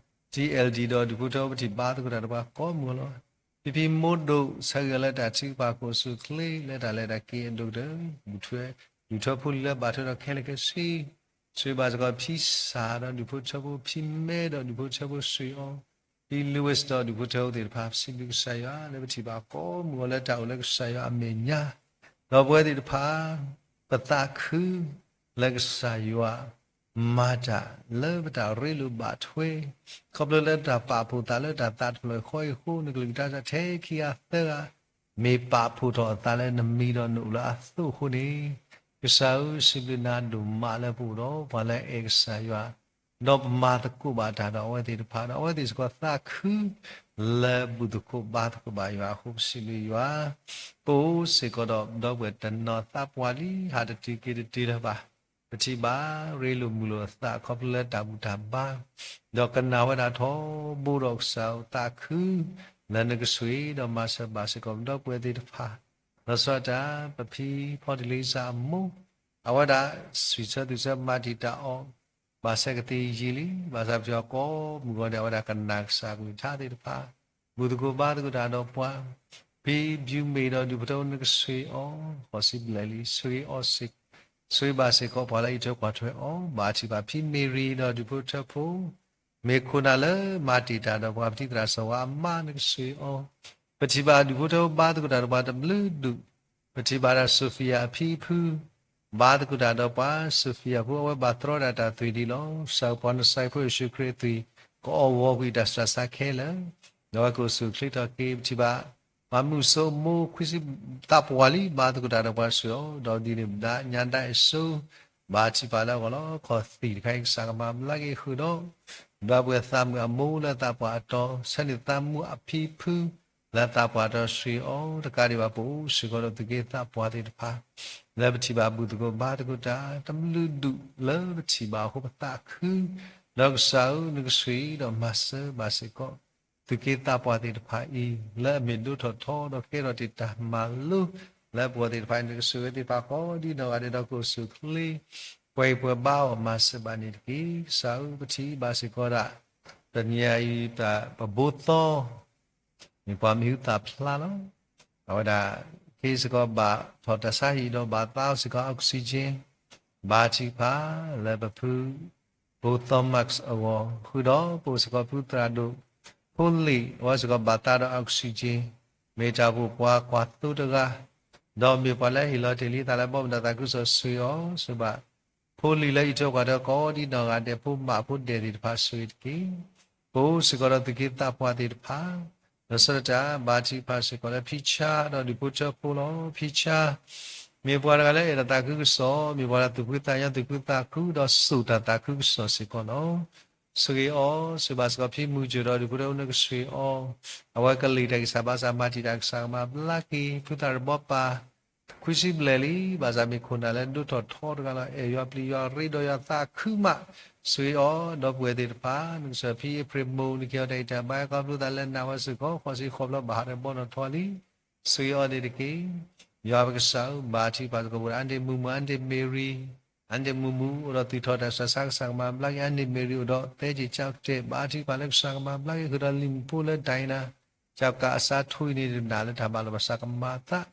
ဒီး ထံအဲၣ်လ်ဒီးဒူၣ်ဖိထၢဖိ ပထံၣ်ဘါသကိးတၢ်ဒီးပှၤကိးမုၢ်ဂီၤလီၤ. ဖံဖံမိၢ်ဒိၣ် ဆၢဂ့ၤလၢတၢ်ထုကဖၣ် ကအိၣ်ဆူၣ်အိၣ်ချ့လၢတၢ်လဲၤတၢ်က့ၤအဒိၣ်ကတၢၢ်, ဒူၣ်ထၢဖိလံၤလၢဘၣ်ထွဲဒီးခဲလၢာ်ခဲဆ့, ဆှ့ဘၣ်စ့ၢ်ကီးဖံစၢ်ဒီးဒူၣ်ဖိထၢဖိ, ဖံမဲဒီးဒူၣ်ဖိထၢဖိဆှ့အီၤ, ဖံလူဝဲစ့ၢ်ဒီးဒူၣ်ဖိထၢဖိသ့ၣ်တဖၣ် ပစံးဘျုးကစၢ်ယွၤ လၢပထံၣ်ဘၣ်ကိးမုၢ်ဂီၤလၢတၢ်အိၣ်လၢကစၢ်ယွၤအမဲာ်ညါ, ဒီးပဝဲသ့ၣ်တဖၣ် ပသးခု လၢကစၢ်ယွၤ မၤတၢ်လၢပတၢ်ရ့လိာ်ဘၣ်ထွဲ, ခီဖျိလၢတၢ်ပာ်ဖှိၣ်သးလၢတၢ်သးတဖျၢၣ်ဃီအံၤအဃိ နကလုၢ်ကထါထဲခံဂၤသၢဂၤ မ့ၢ်ပာ်ဖှိၣ်ထီၣ်အသးလၢနမံၤဒီးနအိၣ်လၢအသိးအဃိန့ၣ်, ကစၢ်ဧၢ စံးဘျုးနၤဒိၣ်မးလၢပအိၣ်ဒီးပှၤလၢအအဲၣ်ကစၢ်ယွၤ, ဒီးပမၤသကိးဘၣ်တၢ်ဒီးအဝဲသ့ၣ်တဖၣ်ဒီး အဝဲသ့ၣ်စ့ၢ်ကီးသးခု လၢဘူၣ်သကိးဘါသကိးဘၣ်ယွၤအဃိ ပစံးဘျုးယွၤ, ပအိၣ်စ့ၢ်ကီးဒီး ဒီပုၢ်ဝဲၢ်တနီၤသးပှၢ်လံ ဟးတတုၤက့ၤတတုၤလၢၤဘၣ်, ပထံၣ်ဘၣ်ရ့လိာ်မုာ်လိာ်အသး ခီဖျိလၢတၢ်ဘူၣ်တၢ်ဘါ, ဒီးကနၣ်ဝဲဒၣ်ထီဘိဒီးကစၢ်ဧၢ သးခု လၢနကဆှ့ဒီးမၤစၢၤဘၣ်စ့ၢ်ကီး ဒီပုၢ်ဝဲၢ်သ့ၣ်တဖၣ်, လီၤဆီဒၣ်တၢ် ပဖံဖီတလ့စၢ်အမိၢ်, အဝဲဒၣ်ဆံၣ်ဆၢသူၣ်ဆၢမၤတံာ်တာ်အီၤ ဘၣ်ဆၢကသ့ယံာ်လံ, ဘၣ်ဆၣ်ပထံၣ်အီၤကိးမုၢ်ဂီၤန့ၣ် အဝဲဒၣ်ကနၣ်ကစၢ်ကလုၢ်ကထါသ့ၣ်တဖၣ်, ဘူၣ်သကိးဘါသကိးတၢ်ဒီးပှၤ, ဖံဘျူးမ့ၢ်ဒီးဒူၣ်ဖိထၢဖိ နကဆှ့အီၤ, ဃိးဆံဘျဲၣ်လံ ဆှ့အီၤ, ဆှ့ဘၣ်စ့ၢ်ကီးပှၤလၢအအံးထွဲကွၢ်ထွဲအီၤ, ဘၣ်ထံၣ်ဘၣ်ဖံမ့ၢ်ရံဒီးဒူၣ်ဖိထၢဖိ မ့ၢ်ခိၣ်နၢ်လၢမၤတံာ်တာ်ဒီးပှၤ ပတံၤသရၣ်စီၤဝါအမါ နကဆှ့အီၤ, ပထံၣ်ဘၣ်ဒူၣ်ဖိထၢဖိဘါသကိးတၢ်ဒီးပှၤတဘျုးဒူၣ်, ပထံၣ်ဘၣ်ဒၣ် Sophia အဖံအဖု ဘါသကိးတၢ်ဒီးပှၤ Sophia ဖိ အဝဲဘၣ်တြီဒၣ်တၢ်သွံၣ်ဒံးလီၤ. ကစၢ်ပှၤနစၤရ့းဖိယ့ၣ်ၡူးခရံာ်အသွံၣ် ကအီၣ်ဂီၤကွံာ်တၢ်ဆူးတၢ်ဆါခဲလၢာ်, ဒီးအဝဲကအိၣ်ဆူၣ်အိၣ်ချ့ထီၣ်က့ၤ, ပထံၣ်ဘၣ် ပှၤမုၢ်စိမိၢ်ခွံဆံ သးပှၢ်လံ ဘါသကိးတၢ်ဒီးပှၤဆှ့အီၤ, ဒီးဒ်န့ၣ်ဒၣ်ညါဒၣ်အစိၤ ဘၣ်ထံၣ်ဘၣ်လၢအဂီၢ်လီၤ. ခီၣ်သံၣ်တခါအံၤ ကစၢ်ကမၤဘျါက့ၤဃုာ်ဒီး ဒွးပှဲၤသးမုာ်အမိၢ်လၢသးပှၢ်အတီ, ဆၢန့ၢ်သးမုာ်အဖံဖုလၢသးပှၢ်အတီ ဆှံအီၤတကးဒံးဘၣ် ပအိၣ်စ့ၢ်ကီးဒီးသုးက့သးပှၢ်သ့ၣ်တဖၣ် လၢပထံၣ်ဘၣ်ဘူၣ်သကိးဘါသကိးတၢ် တမုၢ်လုၢ်ဒူၣ်လၢပထံၣ်ဘၣ်အဃိပသးခု, ဒီးကစၢ်ဧၢ နကဆိၣ်ဂ့ၤဒီးမၤစၢၤဘၣ်စ့ၢ်ကီး သုးက့သးပှၢ်သ့ၣ်တဖၣ်အံၤ လၢအမ့ၢ်ဒိၣ်ထီၣ်ထီဒီးကဲထီၣ်တ့ၢ်တၢ်မၤလိလၢပဂီၢ်သ့ၣ်တဖၣ် နကဆိၣ်ဂ့ၤသ့ၣ်တဖၣ်ဃီဒ်နီၢ်ဂၤဒဲးဒီးကအိၣ်ဆူၣ်အိၣ်ချ့ ပှဲၤအံၤပှဲၤဘါအီၤမၤစၢၤဘၣ်န့ၣ်တက့ၢ်. ကစၢ်ဧၢ ပထံၣ်ဘၣ်စ့ၢ်ကီးဒၣ် တနံၤအံၤ ပဘိသီ မ့ၢ်ပှၤမံၤဟူသၣ်ဖျါလီၤ. အဝဲဒၣ် ခ့စ့ၢ်ကီးဘၣ်ထီၣ်တၢ်ဆါဟံၣ်ဒီးဘၣ်သါစ့ၢ်ကီး oxygen ဘါထုကဖၣ်လၢပဖု ဘိသီမးအဂီၢ် ဃုာ်ဒီးပအိၣ်စ့ၢ်ကီးဖုသရၣ်ဒိၣ် ဖိလံၤ အဝဲစ့ၢ်ကီးဘၣ်သါဒီး oxygen မ့ၢ်တၢ်အိၣ်ဖှိၣ်ပှၤကွၢ်သိတဂၤ ဒီးမ့ၢ်ပှၤလၢဟ့ၣ်လီၤတ့ၢ်လံသးလၢဘီမုၢ်ဒီးသးခုကစီၣ် ဆိၣ်ဂ့ၤအီၤ ဆိၣ်ဘၣ် ဖိလံၤလၢအံးထွဲကွၢ်ထွဲကိးဒ်နီၢ်ဂၤဒဲး ဖိမါဖိဒဲးသ့ၣ်တဖၣ် ဆိၣ်ဂ့ၤတက့ၢ်. ပအိၣ်စ့ၢ်ကီးဒီးသုးက့သးပှၢ်သ့ၣ်တဖၣ် လီၤဆီဒၣ်တၢ် ဘါထုကဖၣ်စ့ၢ်ကီးလၢဖံဆါဒီးဒူၣ်ဖိထၢဖိလီၤ. ဖံဆါ မ့ၢ်ပှၤတဂၤလၢအဲၣ်တၢ်သးခုကစီၣ် မ့ၢ်ပှၤလၢသူၣ်ဖှံသးညီသူၣ်ဖှံသးခုဒီးစိာ်တၢ်သးခုကစီၣ်စ့ၢ်ကီးလီၤ. ဆိၣ်ဂ့ၤအီၤ ဆိၣ်ဘၣ်စ့ၢ်ကီးဖံမုၢ်စၢၤဒီးဒူၣ်ဖိထၢဖိ နကဆိၣ်ဂ့ၤအီၤ အဝဲကလံၣ်တၢ်ဂံၢ်စၢ်ဘါစၢ်မၤတံာ်တာ်ကစၢ်ကမၤဘျါက့ၤ ဖုသရၣ်ဒိၣ်ဘီပၢ် ခွံဆံဘျဲၣ်လံ ဘၣ်ဆၣ်မ့ၢ်ခိၣ်နၢ်လၢဒိၣ်ထီၣ်ထီတဂၤလီၤ. အဲၣ်ယွၤပျံၤယွၤရ့ဒီးယွၤသးခုမး ဆိၣ်ဂ့ၤအီၤ ဒီပုၢ်ဝဲၢ်သ့ၣ်တဖၣ် နကစၢ်ဖံအ့ဖြ့ၣ်မိၢ် နကဟ့ၣ်အီၤတၢ်ဂံၢ်တၢ်ဘါ ခီဖျိသးလၢနၢ်ဝဲစ့ၢ်ကီး ဃိးဆံဃိးဘျီဘၣ်ဟးထီၣ်ဘီနီၢ်ထီလံ ဆိၣ်ဂ့ၤအီၤန့ၣ်တက့ၢ်. ယွၤပကစၢ်ဧၢ ဘါထုကဖၣ်စ့ၢ်ကီး ပဝဲဒၣ်အါန့ၢ်မုာ်မုာ် အါန့ၢ်မ့ၢ်ရံ အါန့ၢ်မုာ်မုာ် အိၣ်ဒီးသူၣ်ထီၣ်တၢ်ဆူးတၢ်ဆါ ကစၢ်ကမၤဘျါက့ၤ အါန့ၢ်မ့ၢ်ရံ အိၣ်ဒီးသဲက့ၤကၠီကတဲာ် ဘါထုကဖၣ်လၢကစၢ်ကမၤဘျါက့ၤ ဃုာ်ဒီးလံၤမုၣ်ဖိလၢဒိးနၤ ကၠီကးအစးထီၣ်အံၤန့ၣ် နးလၢတၢ်ဘၣ်လီၤ ဘၣ်ဆၣ်ကမၤသး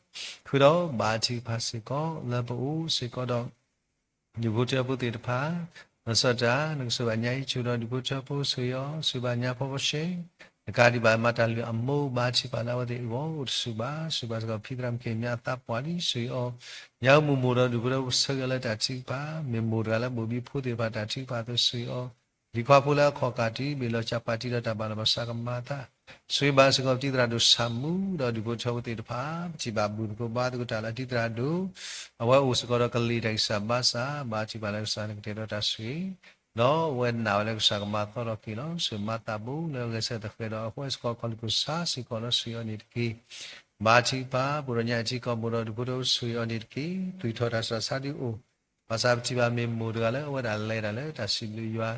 ဃုာ်ဒီးဘါထုကဖၣ်စ့ၢ်ကီး လၢပအိၣ်စ့ၢ်ကီးဒီး ဒူၣ်ဖိထၢဖိသ့ၣ်တဖၣ် လီၤဆီဒၣ်တၢ် နကဆိၣ်ဘၣ်ညါအံၤ ဆိၣ်ဒီးဒူၣ်ဖိထၢဖိ ဆိၣ်ဂ့ၤအီၤ ဆိၣ်ဘၣ်ညါဖီဖီရှဲ တကးဒံးဘၣ် မၤတၢ်လုၢ်အမိၢ် ဘါထုကဖၣ်လၢအဝဲသ့ၣ်အဂီၢ် အိၣ်တဆူၣ်ဘၣ် ဆိၣ်ဘၣ်စ့ၢ်ကီးဖံသရၣ်မုၣ်က့ၤမၠါအသးပှၢ်လံ ဆိၣ်ဂ့ၤအီၤ ညါမိၢ်မိၢ်ဒီးဒူၣ်ဖိထၢဖိ ဆၢဂ့ၤလၢတၢ်ထုကဖၣ် မ့ၢ်မိၢ်တဂၤလၢဘိၣ်ဘံဖိသ့ၣ်တဖၣ်တၢ်ထုကဖၣ်အသိး ဆိၣ်ဂ့ၤအီၤ ဒံခွါဖိလၢအခီၣ်ကၢ်တုၤ ဘ့ၣ်လီၤစၢ်ပာ်တံၢ်ဒီးတၢ်ဘၣ်လီၤ ဘၣ်ဆၣ်ကမၤသး ဆိၣ်ဂ့ၤဘၣ်စ့ၢ်ကီးပတံၤသရၣ်ဒိၣ်ဆၣ်မူ ဒီးဒူၣ်ဖိထၢဖိသ့ၣ်တဖၣ် ပထံၣ်ဘၣ်ဘူၣ်သကိးဘါသကိးတၢ်လၢတံၤသရၣ်ဒိၣ် အဝဲအိၣ်စ့ၢ်ကီးဒီးကလံၤတၢ်ဂံၢ်စၢ်ဘါစၢ် ဘါထုကဖၣ်လၢကစၢ်နကတဲာ်ဒီးတၢ်ဆိၣ်ဂ့ၤ ဒီးအဝဲနာ်ဝဲလၢကစၢ်ကမၤသီထီၣ်က့ၤလီၤ. ဆိၣ်မၤသးဘိလၢအဂဲၤဆၢထၢၣ်သဃဲးဒီးအဃိစ့ၢ်ကီး ခီၣ်လံၣ်ဖိစါစ့ၢ်ကီးလၢ ဆိၣ်ဂ့ၤအီၤန့ၣ်တက့ၢ်. ဘါထုကဖၣ် ပှၤဒီးညါအံၤထံကီၢ်မိၢ်ဒီးဒူၣ်ဖိထၢဖိ ဆိၣ်ဂ့ၤအီၤန့ၣ်တက့ၢ်. သွံၣ်ထီၣ်တၢ်ဆူးတၢ်ဆါဒုအိၣ် ဘၣ်ဆၣ်ပထံၣ်ဘၣ်မ့ၢ်မိၢ်တဂၤလၢအဝဲဒၣ်လဲၤတၢ်လၢတၢ်စံးဘျုးယွၤ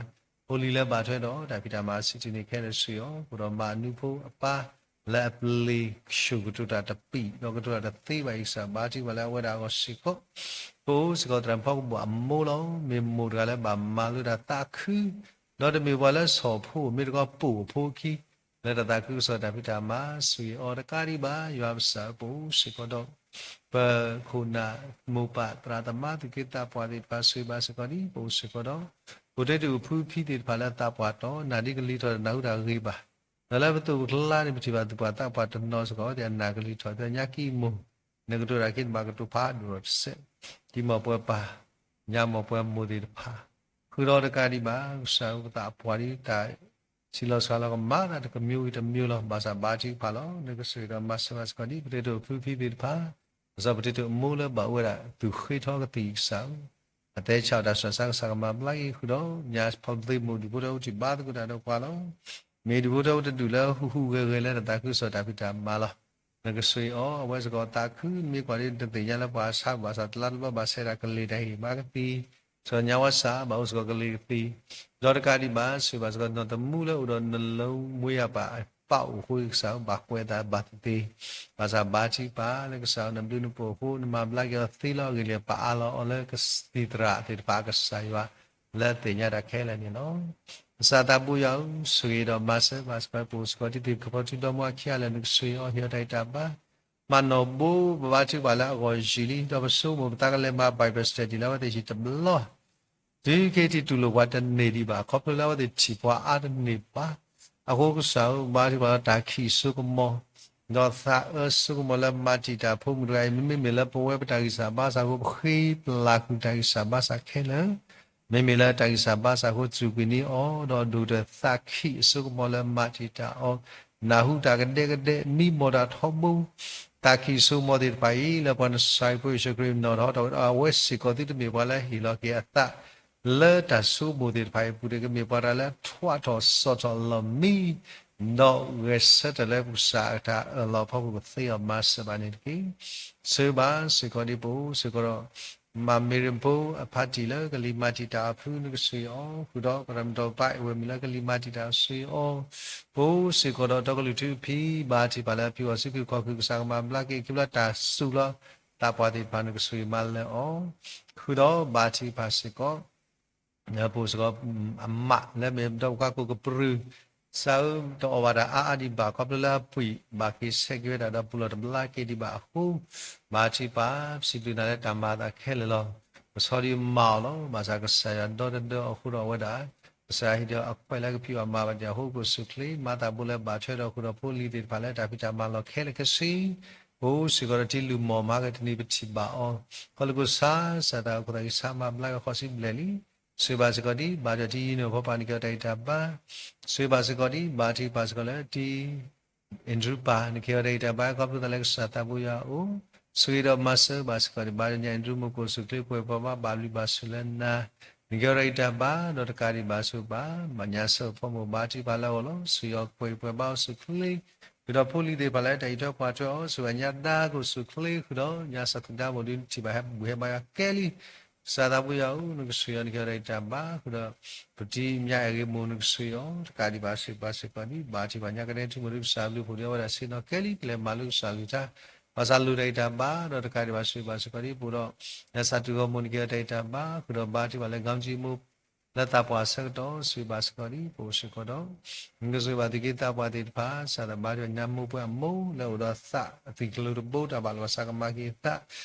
ဖိလံၤလၢဘၣ်ထွဲဒီးတၢ်ဖံးတၢ်မၤစံးတ့ၢ်န့ၣ်ခဲလၢာ် ဆိၣ်ဂ့ၤအီၤ ပဒီးမၤအနူဖိအပၢ်လၢအပျ့ၤဆိၣ်ကတိၤတၢ်တပံာ် ဒီးကတိၤတၢ်တသ့ဘၣ်အံၤကစၢ် ဘါထုကဖၣ်လၢအဝဲဒၣ်အဂီၢ်စ့ၢ်ကီး ပအိၣ်စ့ၢ်ကီးသရၣ်မုၣ်ဖီကဘီၣ်အမိၢ်လီၤ. မ့ၢ်မိၢ်တဂၤလၢဘၣ်မၤလိတၢ်သးခု ဒီးတမ့ၢ်ပှၤလၢဆီၣ်ဖိ မ့ၢ်တခီပိာ်ဖိအခံ လၢတၢ်သးခုကစီၣ်တၢ်ဖံးတၢ်မၤ ဆိၣ်ဂ့ၤအီၤတကးဒံးဘၣ် ယွၤပကစၢ်ပအိၣ်စ့ၢ်ကီးဒီး ပခိၣ်နၢ်မိၢ်ပၢ်သရၣ်သမါသူၣ်က့သးပှၢ်သ့ၣ်တဖၣ် ဆိၣ်ဂ့ၤဘၣ်စ့ၢ်ကီးဒ်ပအိၣ်စ့ၢ်ကီးဒီး ပတ့တအိၣ်ဖုဖံသ့ၣ်တဖၣ်လၢသးပှၢ်တီ နၢ်ဒ်ကလံၤထီၣ်တနၢ်ဟူတၢ်ဂ့ၤဘၣ် ဒီးလၢပသိးပကျါန့ၣ် ပထံၣ်ဘၣ်သူၣ်ပှၢ်သးပှၢ်တနီၤစ့ၢ်ကီး အဝဲသ့ၣ်အနၢ်ကလံၤထီၣ် သ့ၣ်ညါကံၢ်မိၢ် နကတိၤတၢ်ခံတဘၣ်ကတိၤဖးဒိၣ်ဒီးတစဲး တံၤမီၢ်ပှဲၤပၢ် ညါမီၢ်ပှဲၤမိၢ်သ့ၣ်တဖၣ် ဃုာ်ဒီးတကးဒံးဘၣ် ကစၢ်ပသးပှၢ်ဒ်တၢ် စံးလီၤစှၤလီၤကမၤသးတကမျိုးဂ့ၤတမျိုးလီၤ. ဘၣ်ဆၣ်ဘါထုကဖၣ်လီၤ. နကဆိၣ်ဂ့ၤဒီးမၤစၢၤဘၣ်စ့ၢ်ကီးဒ်ပတ့တအိၣ်ဖုဖံသ့ၣ်တဖၣ် ကစီၣ်ပတ့တအိၣ်မိၢ်လၢဘၣ်အိၣ်ဝဲဒၣ်သူၣ်ဃ့ထီကသံၣ်ကစၢ်ဧၢ အသဲဆးအီၣ်တၢ်ဆူးတၢ်ဆါကစၢ်ကမၤဘျါက့ၤဃုာ်ဒီး ညါဖီသ့မိၢ်ဒူၣ်ဖိထၢဖိထံၣ်ဘါသကိးတၢ်ဒီးကွၢ်လီၤ. မ့ၢ်ဒူၣ်ဖိထၢဖိတဒူၣ်လၢဟူးဟူးဂဲၤဂဲၤလၢတၢ်သးခုကစီၣ်တၢ်ဖံးတၢ်မၤလီၤ. နကဆိၣ်ဂ့ၤအီၤ အဝဲစ့ၢ်ကီးသးခု နမ့ၢ်ကွၢ်ဒ်နတသ့ၣ်ညါလၢပှၤဆါဘၣ်ဆၣ်တလါတဘျီဘၣ်ဆဲးတၢ်ကလံၤတၢ်ဟ့ၣ်ဘါကသံၣ် စ့ၢ်ကီးညါဝဲစၢ် ဘၣ်အိၣ်စ့ၢ်ကီးကလံၤကသံၣ် ဒီးတကးဒံးဘၣ် ဆိၣ်ဂ့ၤဘၣ်စ့ၢ်ကီးနီၢ်သမူလၢအိၣ်ဒီးနလၢမွေးရာပါ ပၢ်အိၣ်အဃိကစၢ်ဘၣ်ကွဲးအသးဘၣ်သ့ၣ်သ့ၣ် ဘၣ်ဆၣ်ဘါထုကဖၣ်လၢကစၢ်နဘျုးနဖှိၣ်အဃိ နမၤဘျါက့ၤအီၤသ့လီၤအဂ့ၢ်လၢ ပအါလီၤအီၤလၢကသံၣ်သရၣ်သ့ၣ်တဖၣ်အကစၢ်ယွၤ လၢအသ့ၣ်ညါတၢ်ခဲလၢာ်န့ၣ်လီၤ. ကစၢ်သးဘိယွၤဧၢ, ဆိၣ်ဂ့ၤဒီးမၤစၢၤဘၣ်စ့ၢ်ကီး ပအိၣ်စ့ၢ်ကီးဒ်သ့ၣ်တဖၣ် ပထူဒီမါခံဂၤလၢာ် နကဆိၣ်ဂ့ၤအီၤ ဟ့ၣ်အီၤတၢ်ဂံၢ်တၢ်ဘါ မၤနီၢ်ဘိ ပဘါထုကဖၣ်လၢအဂီၢ်ယံာ်လံ ဒီးပဆိကမိၣ်ပသးကလဲၤမၤ Bible study လၢအဝဲသ့ၣ်ဟံၣ်တဘျီ တုၤခဲအံၤထံၣ်တူၢ်လိာ်ပှၤတန့ၢ်ဒံးဘၣ် ခီဖျိလၢအဝဲသ့ၣ်ထံၣ်ပှၤအါတန့ၢ်ဘၣ်. အဃိကစၢ်ဧၢ, ဘါထုကဖၣ်လၢတၢ်ခံးအစိကမီၤ ဒီးသးအၢစိကမီၤလၢမၤတံာ်တာ်ဖိမုၣ်တဂၤအံၤ မ့မ့ၢ်လၢပဝဲပတၢ်ဂံၢ်စၢ်ဘါစၢ်အဃိ ပဃ့ပလၤဃုာ်တၢ်ဂံၢ်စၢ်ဘါစၢ်ခဲလၢာ် မ့မ့ၢ်လၢတၢ်ဂံၢ်စၢ်ဘါစၢ်အဃိ စူၢ်က့ၤန့ၢ်အီၤ ဒီးဒိၣ်ကတၢၢ်သးခံးအစိကမီၤလၢမၤတံာ်တာ်အီၤ နၢ်ဟူတၢ်ကဒဲကဒဲ မံမီၢ်တၢ်ထီဘိ သးခံးအစိကမီၤသ့ၣ်တဖၣ်အံၤ လၢပှၤနစၢ်ဖိယ့ၣ်ၡူးခရံာ်နီၣ်ထီၣ်ထီၣ်ဝဲဒီး အဝဲစ့ၢ်ကီးသုတမ့ၢ်ပှၤလၢဟ့ၣ်လီၤက့ၤအသး လၢတၢ်ဆိကမိၣ်သ့ၣ်တဖၣ်အံၤအပူၤ ကမ့ၢ်ပှၤတၢ်လၢထွးထီၣ်စီၣ်ထီၣ်လီၢ်မံ ဒီးဂဲၤဆၢထၢၣ်လၢပကစၢ်အတၢ်အၢၣ်လီၤအဖီခိၣ်ကသ့အီၤမၤစၢၤဘၣ်န့ၣ်တက့ၢ်. ဆိၣ်ဂ့ၤဘၣ်စ့ၢ်ကီးဒ်ပအိၣ်စ့ၢ်ကီးဒီး မၤမ့ၢ်ရ့ၣ်ဖိအဖါတံၢ်လၢကလံၤမၤတံာ်တာ်အဖုနကဆိၣ်ဂ့ၤအီၤ, ဃုာ်ဒီးပရၤမတံာ်ပၢ်အဝဲၢ်မုၣ်လၢကလံၤမၤတံာ်တာ်ဆိၣ်ဂ့ၤအီၤ, ပအိၣ်စ့ၢ်ကီးဒီးတီကလုာ်ထူအဖံ ဘါထုကဖၣ်လၢအဖံဂီၢ်စုခုၣ်ခီၣ်ခုၣ် ကစၢ်ကမၤဘျါက့ၤ ခံဘျီတၢ်စူၤလီၤသးပှၢ်သ့ၣ်တဖၣ်နကဆိၣ်ဂ့ၤမၤလၢအီၤ, ဃုာ်ဒီးဘါထုကဖၣ်စ့ၢ်ကီး ပအိၣ်စ့ၢ်ကီး အမးလၢမ့ၢ်ဒီးပှၤကိးကပြုၢ် စးအၢ တအီၣ်ဘၣ်တၢ်အါအါဒံးဘၣ် ခီဖျိလၢအပှံာ်ဘၣ်က့ၤဆဲးက့ၤဝဲဒၣ်ဒီးပူၤလီၢ်တဘျါက့ၤဒံးဘၣ်အဃိ, ဘါထုကဖၣ် ပစံးဘျုးနၤလၢတၢ်မၤအသးခဲလၢာ်လီၤ. ပဆီဒံးမၤအီၤလီၤ. ဘၣ်ဆၣ်ကစၢ်ယွၤဒီတဒၢအဃိဒီးအဝဲဒၣ် ကစၢ်ယွၤဟ့ၣ်ဒီးအခွဲးလၢကဖံးဘၣ်မၤဘၣ်ဒံးအဃိ ပအိၣ်စူၢ်ချ့ မၤသးဘိလၢဘၣ်ထွဲဒီးဃုာ်ဒီးဖိလံၤသ့ၣ်တဖၣ်လၢတၢ်ဖံးတၢ်မၤလီၢ်ခဲလၢာ်ခဲဆ့ ပအိၣ်စ့ၢ်ကီးဒီးတံၤလုၢ်မီၢ်မၤကတနံၤပထံၣ်ဘၣ်အီၤ, ခီလၢကစၢ် စၢ်တၢ်အိၣ်ခိးသးကစၢ်မၤဘျါက့ၤဃီၤစံးဘျဲၣ်လံ. ဆိၣ်ဂ့ၤဘၣ်စ့ၢ်ကီးဒ် ဘါထုကဖၣ်တံၤယံၤန့ၣ်အဖီပၢ်နကဲအီၤတၢ်အံၤတၢ်ဘါ, ဆိၣ်ဂ့ၤဘၣ်စ့ၢ်ကီးဒ် ဘါထုကဖၣ်စ့ၢ်ကီးလၢတံၤ Andrew ပၢ် နကဲအီၤတၢ်အံၤတၢ်ဘါ ခီဖျိသးလၢကစၢ်သးဘိယွၤအအိၣ်, ဆိၣ်ဂ့ၤဒီးမၤစၢၤဘၣ်စ့ၢ်ကီးဒ် ဘါထုကဖၣ်ညါ Andrew မုၢ်ကိၣ်စူၢ်ချ့ ပှဲၤပှဲၤဘၣ် ဘၣ်ဘျုးဘၣ်ဆိၣ်လၢနၤ, နကဲအီၤတၢ်အံၤတၢ်ဘါ ဒီးတကးဒံးဘၣ်ဆိၣ်ဘၣ် မၤညါစၢၤအဖီမိၣ် ဘါထုကဖၣ်လၢအဂီၢ်လီၤ. ဆိၣ်ဂ့ၤအီၤပှဲၤပှဲၤဘၣ်အိၣ်စူၢ်ချ့ ဃုာ်ဒီးဖိလံၤသ့ၣ်တဖၣ်လၢတၢ်အံးထွဲကွၢ်ထွဲအီၤ ဆိၣ်ဂ့ၤညါဒါကိၣ်စူၢ်ချ့ ဃုာ်ဒီးညါစၢ်သဒါမိၢ်ဒုးထံၣ်ဘၣ်ဟဲဘူၣ်ဟဲဘါယွၤကဲလံ ကစၢ်သးဘိယွၤအအိၣ် နကဆိၣ်ဂ့ၤအီၤ နကဲအီၤတၢ်အံၤတၢ်ဘါ ဃုာ်ဒီး ပတံၤမါအဲၣ်ဂ့ၤမိၢ် နကဆိၣ်ဂ့ၤအီၤ တကးဒံးဘၣ်ဆိၣ်ဂ့ၤဘၣ်စ့ၢ်ကီးဒ် ဘါထုကဖၣ်ညါကနဲထူမိၢ် ဒ်ကစၢ်ဘျုးဖှိၣ်ဒ်အဝဲဒၣ်ဆ့ၣ်နီၤကဲလံ ကလဲၤမၤလၢကစၢ်အကလုၢ်ကထါ ဘၣ်ဆၣ်လိၣ်တၢ်အံၤတၢ်ဘါ ဒီးတကးဒံးဘၣ်ဆိၣ်ဂ့ၤဘၣ်စ့ၢ်ကီးဒ် ပအိၣ်ဒီး ညါစၢ်တူၢ်ဂီၢ်မိၢ် နကဲအီၤတၢ်အံၤတၢ်ဘါ ဃုာ်ဒီးဘါထုကဖၣ်လၢ ကီကံမိၢ် လၢသးပှၢ်ဆၢကတီၢ် ဆိၣ်ဂ့ၤဘၣ်စ့ၢ်ကီးဒ် ပအိၣ်စ့ၢ်ကီးဒီး နကဆိၣ်ဂ့ၤဘၣ်သုးက့သးပှၢ်သ့ၣ်တဖၣ် စၢ်သးဘါထုကဖၣ်ညါမိၢ်ပှၢ်အမိၢ် လၢအိၣ်ဒီးသးအသွံၣ်ကလိၤတဘိ တၢ်ဘၣ်လီၤစၢ်ကမၤက့ၤသး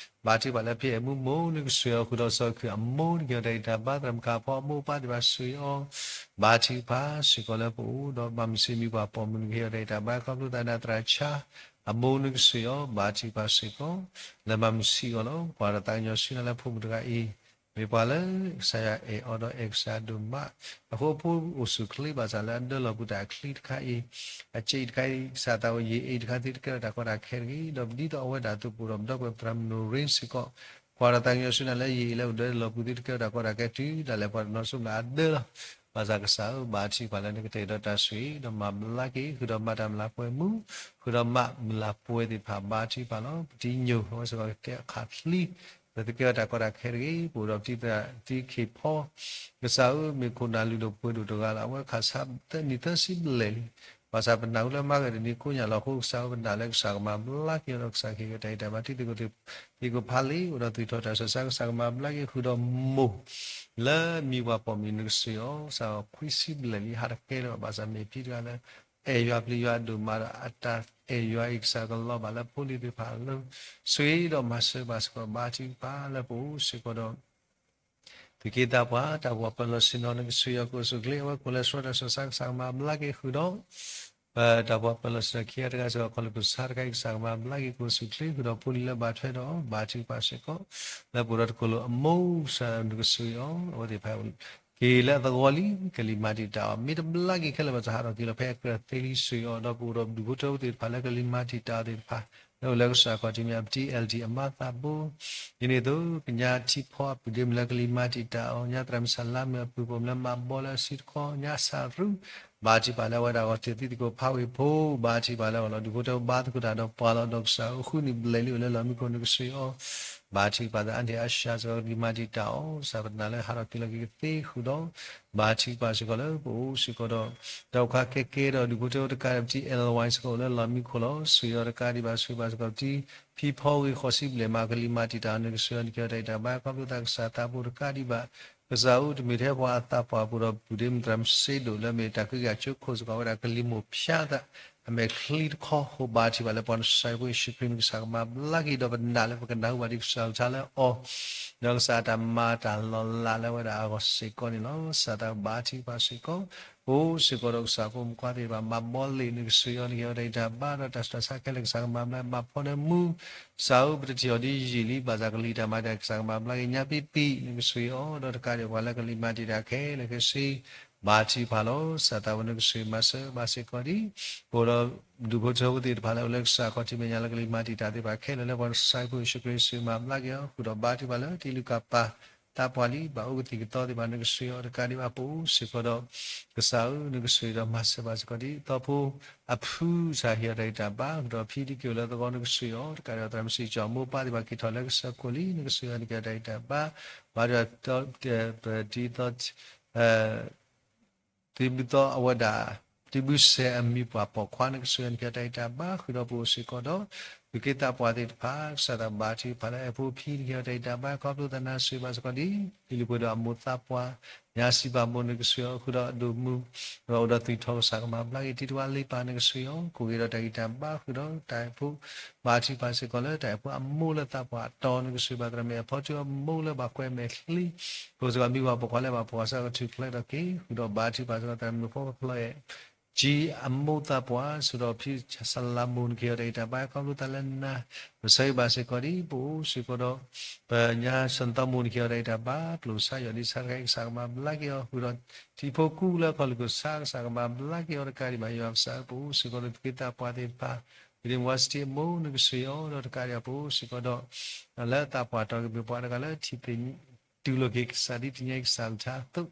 ဘါထုကဖၣ်လၢဖံအဲၣ်မူမိၢ် နကဆိၣ်ဂ့ၤအီၤ ဃုာ်ဒီးစီၤခုၣ်အမိၢ် နကဲအီၤတၢ်အံၤတၢ်ဘါ သရၣ်မုၣ်ကါဖီအမိၢ် ပၢ်သ့ၣ်တဖၣ်ဆိၣ်ဂ့ၤအီၤ ဘါထုကဖၣ်စ့ၢ်ကီးလၢပအိၣ်ဒီး ဘၣ်မုၢ်စံးမံၤပှၢ်ပိာ်မုၣ် နကဟ့ၣ်အီၤတၢ်အံၤတၢ်ဘါ ခီဖျိသးနၤသရၣ်ဆါ အမိၢ် နကဆိၣ်ဂ့ၤအီၤ ဘါထုကဖၣ်စ့ၢ်ကီး လၢမၤမုၢ်ဆံးအီၤလီၤ. ပှၤဒီးသးကညီၤဆူနၤလၢဖိမုၣ်တဂၤအံၤ မ့ၢ်ပှၤလၢကစၢ်ယွၤအဲၣ်အီၤဒီးအဲၣ်ကစၢ်ဒိၣ်မး အဃိအဖိအိၣ်စူၢ်ချ့ဘၣ်ဆၣ်လၢအဒၢလီၤပူၤတၢ်အချံတခါအံၤ အစ့အံၤတခါအံၤ ကစၢ်သးဝဲယံာ်အံၤတခါသုတကဲထီၣ်တၢ်ကီတၢ်ခဲတဂ့ၤ ဒီးပဒ်သိးအဝဲဒၣ်အသိးပအိၣ်ဒီးပဒီပုၢ်ဝဲၢ်သရၣ်မုၣ်နိၣ်ရ့စ့ၢ်ကီး ပှၤဒီးသးကညီၤဆူနၤလၢယံာ်အံၤလၢပဒၢလီၤပူၤသုတကဲထီၣ်တၢ်ကီတၢ်ခဲတုၤဒၣ်လဲာ်ပှၤတနီၤဆူမုၢ်လၢအဒၢလီၤ ဘၣ်ဆၣ်ကစၢ်ဧၢ ဘါထုကဖၣ်လၢနကတဲာ်ဒီးတၢ်ဆိၣ်ဂ့ၤ ဒီးမၤဘျါက့ၤ ဃုာ်ဒီးမၤတၢ်မုၢ်လၢ်ပှဲၤမူ ဃုာ်ဒီးမၤမုၢ်လၢ်ပှဲၤသ့ၣ်တဖၣ် ဘါထုကဖၣ်လီၤ. ပတံၤညိၣ် အဝဲစ့ၢ်ကီးကတဲအခးချံ ပသုတကဲထီၣ်တၢ်ကီတၢ်ခဲတဂ့ၤ ပအိၣ်ဒီးပတံၤသရၣ်တံၤခ့ၣ်ဖီ ကစၢ်ဧၢ မ့ၢ်ခိၣ်နၢ်လုၢ်ဒိၣ်ပှ့ၤဒိၣ်တဂၤလီၤ အဝဲခးဆါနံၣ်သၢဆံဘျဲၣ်လံ ဘၣ်ဆၣ်ပနာ်အူလၢမၤဂ့ၤတနံၤကိးညါလီၤအဃိ ကစၢ်ဧၢ ပနာ်လၢကစၢ်ကမၤဘျါက့ၤအီၤဒီးကစၢ်ကဟ့ၣ်က့ၤတၢ်အံၤတၢ်ဘါ တံၤသကိးသ့ၣ် သ့ၣ်ကိးဖးလံ အိၣ်ဒီးသူၣ်ထီၣ်တၢ်ဆၢစါ ကစၢ်ကမၤဘျါက့ၤ ဃုာ်ဒီးမိၢ် လၢမံၤပှၢ်ပိာ်မုၣ် နကဆိၣ်ဂ့ၤအီၤ ကစၢ်ခွံဆံဘျဲၣ်လံ ဟးတကဲလၢၤဘၣ် ဘၣ်ဆၣ်မ့ၢ်ဖံတဂၤလၢ အဲၣ်ယွၤပျံၤယွၤဒိၣ်မးဒီး အတၢ်အဲၣ်ယွၤအံၤ ကစၢ်ကလီၤဘၣ်လၢဖိလံၤသ့ၣ်တဖၣ်အလိၤ ဆိၣ်ဂ့ၤဒီးမၤစၢၤဘၣ်စ့ၢ်ကီး ဘါထုကဖၣ်လၢပအိၣ်စ့ၢ်ကီးဒီး သုးက့သးပှၢ် တၢ်ပှၤပၢၤလီၢ်ဆ့ၣ်နီၤ နကဆိၣ်ဂ့ၤအီၤ ကအိၣ်ဆူၣ်ချ့ အဝဲကိးလၢဆှၢတၢ်ဆၢစါ ကစၢ်ကမၤဘျါက့ၤဃုာ်ဒီး တၢ်ပှၤပၢၤလီၢ်ဆ့ၣ်နီၤခံဂၤတဂၤစ့ၢ်ကီး ခီလၢပစါတခါအံၤ ကစၢ်ကမၤဘျါက့ၤ ကအိၣ်ဆူၣ်ချ့ဃုာ်ဒီးဖိလံၤလၢဘၣ်ထွဲဒီး ဘါထုကဖၣ်စ့ၢ်ကီး လၢပအိၣ်ဒီးတကိၢ်လိာ်အမိၢ် ကစၢ်နကဆိၣ်ဂ့ၤအီၤ အဝဲသ့ၣ်တဖၣ် က့ၤလၢအသဝီလံ ကလံၤမၤတံာ်တာ်အီၤ မ့ၢ်တဘျါက့ၤခဲလၢာ်ဘၣ်ဆၣ် ဟးထီၣ်က့ၤလီၤဖဲအကြၢးသ့လံ ဆိၣ်ဂ့ၤအီၤ ဒီးပအိၣ်ဒီးဒူၣ်ဖိထၢဖိသ့ၣ်တဖၣ်လၢကလံၤမၤတံာ်တာ်အီၤသ့ၣ်တဖၣ် လၢအိၣ်လၢကစၢ်ခီၣ်ထံးမ့ၢ် ပတံၤအဲၣ်ဒံၣ် အမါသးဘိ ဒ်န့ၣ်အသိး ကညါထံဖီအပုၢ်ဒ့မုၣ်လၢကလံၤမၤတံာ်တာ်အီၤ ညါသရၣ်မုၣ်စၢ်လါမုၣ်အပုၢ်ပိာ်မုၣ်လၢမၤဘီလၢအစုတခီ ညါစၢ်ရူ ဘါထုကဖၣ်လၢအဝဲဒၣ်ဂီၤတ့ၢ်သံသကိးဖးဝ့ၢ်ဖိ ဘါထုကဖၣ်လၢအဂီၢ်လီၤ ဒူၣ်ဖိထၢဖိဘါသကိးတၢ်ဒီးပှၤလီၤ ဒီးကစၢ်အိၣ်ဃုနံၣ်ဘျဲၣ်လံ အိၣ်လၢလီၢ်မံခိၣ် နကဆိၣ်ဂ့ၤအီၤ ဘါထုကဖၣ်သးအါန့ၢ်အါဆှးစ့ၢ်ကီး ကလံၤမၤတံာ်တာ်အီၤ ကစၢ်ပနာ်လၢဟးထီၣ်က့ၤလီၤက့ၤကသ့ဃုာ်ဒီး ဘါထုကဖၣ်စ့ၢ်ကီးလၢပအိၣ်စ့ၢ်ကီးဒီး တၢ်အိၣ်ခါကဲကဲဒီး ဒူၣ်ဖိထၢဖိတကးဒံး ပတံၤအဲၣ်လဝါစ့ၢ်ကီး အိၣ်လၢလီၢ်မံခိၣ်လီၤ ဆိၣ်ဂ့ၤအီၤတကးဒံးဘၣ် ဆိၣ်ဂ့ၤဘၣ်စ့ၢ်ကီးပတံၤဖံဖီဂ့ၤဃီၤစံဘျဲၣ်မး ကလံၤမၤတံာ်တာ်အီၤ နကဆိၣ်ဂ့ၤအီၤ နကဲအီၤတၢ်အံၤတၢ်ဘါ ခီဖျိသးကစၢ်သးဘိတကးဒံးဘၣ် ကစၢ်ဧၢ တမ့ၢ်ထဲပှၤအသးပှၢ်ပူၤဒီးပုၢ်ဒ့မုၣ်သရၣ်မုၣ်စ့ဒိၣ် လၢမ့ၢ်တၢ်ကံးကံးအကၠိခိၣ်စ့ၢ်ကီး အဝဲဒၣ်ကလံၤမိၢ်ဖၠါသး အမဲာ်ချံတခီ ဃိဘါထုကဖၣ်လၢပှၤနဆှၢဖိယ့ၣ်ၡူးခရံာ် မ့ၢ်ကစၢ်ကမၤဘျါက့ၤ ဒီးပနာ်လၢပကနၢ်ဟူဘၣ်ဒံးကစၢ်အကလုၢ်ကထါလၢအီၤ ဒီးကစၢ်အတၢ်မၤတၢ်လီၤလးလၢအဝဲဒၣ်အဂီၢ်စ့ၢ်ကီးန့ၣ်လီၤ. ကစၢ်သးဘါထုကဖၣ်စ့ၢ်ကီး ပအိၣ်စ့ၢ်ကီးဒီးကစၢ်ဖိမုၣ်ခွါသ့ၣ်တဖၣ် မၤဘီလ့ၣ် နကဆိၣ်ဂ့ၤအီၤ နကဲအီၤတၢ်အံၤတၢ်ဘါ ဒီးတၢ်ဆူးတၢ်ဆါခဲလၢာ် ကစၢ်ကမၤဘျါ မၤဖီန့ၢ်မူ ကစၢ်ဧၢ ပတထံၣ်အီၤဒ်ယံာ်လံ ဘၣ်ဆၣ်ကလံၤတၢ်မၤတၢ် ကစၢ်ကမၤဘျါက့ၤ ညါပံပံ နကဆိၣ်ဂ့ၤအီၤ ဒီးတကးဒံးပှၤလၢကလံၤမၤတံာ်တာ်ခဲလၢာ်ခဲဆ့ ဘါထုကဖၣ်လီၤ. ကစၢ်သးဝဲနကဆိၣ်ဂ့ၤမၤစၢၤဘၣ်စ့ၢ်ကီးဒံး ပအိၣ်ဒီးဒူၣ်ဖိထၢဖိသ့ၣ်တဖၣ်လၢအိၣ်လၢကစၢ်ခီၣ်ထံးမဲာ်ညါလၢကလံၤမၤတံာ်တာ်သ့ၣ်တဖၣ်ခဲလၢာ် လၢပှၤနဆှၢဖိယ့ၣ်ၡူးခရံာ် ဆိၣ်ဂ့ၤမၤဘျါက့ၤအီၤ ဃုာ်ဒီးဘါထုကဖၣ်လၢတံၤလုၢ်ကၣ်ပၤ သးပှၢ်လံ ဘၣ်အိၣ်ကသံၣ်ကသီသ့ၣ်တဖၣ် နကဆိၣ်ဂ့ၤအီၤတကးဒံးဘၣ် ပအိၣ်စ့ၢ်ကီးဒီး ကစၢ်ဧၢ နကဆိၣ်ဂ့ၤဒီးမၤစၢၤဘၣ်စ့ၢ်ကီးဒ် သီဖိအဖုစ့ၢ်ဟ့ၣ်အီၤတၢ်ဂံၢ်တၢ်ဘါ ဃုာ်ဒီးဖံဒံက့ၤအိၣ်လၢသဝီ နကဆိၣ်ဂ့ၤအီၤတကးဒံးဘၣ် သရၣ်မုၣ်စံကၠီၣ် မိၢ်ပၢ်သ့ၣ်တဖၣ်က့ၤထီၣ်လၢကစၢၢ်ခိၣ်လံ နကဆိၣ်ဂ့ၤအီၤ နကဟ့ၣ်အီၤတၢ်ဂံၢ်တၢ်ဘါ ဘၣ်ဒီး ဒ်သိး သုးမုၢ်သီအဝဲဒၣ် သုးမုၢ်စဲၤအမံၤပှၢ်ပိာ်ခွါ နကဆိၣ်ဂ့ၤအီၤ နကဟ့ၣ်အီၤတၢ်ဂံၢ်တၢ်ဘါ ဃုာ်ဒီးပအိၣ်စ့ၢ်ကီးဒီး သုးက့သးပှၢ်သ့ၣ်တဖၣ် ကစၢ်သးဘါထုကဖၣ်လၢ အဲၣ်ဖိဖံ နကဟ့ၣ်အီၤတၢ်ဂံၢ်တၢ်ဘါ ခီဖျိသးနါဆိၣ်ဂ့ၤဘၣ်စ့ၢ်ကီးဒ် ဟံၣ်လံပှဲၤဒိၣ်အမိၢ်သးပှၢ် ညါစံးဘၣ်မိၢ် နကဆိၣ်ဂ့ၤအီၤ ဃုာ်ဒီးအဒိၣ်မုၢ် ဒီးအိၣ်ဒီးသွံၣ်ထီၣ် ကစၢ်ကမၤဘျါက့ၤ တံၤတဝါလ့ပၢ် နကဆိၣ်ဂ့ၤအီၤ ကိးဂ့ၤဒီးတၢ်ဂံၢ်တၢ်ဘါ ဃုာ်ဒီးတၢ်အဲၣ်ဖိ ဘါထုကဖၣ်စ့ၢ်ကီးလၢ တၢ်အဲၣ်ဖိအမိၢ်လၢသးပှၢ်အတီၤ နကဆိၣ်ဂ့ၤဘၣ် သရၣ်မုၣ်အဲၣ်ဖီထူအမိၢ်လၢဘၣ်ကွဲမဲာ်ချံ ပအိၣ်စ့ၢ်ကီးမံၤပှၢ်ပိာ်ခွါလၢဘၣ်ပိာ်ခွါစ့ၢ်ကီး ထုးဖျဲးထီၣ်က့ၤ ဃုာ်ဒီးဘါထုကဖၣ်စ့ၢ်ကီး သရၣ်မုၣ်ဖိဖျီအဲၣ် ကၠံအမိၢ်သးပှၢ် ဆိၣ်ဒီးဖံစလၤမိၢ် နကဟ့ၣ်အီၤတၢ်ဂံၢ်တၢ်ဘါ ခီဖျိသးလၢနါ ပဆိၣ်ဂ့ၤဘၣ်စ့ၢ်ကီးဒ် ပအိၣ်စ့ၢ်ကီးဒီး ပညါစၢၤသီမိၢ် နကဟ့ၣ်အီၤတၢ်ဂံၢ်တၢ်ဘါ ကျိၣ်စါယီၢ်ဒ်ဆါတခါအံၤ ကစၢ်ကမၤဘျါက့ၤအီၤ ဃုာ်ဒီး ထံဖိကီၢ်ဖိလၢခီၣ်လ့ၣ်ခိၣ်ဆါ ကစၢ်ကမၤဘျါက့ၤအီၤတကးဒံးဘၣ် ယွၤကစၢ်ဧၢ ပအိၣ်စ့ၢ်ကီးဒီး သုးက့သးပှၢ်သ့ၣ်တဖၣ် University အမိၢ် နကဆိၣ်ဂ့ၤအီၤဒီးတကးဒံးဘၣ် ပအိၣ်စ့ၢ်ကီးဒီး လၢသးပှၢ်တီၤကမ့ၢ်ပှၤတဂၤလၢထံၣ်သ့ၣ် တူၢ်လိာ်က့ၤကစၢ်ဒ်တနံၤအံၤကစၢ်ကလုၢ်ကထါအသိး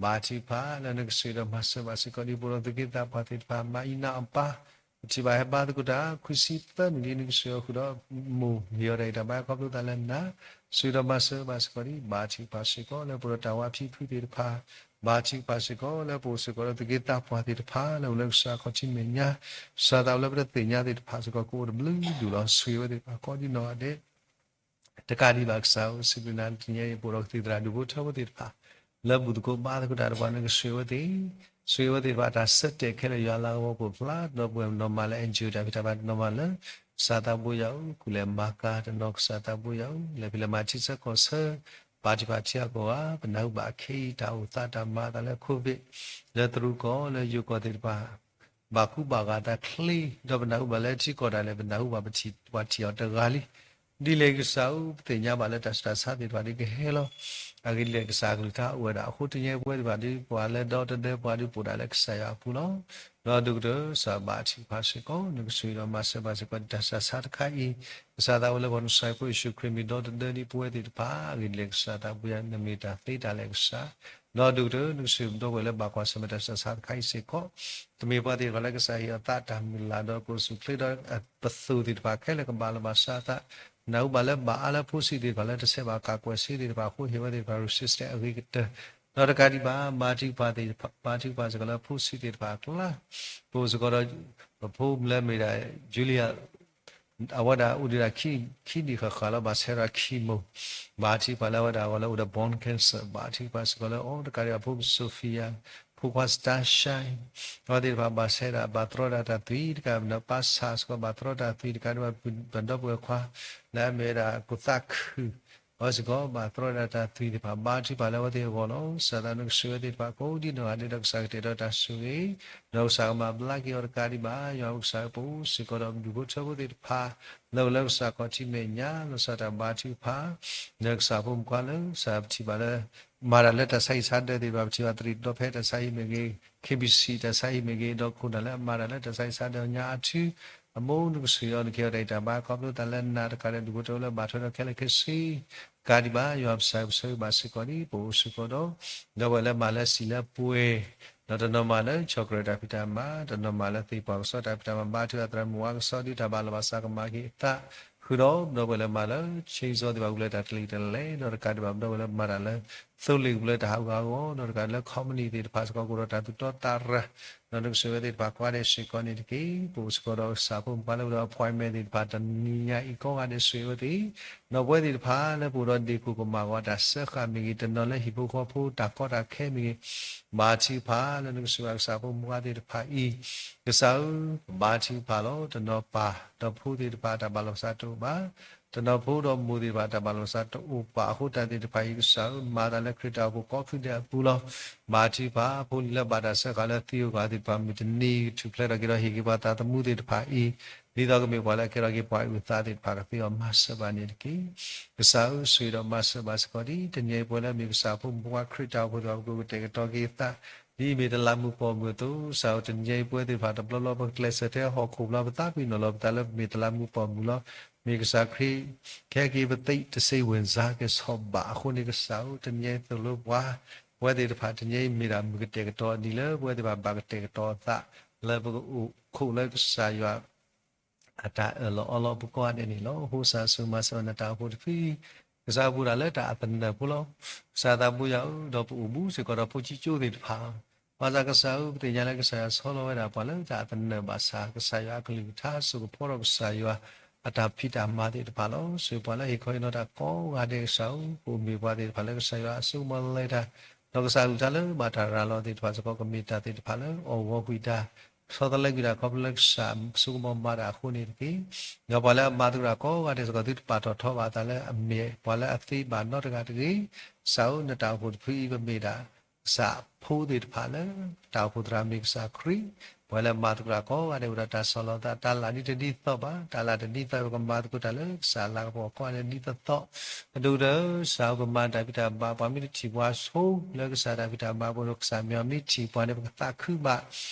ဘါထုကဖၣ်လၢနကဆိၣ်ဂ့ၤဒီးမၤစၢၤဘၣ်စ့ၢ်ကီး ဒ်ပအိၣ်ဒီးသုးက့သးပှၢ်သ့ၣ်တဖၣ် မၤအံၤနၤအပၢ် ပထံၣ်ဘၣ်ဟဲဘါသကိးတၢ် ခွံဆံသၢနံၣ်လံ နကဆိၣ်ဂ့ၤအီၤဃုာ်ဒီး မိၢ်ဟ့ၣ်အီၤတၢ်ဂံၢ်တၢ်ဘါ ခီဖျိသးလၢနါ ဆိၣ်ဂ့ၤဒီးမၤစၢၤဘၣ်စ့ၢ်ကီးဒ် ဘါထုကဖၣ်စ့ၢ်ကီးလၢပအိၣ်ဒီးတၢ်ဝါဖံဖုသ့ၣ်တဖၣ် ဘါထုကဖၣ်စ့ၢ်ကီးလၢပအိၣ်စ့ၢ်ကီးဒီးသုးက့သးပှၢ်သ့ၣ်တဖၣ် လၢအိၣ်လၢကစၢ်ခီၣ်ထံးမဲာ်ညါ ကစၢ်သးအိၣ်လၢပတသ့ၣ်ညါသ့ၣ်တဖၣ်စ့ၢ်ကီး ကအိၣ်တဘျုးဒူၣ်လီၤ ဆိၣ်ဂ့ၤဝဲသ့ၣ်တဖၣ်ကိးဒ်နီၢ်ဂၤဒဲး တကးဒံးဘၣ်ကစၢ်ဧၢ စံးဘျုးနၤတနံၤအံၤ ပအိၣ်ဒီးကသံၣ်သရၣ်ဒူၣ်ဖိထၢဖိသ့ၣ်တဖၣ် လၢဘူၣ်သကိးဘါသကိးတၢ်ဒီးပှၤ နကဆိၣ်ဂ့ၤဝဲသ့ၣ်, ဆိၣ်ဂ့ၤဝဲသ့ၣ်တဖၣ် တၢ်ဆၢတဲာ်ခဲလၢာ်ယွၤလၤကပီၤဖျါ ဒီပုၢ်ဝဲၢ်နီၢ်မးလၢ NGO တၢ်ဖံးတၢ်မၤတနီၤမးလၢ ကစၢ်သးဘိယွၤဧၢ ကူၣ်လဲၤမၤကၤတနီၤ ကစၢ်သးဘိယွၤဧၢ လဲၤဖဲလဲၣ်မၤထံဆၢကီၢ်ဆၢ ဘါထုကဖၣ်ထံဂၤကီၢ်ဂၤ ပနၢ်ဟူဘၣ်အခဲအံၤ တၢ်အိၣ်သးတၢ်မၤအသးလၢ COVID လၢတရူးကီၢ် လၢယိၤကီၢ်သ့ၣ်တဖၣ် ဘၣ်ကူဘၣ်ဂာ်တၢ်ချ့ ဒီးပနၢ်ဟူဘၣ်လၢထံကီၢ်တၢ်လဲၣ် ပနၢ်ဟူဘၣ်ပထံၣ်ပှၤထံၣ်အီၤတဂၤလံ. ဒ်လဲၣ်ကစၢ်ဧၢ ပသ့ၣ်ညါဘၣ်လၢတၢ်ဆူးတၢ်ဆါသ့ၣ်တဖၣ်ဒ်ကဟဲလီၤ. အဂ့ၢ်ဒ်လဲၣ်ကစၢ်အကလုၢ်ကထါအိၣ်ဝဲဒၣ်အဃိ တနံၤအံၤပဝဲသ့ၣ်တဖၣ်ဒ်ပှၤလၢဒီသဒၢပှၤဒ် ပအိၣ်ဒၣ်လၢကစၢ်ယွၤအပူၤလီၤ. ဒီးဒိၣ်ကတၢၢ် ကစၢ်ဘါထုကဖၣ်စ့ၢ်ကီး နကဆိၣ်ဂ့ၤဒီးမၤစၢၤဘၣ်စ့ၢ်ကီး တၢ်ဆူးတၢ်ဆါတခါအံၤ ကစၢ်သးအိၣ်လၢပှၤကစၢ်ဖိယ့ၣ်ၡူးခရံာ်မ့ၢ်ဒီသဒၢဒ်ပဝဲသ့ၣ်တဖၣ် အဂ့ၢ်ဒ်လဲၣ် ကစၢ်သးဘိယွၤ နမ့ၢ်တၢ်သ့တၢ်လၢကစၢ် ဒီးဒိၣ်ကတၢၢ် နကဆိၣ်ဂ့ၤဒီပုၢ်ဝဲၢ်လၢဘၣ်ကွၢ်ဆၢၣ်မဲာ်တၢ်ဆူးတၢ်ဆါတခါအံၤစ့ၢ်ကီး ကမ့ၢ်ပှၤသ့ၣ်တဖၣ်လၢကစၢ်ဟ့ၣ်အသးတၢ်မုၢ်လၢ် ဒီးကအိၣ်ဆူၣ်ချ့ဒီးပသူၣ်သ့ၣ်တဖၣ်ခဲလၢာ် ကဘၣ်လီၤဘၣ်စးအသး နၢ်ဟူဘၣ်လၢဘၣ်အါလၢဖိဆံးသ့ၣ်တဖၣ်လၢတဆဲးဘၣ်ကၢ်ကွဲၢ်စ့သ့ၣ်တဖၣ်အဃိ ဟ့ၣ်ဝဲသ့ၣ်တဖၣ် resistance အဂ့ၤကတၢၢ် ဒီးတကးဒံးဘၣ် ဘါထုကဖၣ်သ့ၣ်တဖၣ် ဘါထုကဖၣ်စ့ၢ်ကီးလၢဖိဆံးသ့ၣ်တဖၣ်အကျါ ပအိၣ်စ့ၢ်ကီးဒီး ပဖိမုၣ်လၢမ့ၢ်ဒၣ် Julia အဝဲဒၣ်အိၣ်ဒံးဒၣ်ခံနံၣ်ဃၣ်ဃၣ်လီၤ ဘၣ်ဆဲးဒီး chemo ဘါထုကဖၣ်လၢအဝဲဒၣ်အဂီၢ်လၢအိၣ်ဒီး bone cancer ဘါထုကဖၣ်စ့ၢ်ကီးလၢအီၤ တကးဒံးဘၣ် ဖိမုၣ် Sophia ဖိခွါ Starshine အဝဲသ့ၣ်တဖၣ်ဘၣ်ဆဲးဒၣ် ဘၣ်တြီဒၣ်တၢ်သွံၣ် တကးဒံးဘၣ် ပၢ်ဆၣ်စ့ၢ်ကီး ဘၣ်တြီဒၣ်တၢ်သွံၣ် တကးဒံးဘၣ် ပဒီပုၢ်ဝဲၢ်ခွါ လၢအမ့ၢ်ဝဲဒၣ် ကိၣ်သးခုၣ် အဝဲစ့ၢ်ကီး ဘၣ်တြီဒၣ်တၢ်သွံၣ်သ့ၣ်တဖၣ် ဘါထုကဖၣ်လၢအဝဲသ့ၣ်အဂီၢ်လီၤ. ကစၢ်သးနကဆိၣ်ဂ့ၤဝဲသ့ၣ်တဖၣ် ကိးဒ်နီၢ်ဂၤဒဲးဒီး ကစၢ်ကတဲာ်ဒီးတၢ်ဆိၣ်ဂ့ၤ ဒီးကစၢ်ကမၤဘျါက့ၤအီၤတကးဒံးဘၣ် ယွၤပကစၢ်ဧၢ ပအိၣ်စ့ၢ်ကီးဒီး ဒူၣ်ဖိထၢဖိသ့ၣ်တဖၣ် လၢအိၣ်လၢကစၢ်ခီၣ်ထံးမဲာ်ညါ လီၤဆီဒၣ်တၢ်ဘါထုကဖၣ် နကစၢ်ဖိမုၣ်ခွါလၢ ကစၢ်ပထံၣ်ဘၣ်လၢ မၤတၢ်လၢတၢ်ဆါဟံၣ်ဆါဒၢးသ့ၣ်တဖၣ် ပထံၣ်ဘၣ်သရံၣ်ဒီဖဲတၢ်ဆါဟံၣ်မ့ၢ်ဂ့ၤ KBC တၢ်ဆါဟံၣ်မ့ၢ်ဂ့ၤ ဒီးခိၣ်နၢ်လၢအမၤတၢ်လၢတၢ်ဆါဟံၣ်ဆါဒၢးညါအါထူ အမိၢ်နကဆိၣ်ဂ့ၤအီၤ နကဟ့ၣ်အီၤတၢ်ဂံၢ်တၢ်ဘါ ခီဖျိသးလၢနၤတကးဒံး ဒူၣ်ဖိထၢဖိလၢဘၣ်ထွဲဒီးခဲလၢာ်ခဲဆ့ တကးဒံးဘၣ် ယွၤပကစၢ်ပဆိၣ်ဂ့ၤဘၣ်စ့ၢ်ကီးဒ် ပအိၣ်စ့ၢ်ကီးဒီး ဒီပုၢ်ဝဲၢ်လၢမၤလၢစံာ်လၢပှဲၤ ဒီးတနီၤမၤလၢဆီၣ်ကြၢးတၢ်ဖံးတၢ်မၤ တနီၤမၤလၢသ့ၣ်ပှၢ်ကစီၣ်တၢ်ဖံးတၢ်မၤ ဘါထုကဖၣ်သရၣ်မုၣ်ဝါကစီၣ်ဒ်တၢ်ဘၣ်လီၤဘၣ်စးကမၤက့ၤအသး ဃုာ်ဒီး ဒီပုၢ်ဝဲၢ်လၢမၤလၢ chainsaw သ့ၣ်တဖၣ် ဂုာ်ကျဲးတၢ်တလံာ်တလဲၢ် ဒီးတကးဒံးဘၣ် ဒီပုၢ်ဝဲၢ်လၢမၤတၢ်လၢ သိလ့ၣ်ဂုာ်ကျဲးတၢ်ဟးဂူာ်ဟးဂီၤ ဒီးတကးလၢ company သ့ၣ်တဖၣ်စ့ၢ်ကီး ကအိၣ်ဒီးတၢ်သူၣ်တီသးရၢ ဒီးနကဆိၣ်ဂ့ၤဝဲသ့ၣ်တဖၣ် ကိးဂၤဒဲးစ့ၢ်ကီးန့ၣ်တက့ၢ်. ပအိၣ်စ့ၢ်ကီးဒီးကစၢ်ဖိမုၣ်ခွါလၢအိၣ်ဒီး appointment သ့ၣ်တဖၣ် တနံၤညါအံၤ ကိးဂၤဒဲးဆိၣ်ဂ့ၤဝဲသ့ၣ် ဒီးပဝဲသ့ၣ်တဖၣ်လၢပအိၣ်ဒီးဒ့ၣ်ခိၣ်ကမၣ်ဂီၤတၢ်စၢဃာ်မ့ၢ်ဂ့ၤ တနီၤလၢဟံၣ်ဖိဃီဖိတၢ်ကီတၢ်ခဲမ့ၢ်ဂ့ၤ ဘါထုကဖၣ်လၢနကဆိၣ်ဂ့ၤကစၢ်ဖိမုၣ်ခွါသ့ၣ်တဖၣ်အံၤ ကစၢ်ဧၢ ပဘါထုကဖၣ်လီၤ. တနီၤပၢ်ဒီးဖိသ့ၣ်တဖၣ်တၢ်ဘၣ်လီၤဘၣ်စးတအိၣ်ဘၣ် တနီၤဖိဒီးမိၢ်သ့ၣ်တဖၣ်တၢ်ဘၣ်လီၤဘၣ်စးတအိၣ်ဘၣ်အဃိ တၢ်သ့ၣ်တဖၣ်အံၤ ကစၢ်ဧၢ မၤသးလၢခရံာ်တၢ်အိၣ်ဖှိၣ် confident အပူၤလီၤ. ဘါထုကဖၣ် ဖိလံၤလၢဘၣ်တၢ်စၢဃာ်လၢသံဂုၤဂၤသ့ၣ်တဖၣ် မုၢ်တနံၤကထူၣ်ဖျဲးထီၣ်က့ၤဒီးဟ့ၣ်က့ၤပှၤသးသမူသ့ၣ်တဖၣ်အံၤ ဒ်သိးကမ့ၢ်ပှၤလၢအကဲထီၣ်က့ၤပှၤအုၣ်သးသ့ၣ်တဖၣ် ကသ့အီၤမၤစၢၤဘၣ်န့ၣ်တက့ၢ်. ကစၢ်ဧၢ ဆိၣ်ဂ့ၤဒီးမၤစၢၤဘၣ်စ့ၢ်ကီးဒ် တနံၤအံၤပဝဲလၢမ့ၢ်ကစၢ်ဖိမုၣ်ဖိခွါခရံာ်တၢ်အိၣ်ဖှိၣ်သ့ၣ်တဖၣ် ပကကတဲာ်ကတီၤက့ၤသး ဒ်အမ့ၢ်တလးမူးပိာ်မုၣ်အသိး ကစၢ်ဧၢ တနံၤအံၤပဝဲသ့ၣ်တဖၣ်တဘျီဘျီ ပကကျဲးစၢးထဲဟီၣ်ခိၣ်ဘျီ ပသးပ့ၤနီၣ်လီၤပသးလၢပမ့ၢ်တလးမူးပိာ်မုၣ်လီၤ. မ့ၢ်ကစၢ်ခရံာ် ခဲက့ၤပသ့တစ့ဝ့ၢ်စါက့ၤဆီၣ်ဘၣ်အဃိန့ၣ် ကစၢ်ဧၢ တနံၤအံၤသိၣ်လိပှၤ, ပဝဲသ့ၣ်တဖၣ်တနံၤအံၤမ့ၢ်ဒၣ်မုၢ်ကတဲာ်ကတီၤနံၤလၢ ပဝဲသ့ၣ်တဖၣ်ဘၣ်ကတဲာ်ကတီၤအသး လၢပကအိၣ်ခိးလၢကစၢ်ယွၤ အတၢ်အၢၣ်လီၤအီလီၤပကိးဂၤဒဲးန့ၣ်လီၤ. အဃိကစၢ်ယွၤမၤစၢၤနတၢ်အိၣ်ဖှိၣ်တဖုအံၤ ကစၢ်အိၣ်ဘူးဒၣ်လၢတၢ်အသနၢၣ်ဖိလီၤ. ကစၢ်သးဘိယွၤဧၢ, ဒီးပအိၣ်ဘူးစ့ၢ်ကီးဒီးဖိဆံးကၠိသ့ၣ်တဖၣ်လီၤ. ဘၣ်ဆၣ်ကစၢ်ဧၢ ပသ့ၣ်ညါလၢကစၢ်ယွၤဆီလီၤဝဲဒၣ်ပှၤလၢတၢ်အသနၢၣ်ဘၣ်ဆၣ် ကစၢ်ယွၤအကလုၢ်ကထါ စိာ်ကဖီဒီးကစၢ်ယွၤ အတၢ်ဖံးတၢ်မၤသ့ၣ်တဖၣ်လီၤ. စၢၤပှၤလၢဟ့ၣ်ခီဟ့ၣ်နီၤတၢ်ကိးဂၤဒဲးကစၢ်ဧၢ, ပအိၣ်မ့ၢ်ပှၤသ့ၣ်တဖၣ်လၢကစၢ်ယွၤအစိကမီၤလဲၤတၢ်, ဒီးကစၢ်အကလုၢ်ကထါလၢဘၣ်တၢ်ရၤလီၤသ့ၣ်တဖၣ်စ့ၢ်ကီး ကမ့ၢ်တၢ်သ့ၣ်တဖၣ်လၢအီၣ်ဂီၤကွံာ်တၢ် ဆီတလဲကွံာ်တၢ်ခီဖျိလၢကစၢ်အစိကမီၤမၤတၢ်အဃိန့ၣ်တက့ၢ်. ဒီးပှၤလၢအမၤသကိးတၢ်ကိးဂၤဒဲးစ့ၢ်ကီး သုတပာ်ထီၣ်ထီဘၣ်အသးလၢအမ့ၢ်ပှၤလၢအသ့ဘၣ်နီတဂၤတဂ့ၤ. ကစၢ်ဧၢ နတၢ်အိၣ်ဖှိၣ်တဖုအံၤ ပမ့ၢ်ဒၣ် ကစၢ်ဖိသ့ၣ်တဖၣ်လၢ တၢ်အိၣ်ဖှိၣ်သရၣ်မ့ၢ်ကစၢ်ခရံာ်, ပှၤလၢမၤသကိးတၢ်ကိးဂၤဒဲးအိၣ်ဒီးတၢ်ဆီၣ်လီၤသး တၢ်လၢ်ဒ်တဒ်သိးဘၣ်, တၢ်လၢ်တဒ်သိးပကမၤသကိးတၢ်လၢကစၢ်လၤကပီၤကိးဂၤဒဲးဒ်သိးသိး, အဒိၣ်ကတၢၢ် ကစၢ်ဧၢ ပမၤတၢ်ဖံးတၢ်မၤ ပှၤမ့ၢ်တထံၣ်ပှၤဆိလၢကစၢ်တၢ်ဖံးတၢ်မၤအပူၤဒီး ကစၢ်မ့ၢ်အီၤမ့ၢ်ထံၣ်ပှၤန့ၣ် ပကသးခုဘၣ်,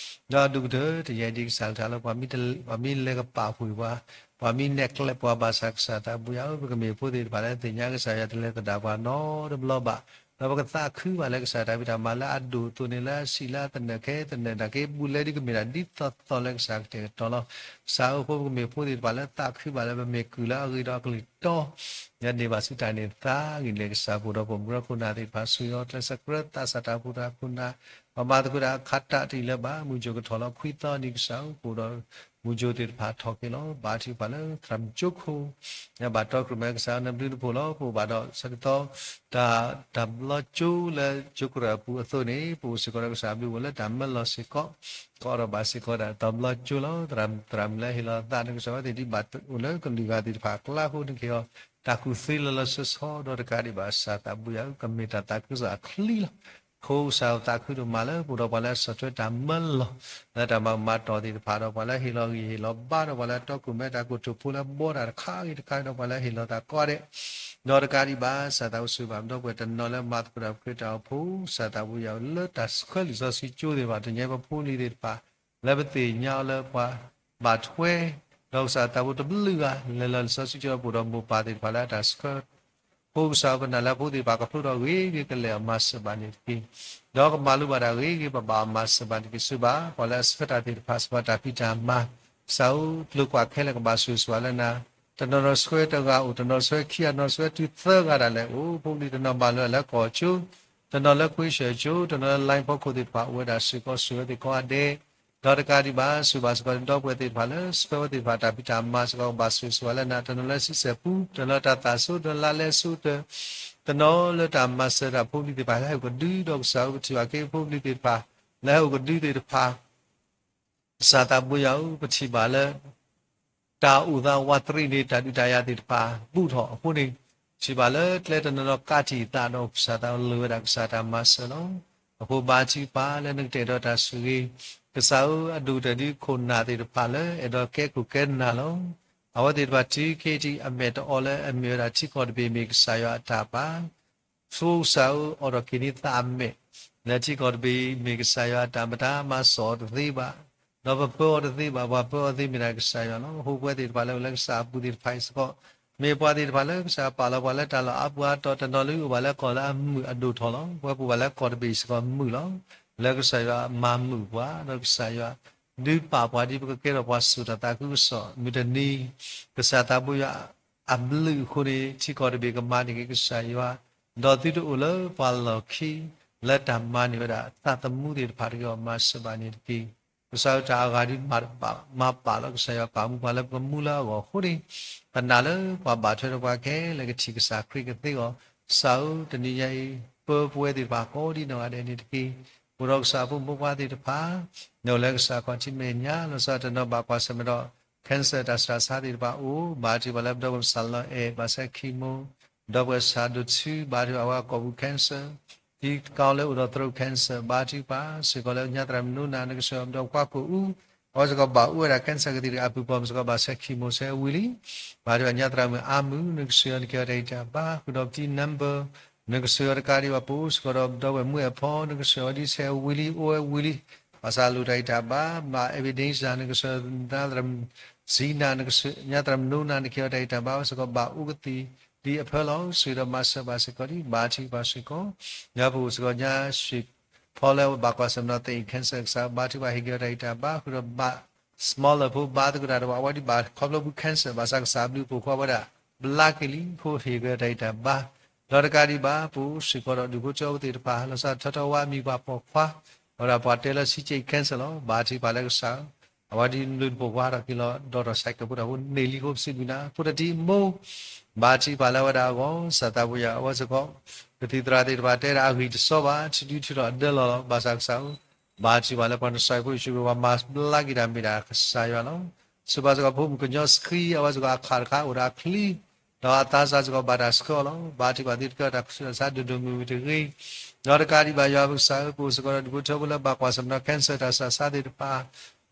ဒီးအဒိၣ်ကတၢၢ် တယဲၢ်ဒံးကစၢ်ကလုၢ်ကထါလၢ ပှၤမ့ၢ်လဲၤကပာ်ဃုာ်ပှၤ, ပှၤမ့ၢ်နဲၣ်ကျဲးပှၤဘၣ်ဆၣ်ကစၢ်သးဘိယွၤဧၢ, ပကမ့ၢ်ဖိသ့ၣ်တဖၣ်လၢသ့ၣ်ညါကစၢ်ယွၤတလဲၤသဒၣ်ပှၤနီတဘျီဘၣ်, ဒီးပကသးခုဘၣ်လၢကစၢ်တၢ်ဖံးတၢ်မၤလၢအဒိၣ်အသိးန့ၣ် လၢအဆံးလၢအသနၢၣ်ခဲသနၢၣ် နာ်က့ဘူးလဲဒ်ကမ့ၢ်ဒၣ်ဒ်သိးသိးလၢကစၢ်ကတဲာ်ကတီၤလီၤ. ကစၢ်ဧၢ အဃိပကမ့ၢ်ဖိသ့ၣ်တဖၣ်လၢသးခုဘၣ်လၢပမ့ၢ်ကုၢ်လၢအဂ့ၤဒီးအကလုၢ်တီ ယန့ၢ်ဘၣ်ဆူတၢ်န့ၢ်သါဂံၢ်လဲၢ်ကစၢ်ပူၤဒီး ပမိၢ်ပၢ်ခိၣ်နၢ်သ့ၣ်တဖၣ် ဆူယီၤကျဲးစၢးကြၢးသးစၢ်တၢ်အိၣ်ဖှိၣ်တၢ်ခိၣ်နၢ်, ပှၤမၤသကိးတၢ်အခါတၢ်တံၢ်လၢၤဘၣ် မုၢ်ကၠိကထီၣ်လီၤခွံသီနံၤကစၢ်ဧၢ, ပအိၣ်ဒီးမုၢ်ကၠိသ့ၣ်တဖၣ်ထီၣ်က့ၤလီၤ. ဘါထုကဖၣ်လၢသရၣ်မုၣ်ကၠိခိၣ် ယဘၣ်တီကြၢးမ့ၢ်ကစၢ်ဧၢ နဘျုးနဖှိၣ်လီၤ. ပအိၣ်ဘၣ်ဒီးဆၢကတီၢ် တၢ် တၢ်ဘျီကၠိလၢကၠိကရၢၢ်အပူၤအသိးန့ၣ် ပအိၣ်စ့ၢ်ကီးဒီးကစၢ်ဘျုးအိၣ်လၢတၢ်မၢလီၤစ့ၢ်ကီး, ကအိးထီၣ်ဘၣ်စ့ၢ်ကီးဒၣ်တၢ်ဘျီကၠိလီၤ. သရၣ် သရၣ်မုၣ်လၢဟ့ၣ်လီၤသးန့ၣ် ကစၢ်ဝဲသ့ၣ်ဒ်ဘၣ်အိၣ်လၢကလုာ်ဂၤသ့ၣ်တဖၣ်အကျါဃိန့ၣ်က့ၤအီၤ တၢ်ကူၣ်သ့လီၤလီၤဆီဆီ ဒီးတကးဒံးဘၣ် ကစၢ်သးဘိယွၤဧၢ ကမ့ၢ်တၢ်သးခုကစီၣ်အချံလီၤ. အဃိကစၢ်ဧၢ သးခုဒိၣ်မးလၢပအိၣ်ဒီးပှၤလၢအဆီၣ်ထွဲတၢ်မၢလီၤ လၢတၢ်မၤမၤတီၢ်သ့ၣ်တဖၣ်ဒီး ပှၤလၢဟ့ၣ်လီၤဂံၢ်ဟ့ၣ်လီၤဘါဒီး ပှၤလၢအတီခိၣ်မဲတၢ်ကိတိာ်ဖိလၢဘီတၢ်တခါဂ့ၤတခါဒီး ပှၤလၢဟ့ၣ်လီၤသးကိးဂၤဒဲး, ဒီးတကးဒံးဘၣ် ကစၢ်သးအိၣ်ဆိးဘၣ်ပဒီပုၢ်ဝဲၢ်တနီၤလၢမၤသကိးတၢ်ခရံာ်တၢ်အိၣ်ဖှိၣ် ကစၢ်သးဘိယွၤဧၢ လၢတၢ်ဆှၢလံာ်စီဆှံကၠိသ့ၣ်တဖၣ် တနံၤအံၤပဖိလံၤသ့ၣ်တဖၣ် လၢပသ့ၣ်ညါအီၤလၢပှၤဘၣ်ထွဲ ဒီးကစၢ်သးဘိတဘျုးဂၤ လဲၤလီၤလံာ်စီဆှံကၠိဒီး ပအိၣ်ဒီးမိၢ်ပၢ်သ့ၣ်တဖၣ်လၢအတၢ်ဆှၢ အဃိကစၢ်ဧၢ ပနာ်လၢအဖိသ့ၣ်တဖၣ်ကဖျိထီၣ်ဂ့ၤဂ့ၤ ကလဲၤအီၤမၤစၢၤဘၣ်န့ၣ်တက့ၢ်. ဒီးကမၤလိဘၣ်တၢ်ဂ့ၤဂ့ၤ ပဘၣ်အီၤမၤစၢၤဘၣ်န့ၣ်တက့ၢ်. စၢၤဘၣ် ပှၤလၢအဆှၢတၢ်သ့ၣ်တဖၣ် စၢၤဘၣ်တၢ်ဖံးတၢ်မၤ, ကစၢ်ဧၢ ကျိၤကွၢ်ခဲလၢာ်ကဘၣ်ဆိၣ်ဂ့ၤဆိၣ်ဝါလၢနၤ, တနီၤနီၤဆှၢတဂၤအိၣ် တနီၤဆှၢခံဂၤ တနီၤဆှၢတုၤသၢဂၤဒၣ်လဲာ်အိၣ်, ဖိပလံၤတနီၤမၤလိလၢကီၢ်ကၠိ, တနီၤလၢခွ့ဆၢၣ်ကၠိ, တနီၤလၢ line ဖီခိၣ်သ့ၣ်တဖၣ် အိၣ်ဝဲဒၣ်စ့ၢ်ကီး ဆိၣ်ဂ့ၤဝဲသ့ၣ်ကိးဂၤဒဲး ဒီးတကးဒံးဘၣ် စူၢ်ဘၣ်စ့ၢ်ကီး ဒီပုၢ်ဝဲၢ်သ့ၣ်တဖၣ်လၢ ဆှၢဝဲသ့ၣ်တဖၣ် တၢ်ဖံးတၢ်မၤစ့ၢ်ကီး ကဘၣ်ဆိၣ်ဂ့ၤဆိၣ်ဝါလၢနၤ, တနီၤလၢဆံဆဲၣ်ပူ, တနီၤလၢတၢ်သးစိ, တနီၤလၢလါလဲစိ, တနီၤလၢတၢ်မၤစၢၤတၢ်ဖိပလံၤသ့ၣ်တဖၣ် လၢဟဲအိၣ်ကဒု, ဒီးကစၢ်ဧၢ ပထံၣ်ဘၣ်က့ၤဖိပလံၤသ့ၣ်တဖၣ် လၢဟဲအိၣ်ကဒုသ့ၣ်တဖၣ် ကစၢ်သးဘိယွၤဧၢ ပထံၣ်ဘၣ်လၢ တၢ်အိၣ်သးဝးတရံးန့ၣ် တၢ်ဒုးတၢ်ယၤသ့ၣ်တဖၣ် ဘူးထီၣ်အဃိန့ၣ်, ထံၣ်ဘၣ်လၢကျဲတနီၤနီၤကးတံာ်သးဒီး ကစၢ်သးလၢာ်ဝဲဒၣ်ကစၢ်တၢ်မၤစၢၤလီၤ. အဃိဘါထုကဖၣ်လၢနကတဲာ်ကတီၤတၢ်ဆိၣ်ဂ့ၤ, ကစၢ်ဧၢ အဒိၣ်ကတၢၢ်ဒ်ခိၣ်နၢ်သ့ၣ်တဖၣ်လၢ အဲၣ်ဒိးကဲခိၣ်ကဲနၢ်လီၤ. အဝဲသ့ၣ်တဖၣ်တုၤခဲအံၤ အမဲာ်တအီလၢအမ့ၢ်ဝဲဒၣ်ထံကီၢ်တဘ့ၣ်မ့ၢ်ကစၢ်ယွၤအတၢ်ဘၣ် ဆိကစၢ်ဧၢ အိးထီၣ်က့ၤန့ၢ်သးအမဲာ်, လၢထံကီၢ်တဘ့ၣ်အံၤ မ့ၢ်ကစၢ်ယွၤအတၢ် မတၤမၤစီၣ်အီၤတသ့ဘၣ်, ဒီးပပၢအီၤတသ့ဘၣ်, ပှၤပၢအီၤသ့မ့ၢ်ဒၣ်ကစၢ်ယွၤလီၤ. အဃိပဝဲသ့ၣ်တဖၣ်လၢအိၣ်လၢကစၢ်အပူၤသ့ၣ်တဖၣ်အံၤစ့ၢ်ကီး, မ့ၢ်ပှၤသ့ၣ်တဖၣ်လၢကစၢ်ပာ်လီၤပှၤလၢတၢ်လီၢ်အါပူၤအါတီၤ, တနီၤလၢအိၣ်ဘၣ်လၢကီၢ်လၢအမုာ်အဒိၣ်ထီၣ်လီၤ. ပဝဲပအိၣ်ဘၣ်လၢကီၢ်တဘ့ၣ်အံၤစ့ၢ်ကီးမုာ်လီၤ. လၢကစၢ်ယွၤမၤမုာ်ပှၤ, ဒီးကစၢ်ယွၤ ဒုးပာ်ပှၤဒ်ပကကဲထီၣ်ပှၤစိာ်တၢ်သးခုကစီၣ်, မုၢ်တနံၤ ကစၢ်သးဘိယွၤ အဘျုးအဃိန့ၣ် ထံကီၢ်တဘ့ၣ်ကမၤန့ၢ်က့ၤကစၢ်ယွၤ, ဒီးသုတအိၣ်လၢပှၤလီၢ်ခံ လၢတၢ်မၤန့ၢ်ဝဲဒၣ်သးသမူသ့ၣ်တဖၣ်တဂ့ၤအီၤ မၤစၢၤဘၣ်န့ၣ်တက့ၢ်. ကစၢ်ဧၢ တၢ်အဂၤဒ်မၤပာ်လီၤ ကစၢ်ယွၤပာ်မူပှၤလၢပကမူလၢအဂီၢ်အဃိန့ၣ်, ပနာ်လၢပှၤဘၣ်ထွဲဒီးပှၤခဲလၢာ်ကထံၣ်ကစၢ်ခရံာ်ကသ့အီၤ, ကစၢ်ဧၢ တနံၤညါအံၤ ပၢပဝဲသ့ၣ်တဖၣ်ကိးဒ်နီၢ်ဂၤဒဲးန့ၣ်တက့ၢ်. အိၣ်ဒီးကစၢ်ဖိမုၣ်ဖိခွါသ့ၣ်တဖၣ် နအိၣ်လၢကစၢ်ခီၣ်ထံးမဲာ်ညါ လီၤဆီဒၣ်တၢ်တနီၤဘၣ်ကွၢ်ဆၢၣ်မဲာ်ဒီး cancer တၢ်ဆူးတၢ်ဆါသ့ၣ်တဖၣ်အိၣ်, ဘါထုကဖၣ်လၢပဒီပုၢ်ဝဲၢ်မုၣ်စၢ်လီၤအဲၣ် ဘၣ်ဆဲခံမိၢ်, ဒီပုၢ်ဝဲၢ်ဆၣ်ဒိၣ်ထူ ဘါထုကဖၣ်ဝဲကိာ်ပူၤ cancer, ဒ်ကီလၢအိၣ်ဒီး throat cancer ဘါထုကဖၣ်စ့ၢ်ကီးလၢညါသရၣ်မုၣ်နူနၤ နကစၢ်ဒီးပှၤကိာ်အူ အဝဲစ့ၢ်ကီးဘၣ်အိၣ်ဝဲဒၣ် cancer ကသံၣ်တဂၤအပုၢ်ပီၢ် မ့ၢ်စ့ၢ်ကီးဘၣ်ဆဲခံမိၢ်ဆဲဝံၤလံ, ဘါထုကဖၣ်ညါသရၣ်မုၣ်အါမုၢ် နကစၢ်ယွၤနကဲအီၤတၢ်ဂံၢ်တၢ်ဘါ ဃုာ်ဒီးပတံ number နကစၢ်ယွၤတကးဒံးဘၣ် ပအိၣ်စ့ၢ်ကီးဒီးပဒီပုၢ်ဝဲၢ်မုၣ်အဲၣ်ဖီ နကစၢ်ယွၤဒ်ဆဲဝံၤလံ အိၣ်ဝဲဝံၤလံ, ဘၣ်ဆၣ်လိၣ်တၢ်ဂံၢ်တၢ်ဘါ မ့ၢ် evidence နကစၢ်ယွၤသရၣ်မုၣ် စံးနၤ နကဆှၢညါသရၣ်မုၣ်နၤ နကဟ့ၣ်အီၤတၢ်ဂံၢ်တၢ်ဘါစ့ၢ်ကီး ဘၣ်အိၣ်ကသံၣ်လံအဖၢလီၤ. ဆှၢဒီးမၤစၢၤဘၣ်စ့ၢ်ကီးဒံး ဘါထုကဖၣ်စ့ၢ်ကီး, ညါပအိၣ်စ့ၢ်ကီးညါဆှံဖီလၢဘၣ်ကွၢ်ဆၢၣ်မဲာ်နီၤ သ့ၣ်အံၤ cancer ကစၢ် ဘါထုကဖၣ်ဟ့ၣ်က့ၤအီၤတၢ်ဂံၢ်တၢ်ဘါ ဃုာ်ဒီးဘၣ် smaller ဖိ ဘါသကိးတၢ်ဒီးပှၤ အဝဲဒ်ဘၣ်ခီဖျိဖု cancer ဘၣ်ဆၣ်ကစၢ်ဘျုးဖှိၣ်ဃီဝဲဒၣ် ဘျါက့ၤလံ ဖိဟ့ၣ်က့ၤအီၤတၢ်ဂံၢ်တၢ်ဘါ ဒီးတကးဒံးဘၣ် ပအိၣ်စ့ၢ်ကီးဒီးဒူၣ်ဖိထၢဖိသ့ၣ်တဖၣ် လီၤဆီဒၣ်တၢ်ထီထီၣ်ဝါ မံၤပှၤပိာ်ခွါ အဝဲဒၣ်ပှၤတဲလၢ စံက့ cancer လီၤ. ဘါထုကဖၣ်လၢကစၢ်ဧၢ, အဝဲဒ်ဘျုးဖှိၣ်ပှၤထီၣ်က့ၤလီၤ ဒီးထီၣ်ဆဲးကဲးဖိတၢ်ဖိန့ၢ်လံအဃိ ပစံးဘျုးနၤ ဖိတၢ်တံၤအမိၢ် ဘါထုကဖၣ်လၢအဝဲဒၣ်အဂီၢ် ကစၢ်သးပူၤယၤ အဝဲစ့ၢ်ကီး ကသံၣ်သရၣ်သ့ၣ်တဖၣ်တဲဒၣ်အဂံၢ်တစီဘၣ် ထုးဒုထုးထီၣ်အဒၢလီၤလီၤ ဘၣ်ဆၣ်ကစၢ်ဧၢ ဘါထုကဖၣ်လၢပှၤနစဲးဖိယ့ၣ်ၡူးခရံာ် ပှၤမၤဘျါက့ၤတၢ်မ့ၢ်ဒၣ်ကစၢ်ယွၤလီၤ. စံးဘၣ်စ့ၢ်ကီးဖိမုၣ်ကညီ စဃံ အဝဲစ့ၢ်ကီးအခးတခါအိၣ်ဒီးအချံ ဒီးအသးစၢ်စ့ၢ်ကီးဘၣ်တၢ်ဆှၢအီၤလီၤ. ဘါထုကဖၣ်သုတကဲထီၣ်တၢ်ဆူးတၢ်ဆါဒိၣ်ဒိၣ်မုၢ်မုၢ်တဂ့ၤ, ဒီးတကးဒံးဘၣ်ယွၤပကစၢ်ဧၢ ပအိၣ်စ့ၢ်ကီးဒီးဒူၣ်ဖိထၢဖိလၢဘၣ်ကွၢ်ဆၢၣ်မဲာ်နီၤ cancer တၢ်ဆူးတၢ်ဆါသ့ၣ်တဖၣ်,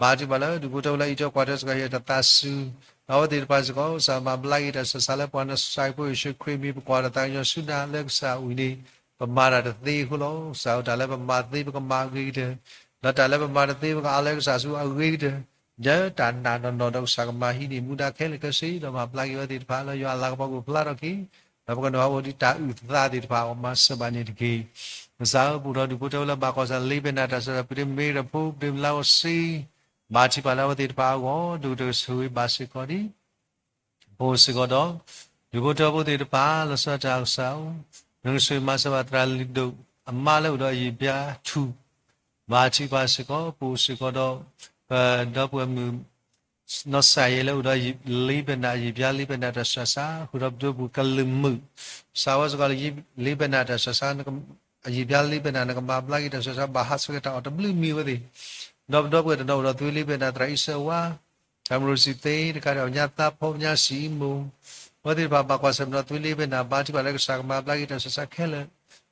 ဘါထုကဖၣ်လၢဒူၣ်ဖိထၢဖိလၢအအံးထွဲကွၢ်ထွဲစ့ၢ်ကီးဟ့ၣ်အတၢ်သးစူၤ, ဒီးအဝဲသ့ၣ်တဖၣ်စ့ၢ်ကီး ကစၢ်မၤဘျါက့ၤတၢ်ဆူးတၢ်ဆါလၢပှၤနစဲးဖိယ့ၣ်ၡူးခရံာ်မံၤ ပကွၢ်ဒီးသးကညီၤဆူနၤလၢကစၢ်အအိၣ်န့ၣ် ပမၤတၢ်တသ့အဃိလီၤ. ကစၢ်ဧၢ တၢ်လၢပမၤသ့ ပကမၤအဂ့ၤကတၢၢ်, ဒီးတၢ်လၢပမၤတသ့ ပကအါလၢကစၢ်ဆူအဂ့ၤကတၢၢ်, ဒီးတၢ်နာ်နီၢ်နီၢ်ဒီးကစၢ်ကမၤဟံးန့ၢ်မူဒါခဲလၢာ်ခဲဆ့ ဒီးမၤဘျါက့ၤဝဲသ့ၣ်တဖၣ်လၢယွၤအလၤကပီၤကအိၣ်ဖျါထီၣ်က့ၤ, ဒီးပကနုာ်ဟးအိၣ်ဒံးတၢ်အုၣ်သးသ့ၣ်တဖၣ်အဂီၢ် မၤစၢၤဘၣ်န့ၣ်တက့ၢ်. ကစၢ်ဧၢ ပအိၣ်ဒီးဒူၣ်ဖိထၢဖိလၢဘၣ်ကွၢ်ဆၢၣ် လ့ပနၢ်တၢ်ဆူးတၢ်ဆါ ပှၤတမ့ၢ်တၢ်ဖိ ပတမ့ၢ်လါအီၤစ့ ဘါထုကဖၣ်လၢအဝဲသ့ၣ်တဖၣ်အဂီၢ် ဒိၣ်ကတၢၢ်ဆိၣ်ဂ့ၤဘၣ်စ့ၢ်ကီးဒံး ပအိၣ်စ့ၢ်ကီးဒီး ဒူၣ်ဖိထၢဖိသ့ၣ်တဖၣ် လီၤဆီဒၣ်တၢ်ကစၢ်ဧၢ, နကဆိၣ်ဂ့ၤမၤစၢၤဘၣ်သရၣ်လုၢ်ဒိၣ်အမါလၢအိၣ်ဒီးယံာ်ဘျါထူၣ်, ဘါထုကဖၣ်စ့ၢ်ကီး ပအိၣ်စ့ၢ်ကီးဒီး ပဒီပုၢ်ဝဲၢ်မုၣ် နီၢ်စၢ်ယဲလၢအိၣ်ဒီးလ့ပနၢ် ယံာ်ဘျါလ့ပနၢ်တၢ်ဆူးတၢ်ဆါ ဃုာ်ဒီးပဒီပုၢ်ဝဲၢ်ကလုာ်မုာ်, ကစၢ်ဧၢစ့ၢ်ကီး လ့ပနၢ်တၢ်ဆူးတၢ်ဆါ အယံာ်ဘျါလ့ပနၢ် နကမၤဘျါက့ၤတၢ်ဆူးတၢ်ဆါ ဘၣ်ဟးဆှဲးတၢ်အီၣ်တဘျုးမံၤဝဲသ့ၣ်, ဒီးပဒီပုၢ်ဝဲၢ်တနီၤအိၣ်ဒီးသွံလ့ပနၢ်သရၣ်အံၣ်စၢဝါ တၢ်မရူၢ်စံးသ့ တကးဒံး ပညါသးဖီ ပညါစံးမူ အဝဲသ့ၣ်တဖၣ်ဘၣ်ကွၢ်ဆၢၣ်မဲာ်ဒီးသွံလ့ပနၢ် ဘါထုကဖၣ်လၢကစၢ်ကမၤဘျါက့ၤတၢ်ဆူးတၢ်ဆါခဲလၢာ်,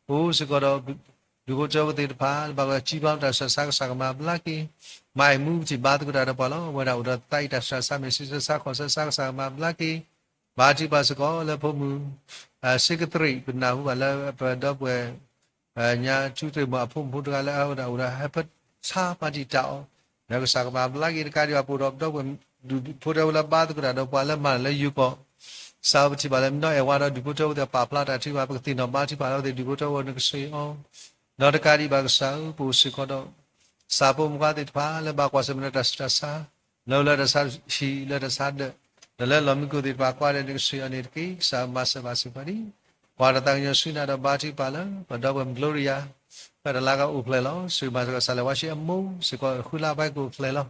ပအိၣ်စ့ၢ်ကီးဒီး ဒူၣ်ဖိထၢဖိသ့ၣ်တဖၣ် လၢဘၣ်ကွၢ်စံးဘျါတၢ်ဆူးတၢ်ဆါ ကစၢ်ကမၤဘျါက့ၤ, မၤအံၤမူပထံၣ်ဘါသကိးတၢ်ဒီးပှၤလီၤ. အဝဲဒၣ်အိၣ်ဒီးသးအံၤတၢ်ဆူးတၢ်ဆါ မ့ၢ်ဆံးဆါခီၣ်ဆါ ကစၢ်ကမၤဘျါက့ၤ, ဘါထုကဖၣ်စ့ၢ်ကီးလၢဖိမုၣ် စ့ကသရံး ပနၢ်ဟူဘၣ်လၢပဒီပုၢ်ဝဲၢ် ညါထူသရ့ၣ်မုၣ်အဖိမုၣ်ဖိတဂၤလၢအဝဲဒၣ်အိၣ်ဒီးဟဲဖၢဆါပာ်တံာ်တာ်အီၤ, ဒီးကစၢ်ကမၤဘျါက့ၤတကးဒံးဘၣ် ပအိၣ်ဒီးပဒီပုၢ်ဝဲၢ်ဒူၣ်ဖိထၢဖိလၢဘါသကိးတၢ်ဒီးပှၤလၢမၤတၢ်လၢယိၤကီၢ်, ကစၢ်ဧၢ ပထံၣ်ဘၣ်လၢမနီၢ်အဲၣ်ဝါဒီးဒူၣ်ဖိထၢဖိသ့ၣ်ပာ်ဖျါတၢ်ထုကဖၣ် ပကသ့ၣ်နီၣ်ဘါထုကဖၣ်လၢအဝဲသ့ၣ်ဒူၣ်ဖိထၢဖိနကဆိၣ်ဂ့ၤအီၤ, ဒီးတကးဒံးဘၣ်ကစၢ်ဧၢ ပအိၣ်စ့ၢ်ကီးဒီး ကစၢ်ဖိမုၣ်ခွါသ့ၣ်တဖၣ် လၢဘၣ်ကွၢ်ဆၢၣ်မဲာ်ဒီးတၢ်ဆူးတၢ်ဆါ လၢလၢတၢ်ဆါဟံၣ် လၢတၢ်ဆါဒၢး ဒီးလၢလီၢ်မံခိၣ်သ့ၣ်တဖၣ်ကွၢ်ဒီးနကဆိၣ်ဂ့ၤအီၤန့ၣ်တက့ၢ်. ကစၢ်မၤစၢၤဘၣ်စ့ၢ်ကီးဒံး ကွၢ်ဒီးသးကညီၤဆူနၤဒီးဘါထုကဖၣ်လၢ ပဒီပုၢ်ဝဲၢ် Gloria ဖဲတလါကအိၣ်ဖျဲၣ်လီၤ. ဆိၣ်ဂ့ၤမၤစၢၤကစၢ်လဲၤဝါဆံးအမိၢ်စ့ၢ်ကီး ဃုလါဘၣ်ကအိၣ်ဖျဲၣ်လီၤ.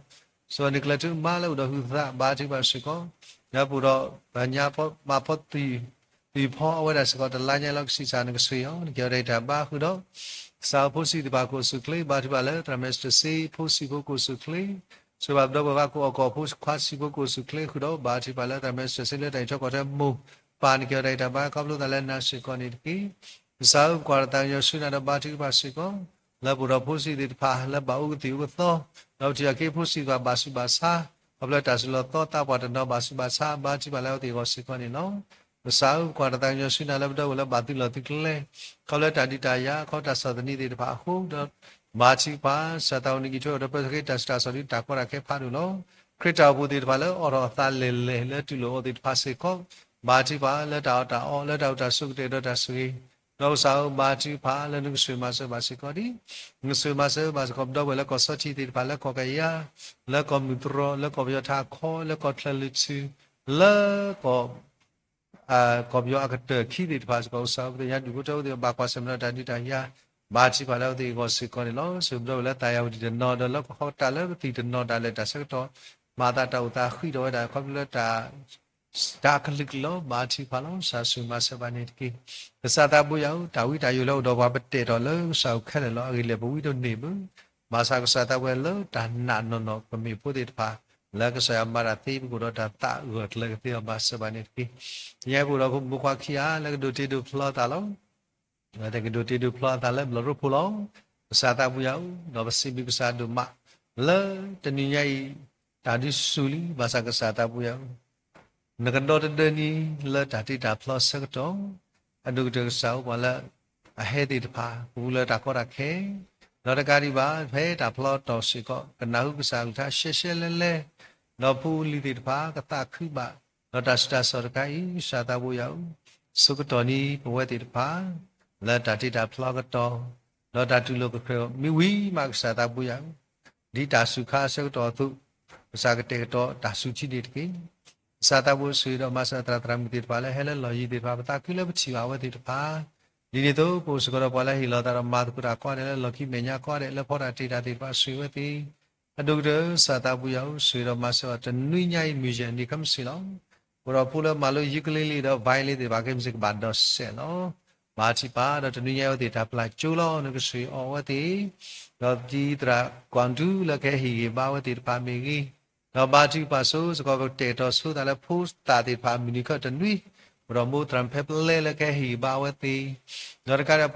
ဆိၣ်ဂ့ၤနကျဲးစၢးမၤလၢအိၣ်ဒီးဟုသး ဘါထုကဖၣ်စ့ၢ်ကီး ဒီးပအိၣ်ဒီး ပညါမၤဖီ သုးဖီအဝဲဒၣ်စ့ၢ်ကီး တလါညါလီၤ ကဆံးစၢ်နကဆိၣ်ဂ့ၤအီၤ နကဟ့ၣ်အီၤတၢ်ဂံၢ်တၢ်ဘါဃုာ်ဒီး ကစၢ်ဧၢ ဖိဆံးသ့ၣ်တဖၣ်ကအိၣ်ဆူၣ်ချ့ ဘါထုကဖၣ်လၢသရၣ်မဲာ်စတၢၢ်စ့ ဖိဆံးဖိကအိၣ်ဆူၣ်ချ့, ဆိၣ်ဂ့ၤဘၣ်ပဒီပုၢ်ဝဲၢ် ကအိၣ်အကီၢ်ဖိခွါဆံးဖိကအိၣ်ဆူၣ်ချ့ဃုာ်ဒီး ဘါထုကဖၣ်လၢသရၣ်မဲာ်စတၢၢ်စ့လၢတၢ်အံးထွဲကွၢ်ထွဲမိၢ်ပၢ် နကဟ့ၣ်အီၤတၢ်ဂံၢ်တၢ်ဘါ ခီဖျိသးလၢနၤစ့ၢ်ကီးန့ၣ်တက့ၢ်. ကစၢ်ဧၢ ပကွၢ်ဒီးသးကညီၤဆူနၤဒီးဘါထုကဖၣ်စ့ၢ်ကီး လၢပအိၣ်ဒီးဖိဆံးသ့ၣ်တဖၣ် လၢဘၣ်အိၣ်ကသံၣ်အိၣ်ကသီ ဒီးပထံၣ်အီၤက့ၤဖိဆံးသ့ၣ်တဖၣ်ဘၣ်ဆူးဘၣ်ဆါ ခီဖျိတၢ်စုလီၢ်သီသးပှၢ်တနီၤဘၣ်ဆူးဘၣ်ဆါ ဘါထုကဖၣ်လၢအဝဲသ့ၣ်အဂီၢ်စ့ၢ်ကီးန့ၣ်လီၤ. ကစၢ်ဧၢ ပကွၢ်ဒီးသးကညီၤဆူနၤလၢပဒီပုၢ်ဝဲၢ်လၢဘၣ်သုးလီၢ်သုးကျဲ ခီဖျိတၢ်ဒုးတၢ်ယၤ ခီဖျိတၢ်ဆီၣ်သနံးသ့ၣ်တဖၣ်အဃိဒီး ဘါထုကဖၣ် ကစၢ်သးအိၣ်နံၣ်ကံၣ်ထွဲအိၣ်ဒီးပၢဆှၢက့ၤတၢ်ဆူးတၢ်ဆါဒ်တၢ်ကီတၢ်ခဲဖးဒိၣ်လီၤ. ခရံာ်တၢ်အိၣ်ဖှိၣ်သ့ၣ်တဖၣ်လၢအီၣ်ထီၣ်အသးလဲၢ်လဲၢ်လၢတူၢ်လိာ်အီၤသ့ၣ်တဖၣ်စ့ၢ်ကီး ဘါထုကဖၣ်လၢတၢ်အီၣ်တၢ်အီ လၢတၢ်အိၣ်တၢ်ဆိးကတၢၢ်ဒီးတၢ်ဆိၣ်ဂ့ၤ ဒီးကစၢ်ဧၢ ဘါထုကဖၣ်လၢနကဆိၣ်ဂ့ၤမၤစၢၤဘၣ်စ့ၢ်ကီးဒံး နကဆိၣ်ဂ့ၤမၤစၢၤဘၣ်စ့ၢ်ကီးပဒီပုၢ်ဝဲၢ်လၢကီၢ်စီထံသ့ၣ်တဖၣ် လၢကီၢ်ကယၤ လၢကီၢ်မုၢ်တြီ လၢကီၢ်ပယီၤထးခီ လၢကီၢ်ချၢၣ်လွံၢ်ထူ လၢကီၢ် ကီၢ်ပယီၤအကတၢၢ်ခံသ့ၣ်တဖၣ်စ့ၢ်ကီး ကစၢ်ဧၢ ပသ့ၣ်ညါဒူၣ်ဖိထၢဖိသ့ၣ်တဖၣ် ဘၣ်ကွၢ်ဆၢၣ်မဲာ်ဒီးတၢ်ဒုးတၢ်ယၤ ဘါထုကဖၣ်လၢအဝဲသ့ၣ်အဂီၢ်စ့ၢ်ကီးန့ၣ်လီၤ. ဆိၣ်ဂ့ၤပဒီပုၢ်ဝဲၢ်လၢသးယၤဝတံၣ်တနီၤ ဒီးလၢကီၢ်ခီကတၢၢ်လၢပသံၣ်တနီၤ တၢ်လဲၤတၢ်ဆၢကတီၢ် မၤသးတၢ်အိၣ်သးဃံးထီၣ်ဝဲဒၣ် ခီဖျိလၢတၢ် တၢ်ကလုာ်ကလုာ်လီၤ ဘါထုကဖၣ်လီၤ. ကစၢ်ဆိၣ်ဂ့ၤမၤစၢၤဘၣ်န့ၣ်တက့ၢ်. ကစၢ်သးပူၤယၤဧၢ တၢ်ဝံတၢ်ယိာ်လၢအိၣ်ဒီးပှၤပတဲာ်ထီၣ်လၢကစၢ်အိၣ်ခဲလၢာ်လီၤ. အဂ့ၢ်လဲၣ် ပဝံတန့ၢ်ဘၣ်. ဘၣ်ဆၣ်ကစၢ်သးပူၤလၢတၢ်နာ်နီၢ်နီၢ် ပမ့ၢ်ဖိသ့ၣ်တဖၣ် လၢကစၢ်ယွၤမၤတၢ်သ့ ပကအိၣ်ဒီးတၢ်သးဂၢၢ်ကျၢၤကသ့အီၤ ဘၣ်စၢၤဘၣ်န့ၣ်တက့ၢ်. တနံၤအံၤပအိၣ်ဒီးဖိမုၣ်ဖိခွါခံဂၤ လၢကဒိးတ့ဒိးဖျီသးလီၤ. အဝဲသ့ၣ်ကဒိးတ့ဒိးဖျီအသးလၢဘျီၣ်ရိဖှိၣ်လီၤ. ကစၢ်သးပူၤယၤဧၢ ဒီးပစံးဘျုးကစၢ်ဒိၣ်မး လၢတနံၤညါအံၤ တၢ်ဒုးဆူၣ်လံ ဘၣ်ဆၣ်ကစၢ်သးပူၤယၤဧၢ နကဒီတဒၢနံၤလၢတၢ်တ့တၢ်ဖျီဆၢကတီၢ် အဒိၣ်ကတၢၢ်ကစၢ်ဧၢ ပှၤလၢအဟဲသ့ၣ်တဖၣ် ပူၤလၢတၢ်ကီတၢ်ခဲ ဒီးတကးဒံးဘၣ် ဖဲတၢ်ဖျီတီၢ်စ့ၢ်ကီး ကနၢ်ဟူကစၢ်အကလုၢ်ကထါရှဲရှဲလဲလဲ ဒီးဖိလံၤသ့ၣ်တဖၣ်ကသးခုဘၣ်, ဒီးတၢ်ဆူးတၢ်ဆါတခါအံၤ ကစၢ်သးဘိယွၤဧၢ, ဆိကတီၢ်န့ၢ်ပဝဲသ့ၣ်တဖၣ် လၢတၢ်တ့တၢ်ဖျီအကတီၢ်, ဒီးတၢ်တူၢ်လိာ်ခီၣ်ခီၣ်မ့ၢ်ဝံၤမး ကစၢ်သးဘိယွၤဧၢ, ဒ်တၢ်စူၤခါအဆၢကတီၢ်အသိး, ကစၢ်ကတဲာ်ကတီၤတၢ်စူၤထံန့ၣ်တက့ၢ်. ကစၢ်သးဘိဆိၣ်ဂ့ၤဒီးမၤစၢၤသရၣ်သရၣ်မုၣ်သ့ၣ်တဖၣ်လၢ ဟဲလၢလီၢ်ယံၤသ့ၣ်တဖၣ် ပသးခုလၢပထံၣ်ဘၣ်အဝဲသ့ၣ်တဖၣ်, ဒ်န့ၣ်အသိး ပအိၣ်စ့ၢ်ကီးဒီးပှၤလၢဟ့ၣ်လီၤသးဒီးမၤသကိးတၢ်ကိးဂၤဒဲးလၢလီၢ်ခံမဲာ်ညါကိးဂၤဒဲး လၢဖီတၢ်တ့တၢ်သ့ၣ်တဖၣ် ဆိၣ်ဂ့ၤဝဲသ့ၣ်, အဒိၣ်ကတၢၢ် ကစၢ်သးဘိယွၤဧၢ, ဆိၣ်ဂ့ၤဒီးမၤစၢၤအီၤ တနွံညါအံၤ မုၢ်ယဲၢ်နံၤ ခဲမုၢ်ဆ့ၣ်လီၤ. အိၣ်ဒီးဖိလၢမၤလိ ukulele ဒီး violin သ့ၣ်တဖၣ် ခဲမုၢ်ဆ့ၣ် ကဘၣ်ဒီးစဲးလီၤ. ဘါထုကဖၣ်ဒီး တနွံညါအံၤ အဝဲသ့ၣ်တၢ်ပျၢ်ကၠိလီၤ. နကဆိၣ်ဂ့ၤအီၣ်အဝဲသ့ၣ်, ဒီးဒ်သရၣ်ကွၢ်ဒူလၢကဟဲဟ့ၣ်ဂံၢ်ဟ့ၣ်ဘါအဝဲသ့ၣ်တဖၣ်မ့ၢ်ဂ့ၤ, ဒီးဘါထုကဖၣ်ဆိစ့ၢ်ကီး ကတဲာ်ကတီၤဆိသးလၢဖိသၣ်သ့ၣ်တဖၣ် မုၢ်နံၤခီတနွံ, အိၣ်ဒီးမိၢ်သရၣ်ဖဲပလဲလၢကဟဲဟ့ၣ်ဂံၢ်ဟ့ၣ်ဘါအဝဲသ့ၣ်, ဒီးတကးဒံး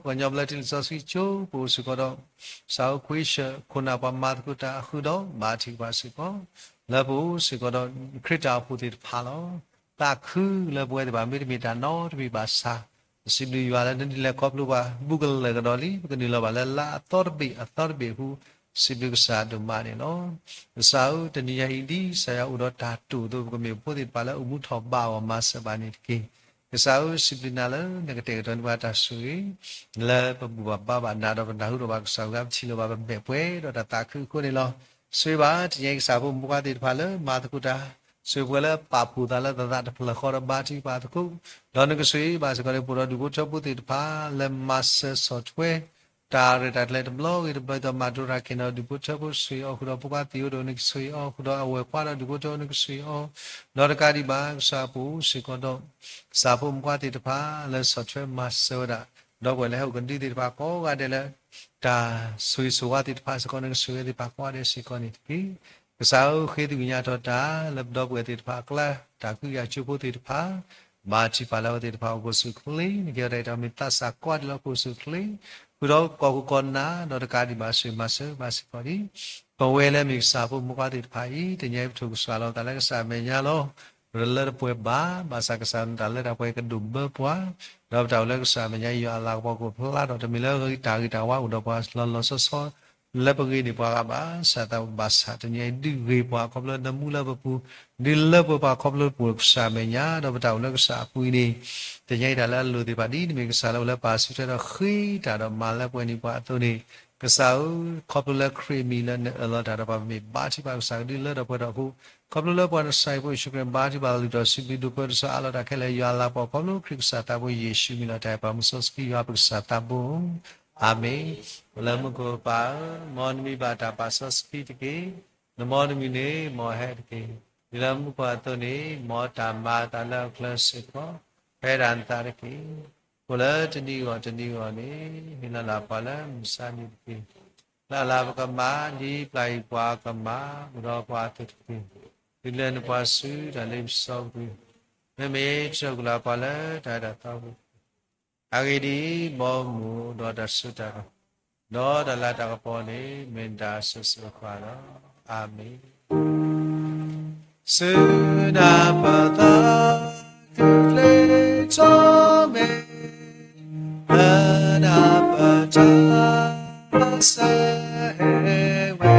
ပအိၣ်ဒီးပှၤကညီဘျၢထံလံာ်စီဆှံကၠိ ပအိၣ်စ့ၢ်ကီးဒီး ကစၢ်ဧၢ ခွ့ၡၢၣ် ခိၣ်နၢ်ပှၤမၤသကိးတၢ်အဃုာ်ဒီး ဘါထုကဖၣ်စ့ၢ်ကီး လၢပအိၣ်စ့ၢ်ကီးဒီး ခရံာ်တၢ်အိၣ်ဖှိၣ်သ့ၣ်တဖၣ်လီၤ. သးခုလၢပဝဲသ့ၣ်တဖၣ် မ့တမ့ၢ်တၢ်နီတမံၤဘၣ်ဆၣ်, ပစံးဘျုးယွၤလၢနဒုးလဲၤခီဖျိပှၤ ဘူးကလၢာ်ကဒီးလံ, ပကနုာ်လီၤဘၣ်လၢလါအသီတဘ့ၣ်အသီတဘ့ၣ်အပူၤ, စံးဘျုးကစၢ်ဒိၣ်မးန့ၣ်လီၤ. ကစၢ်ဧၢ, တနံၤညါအံၤ ဒ်ကစၢ်ယွၤအိၣ်ဒီးတၢ်တိာ်အသိး ပကမ့ၢ်ပဖိသ့ၣ်တဖၣ်လၢအိၣ်မူထီၣ်ဘးအီၤမၤစၢၤဘၣ်န့ၣ်တက့ၢ်. ကစၢ်ဧၢ, စံးဘျုးနၤလၢနကတဲာ်ကတီၤန့ၢ်ပှၤတၢ်ဆိၣ်ဂ့ၤ လၢပဘူၣ်ဘၣ်ဘါဘၣ်နၤဒီးပနၢ်ဟူဒီးဘၣ်ကစၢ်အဂီၢ် ပထံၣ်လိာ်ဘၣ်ပမဲာ်ပှဲၤဒီးတၢ်သးခုအဃိန့ၣ်လီၤ. ဆိၣ်ဂ့ၤဘၣ် တနံၤညါအံၤကစၢ်ဖိမုၣ်ဖိခွါသ့ၣ်တဖၣ်လၢမၤသကိးတၢ်, ဆိၣ်ဂ့ၤပှၤလၢပာ်ဖှိၣ်သးလၢသးသးတဖျၢၣ်ဃီဒီးဘါထုကဖၣ်သကိး, ဒီးနကဆိၣ်ဂ့ၤဘၣ်စ့ၢ်ကီးန့ၣ် ပအိၣ်ဒီးဒူၣ်ဖိထၢဖိသ့ၣ်တဖၣ် လၢမၤစၢၤဆီၣ်ထွဲ တၢ်ရဲၣ်တၢ်ကျဲၤတဘျီဂ့ၤတဘျီဂ့ၤ ဒ်သိးမၤဒိရၤခဲန့ၣ်ဒီး ဒူၣ်ဖိထၢဖိဆိၣ်ဂ့ၤအီၤဃုာ်ဒီးဖိခွါသံၣ်ဧိၤဒီး နကဆိၣ်ဂ့ၤအီၤဃုာ်ဒီးအဝဲၢ်ခွါဒီးဒူၣ်ဖိထၢဖိနကဆိၣ်ဂ့ၤအီၤ, ဒီးတကးဒံးဘၣ် ကစၢ်ပအိၣ်စ့ၢ်ကီးဒီး ကစၢ်ဖိမုၣ်ဖိခွါသ့ၣ်တဖၣ် လၢဆီၣ်ထွဲမၤစၢၤဝဲဒၣ် ဒီပုၢ်ဝဲၢ်လၢဟဲအိၣ်ကဒုသ့ၣ်တဖၣ်ကိးဂၤဒဲးလၢ တၢ်ဆိၣ်ဂ့ၤဆိၣ်ဝါသ့ၣ်တဖၣ်စ့ၢ်ကီး နကဆိၣ်ဂ့ၤသ့ၣ်တဖၣ်ကိးဂၤဒဲးစ့ၢ်ကီးန့ၣ်တက့ၢ်. ကစၢ်ဧၢ, ဃ့သကွံၢ်ညါထီၣ်တၢ်လၢပဒီပုၢ်ဝဲၢ်သ့ၣ်တဖၣ်အကျါ, တၢ်ကဟုကယာ်ကၠိဖိသ့ၣ်တဖၣ် ဘါထုကဖၣ်လၢအဝဲသ့ၣ်တဖၣ်အိၣ်ဖှိၣ်ဆူၣ်ချ့, နကဲထီၣ်တၢ်အံၤတၢ်မ့ၢ်သးစၢ်ကိးဂၤဒဲးလၢအိၣ်ဖှိၣ်ဆူၣ်ချ့, ဃုာ်ဒီးကီၢ်ခိၣ်ကီၢ်နၢ် ဒီးတကးဒံးဘၣ် ဆိၣ်ဂ့ၤမၤစၢၤဘၣ်စ့ၢ်ကီးန့ၣ် ပဝဲလၢမ့ၢ်ကစၢ်ဖိမုၣ်ဖိခွါသ့ၣ်တဖၣ်အံၤ တနံၤအံၤပထိၣ်ကစၢ်လီၤသးလၢကစၢ်အမဲာ်ညါလီၤ. ပတလၢတပှဲၤဘၣ်, ဘၣ်ဆၣ်ကစၢ်နတၢ်လၢတၢ်ပှဲၤကဒိၣ်ဘၢပှၤ, ဒီးပတၢ်အိၣ်လၢကစၢ်အမဲာ်ညါ ယွၤအလၤကပီၤကအိၣ်ဖျါထီၣ် တမ့ၢ်လၢတၢ်ဂ့ၤတၢ်ဝါအိၣ်ဒီးပှၤလီၤလီၤဆီဆီ လၢပဂ့ၤန့ၢ်ပှၤဂၤဘၣ်, စၢ်သးဘၣ်ဆၣ်တနံၤအံၤဒုးဂ့ၤပှၤခီဖျိလၢနမူလၢပပူၤ, ဒုးလၢပှဲၤပှၤခီဖျိပအိၣ်လၢကစၢ်အမဲာ်ညါ ဒီးပတၢ်အိၣ်လၢကစၢ်အပူၤအံၤန့ၣ်, တနံၤအံၤတၢ်လၢအလိၣ်သ့ၣ်တဖၣ်ဒ်နမ့ၢ်ကစၢ်လၢအိၣ်လၢပာ်စုထွဲဒီးဃ့တၢ်ဒီး မၤလၢပှဲၤန့ၢ်ပှၤအသိးန့ၣ်, ကစၢ်ဧၢ, ခီဖျိလၢခရံာ်အမံၤလၢနအၢၣ်လီၤတၢ်ဒီးပှၤ ပမ့ၢ်ဘါထုကဖၣ်ကစၢ်ကဒုလၢဒီးပှဲၤထီၣ်အဃိ, ခီဖျိလၢပှၤနစၢ်ဖိယ့ၣ်ၡူးခရံာ် ဘါထုကဖၣ်လီၤလုၢ်ထီၣ်စံးဘျုးဒိၣ်ပှဲၤတၢ်ဆူအါလီၤတၢ်ခဲလၢာ် ယွၤလၤကပီၤခီဖျိခရံာ်ကစၢ်သးဘိယ့ၣ်ၡူးအမံၤလီၤ. တၢ်အဲၣ်ပှၤမူစီဆှံ ယွၤပကစၢ်သးဘိဧၢ, အၤမ့ၣ်. လၢမူခိၣ်ပၢ်ဧၢ, မ်နမံၤဘၣ်တၢ်ပာ်စီဆှံတက့ၢ်. နမ်နမံၤန့ၣ်မ်ဟဲတက့ၢ်. ဒ်လၢမူခိၣ်အသိးန့ၣ် မ်တၢ်မၤအသးလၢအချၢစ့ၢ်ကီး ဖဲဒၣ်နသးတက့ၢ်. အိၣ်လၢတနံၤဂီၢ်တနံၤဂီၢ်န့ၣ် ဟ့ၣ်လီၤလၢပှၤလၢမုၢ်ဆါနံၤတက့ၢ်. လၢအလၤပကမၤ ဒ်ပျၢ်ယံၤပှၤကမၤ အိၣ်ဒီးပှၤအသိးတက့ၢ်. ဒုးလဲနပှၤဆူတၢ်လ့ပစီပူၤ, မ့မ့ၢ်ထုးကွံာ်လီၤပှၤလၢတၢ်အဲၣ်တၢ်သးပူၤတက့ၢ်. အဂ့ၢ်ဒ်အံၤ, မ်မုၢ်ဒီးတၢ်စိတၢ်ကမီၤ, ဒီးတၢ်လၤတၢ်ကပီၤန့ၣ် မ့ၢ်နတၢ်အစိၤစိၤအဃၣ်လီၤ. အၤမ့ၣ်. ဆူနၢ်ပၢၢ်သး ကကျဲထီၣ်မဲာ်, လၢနၢ်ပၢၢ်တၢ်ဆၢဟဲဝဲ,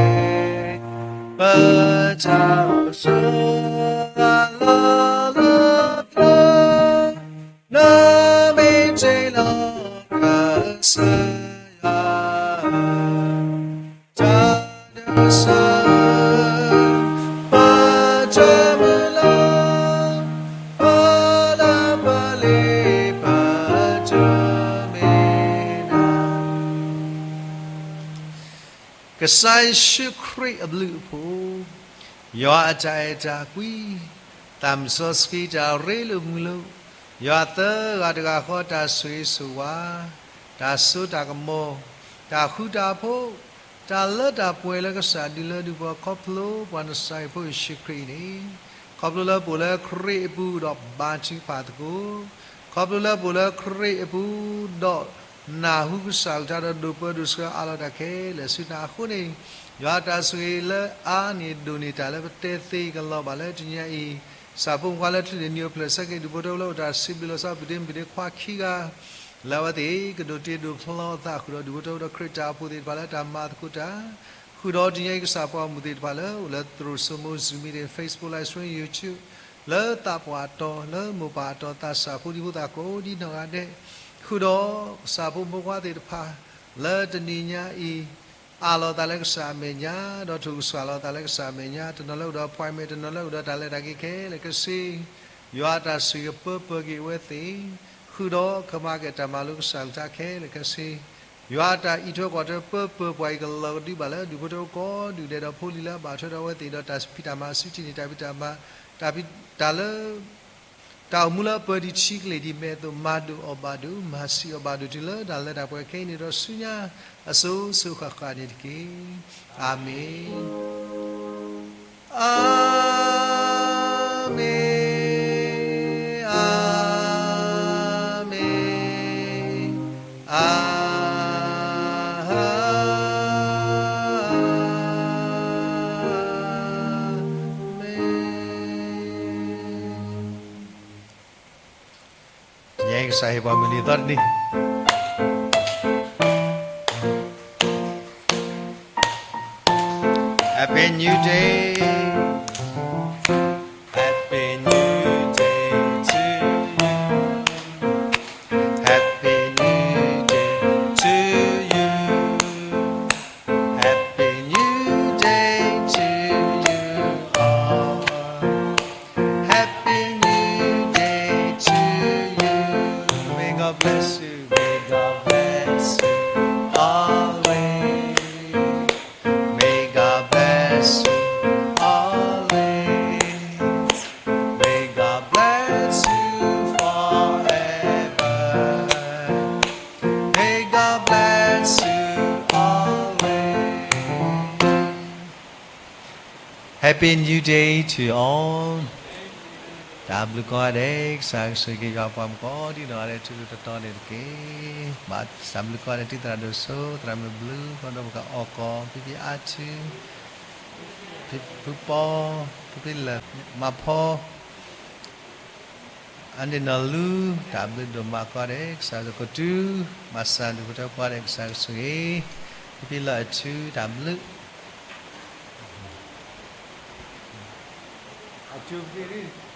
ပတၢ်အိၣ်ဆိးအလီၢ်လၢပျၢၤ, နမ့ၢ်တ့ၢ်လီၤကစၢ်ယွၤ တၢ်ဒိးစၢၤ ပတၢ်မုၢ်လၢ်, ပလၢပလ့ပတၢ်မ့ၢ်နၤ ကစၢ်ယ့ၣ်ၡူးခရံာ်အဘျုးအဖှိၣ်, ယွၤအတၢ်အဲၣ်တၢ်ကွံ, သးစီဆှံတၢ်ရ့လိာ်မုာ်လိာ်, ယွၤသၢဂၤတဂၤဃီတၢ်ဆိၣ်ဂ့ၤဆိၣ်ဝါ, တၢ်စိတၢ်ကမီၤ, တၢ်ဃူတၢ်ဖိး, တၢ်လၢတၢ်ပှဲၤလၢကစၢ်ဒုးလၢဒုးပှဲၤ ခီဖျိပှၤနစၢ်ဖိယ့ၣ်ၡူးခရံာ်အံၤန့ၣ်, ခီဖျိလၢပအိၣ်လၢခရံာ်အပူၤဒီးဘါထုကဖၣ်သကိး, ခီဖျိလၢပအိၣ်လၢခရံာ်အပူၤဒီး နၢ်ဟူကစၢ်အကလုၢ်တၢ်ဒီးဒိးပၢဒိးဆှၢအါလီၤတၢ်ခဲလၢာ်ဆူနၤအဃိန့ၣ်, ယွၤတၢ်ဆိၣ်ဂ့ၤလၢအါန့ၢ်ဒိၣ်န့ၢ်တၢ်လၢပတဲသ့ကလီၤဘၣ်လၢတနံၤအံၤ, ကစၢ်ဖိမုၣ်ဖိခွါလၢချုးန့ၢ်နံၤအိၣ်ဖျဲၣ်ဆၢက့ၤ ဒူၣ်ဖိထၢဖိလၢအိၣ်တၢ်စံးဘျုးလီၤဆီ ပုၢ်ဒ့မုၣ်ဒ့ခွါခံဂၤ လၢအဝဲသ့ၣ်ကဒိးတ့ဒိးဖျီအသးဃုာ်ဒီး ဒူၣ်ဖိထၢဖိဒီးခရံာ်တၢ်အိၣ်ဖှိၣ်သ့ၣ်တဖၣ်လၢတၢ်မၤသကိးတၢ်, ဃုာ်ဒီးတနံၤအံၤ ကစၢ်ပှၤဂီၢ်မုၢ်သ့ၣ်တဖၣ်လၢအိၣ်လၢသရိာ်စိမိၤ Zoom meeting, Facebook live stream, YouTube, လၢသးပှၢ်တီၤ လၢမိၢ်ပၢ်အတီၤသးစၢ် ဖိဒံဖိသၣ်ကိးဒ်နီၢ်ဂၤဒဲး, ဃုာ်ဒီးကစၢ်ဖိမုၣ်ဖိခွါသ့ၣ်တဖၣ် လၢတနံၤညါအံၤ အးလီၤသးလၢကစၢ်အမဲာ်ညါ, ဒီးထိၣ်ကစှၤလီၤသးလၢကစၢ်အမဲာ်ညါ, တနီၤလၢအိၣ်ဒီး appointment, တနီၤလၢအိၣ်ဒီးတၢ်လဲၤတၢ်က့ၤခဲလၢာ်ခဲဆ့, ယွၤအတၢ်ဆိၣ်ဂ့ၤပၢပၢၢ်က့ၤအဝဲသ့ၣ်, ဃုာ်ဒီးကမၤက့ၤတၢ်မၤလိကစၢ်အကလုၢ်ကထါခဲလၢာ်ခဲဆ့, ယွၤအတၢ်အံးထွဲကွၢ်ထွဲပၢပၢၢ်ပှၤအံၤ ကလီၤကဒုဘၣ်လၢဒူၣ်ဖိထၢဖိကိးဒူၣ်ဒဲး, ဒီးဖိလံၤလၢအဘၣ်ထွဲဒီးအဝဲသ့ၣ်, ဒီးတၢ်ဖံးတၢ်မၤ စုတံၢ်န့ၢ်တၢ်ဖံးတၢ်မၤ, တၢ်ဖံးတၢ်လၢ တၢ်အိၣ်မူလၢအပၢၤဒံးဆံးကလ့ၢ်ဒံး မ့ၢ်အသိး မၤဒိၣ်အီၣ်ဘၣ်ဒိၣ်, မၤဆံးအီၣ်ဘၣ်ဒိၣ် တုၤလၢတၢ်လၢတၢ်ပှဲၤခဲအံၤန့ၣ်ဒီးဆူညါ အစိၤစိၤဃၣ်ဃၣ်န့ၣ်တက့ၢ်. အၤမ့ၣ်, အၤမ့ၣ်, အၤမ့ၣ်, အၤ မ့ၣ်. ယဲကစၢ်ဟ့ၣ်ပှၤမုၢ်နံၤအသီတနံၤ, Happy New Day, Happy New Day to you, Happy New Day to you, Happy New Day to you, Happy New Day to you all. Happy New Day to you. May God bless you. May God bless you always. May God bless you always. May God bless you forever. May God bless you always. Happy New Day to all. တၢ်ဘျုးကိးဂၤဒဲး, ကစၢ်ကဆိၣ်ဂ့ၤက့ၤယွၤပှၤမုၣ်ကိးဒ်နီၢ်ဂၤဒဲး ထူထူတီတီန့ၣ်တက့ၢ်. ဘၣ်တၢ်ဘျုးကိးဂၤဒဲး တံၤသရၣ်ဒိၣ်စိ သရၣ်မုၣ်ဘျုး ခီဒီးပကအီၣ်ကီၢ် ဖံဖံအါထူ ဖုပီ ဖုဖံလၢာ် မၤဖီ အန့ၣ်နီၢ်လူ တၢ်ဘျုးဒိၣ်မးကိးဂၤဒဲး ကစၢ်ကတိၤ မၤစၢ်ဒူၣ်ဖိထၢဖိကိးဂၤဒဲး ကစၢ်ကဆိၣ်ဂ့ၤ ဖံဖံလၢအထူ တၢ်ဘျုး အထူဖံ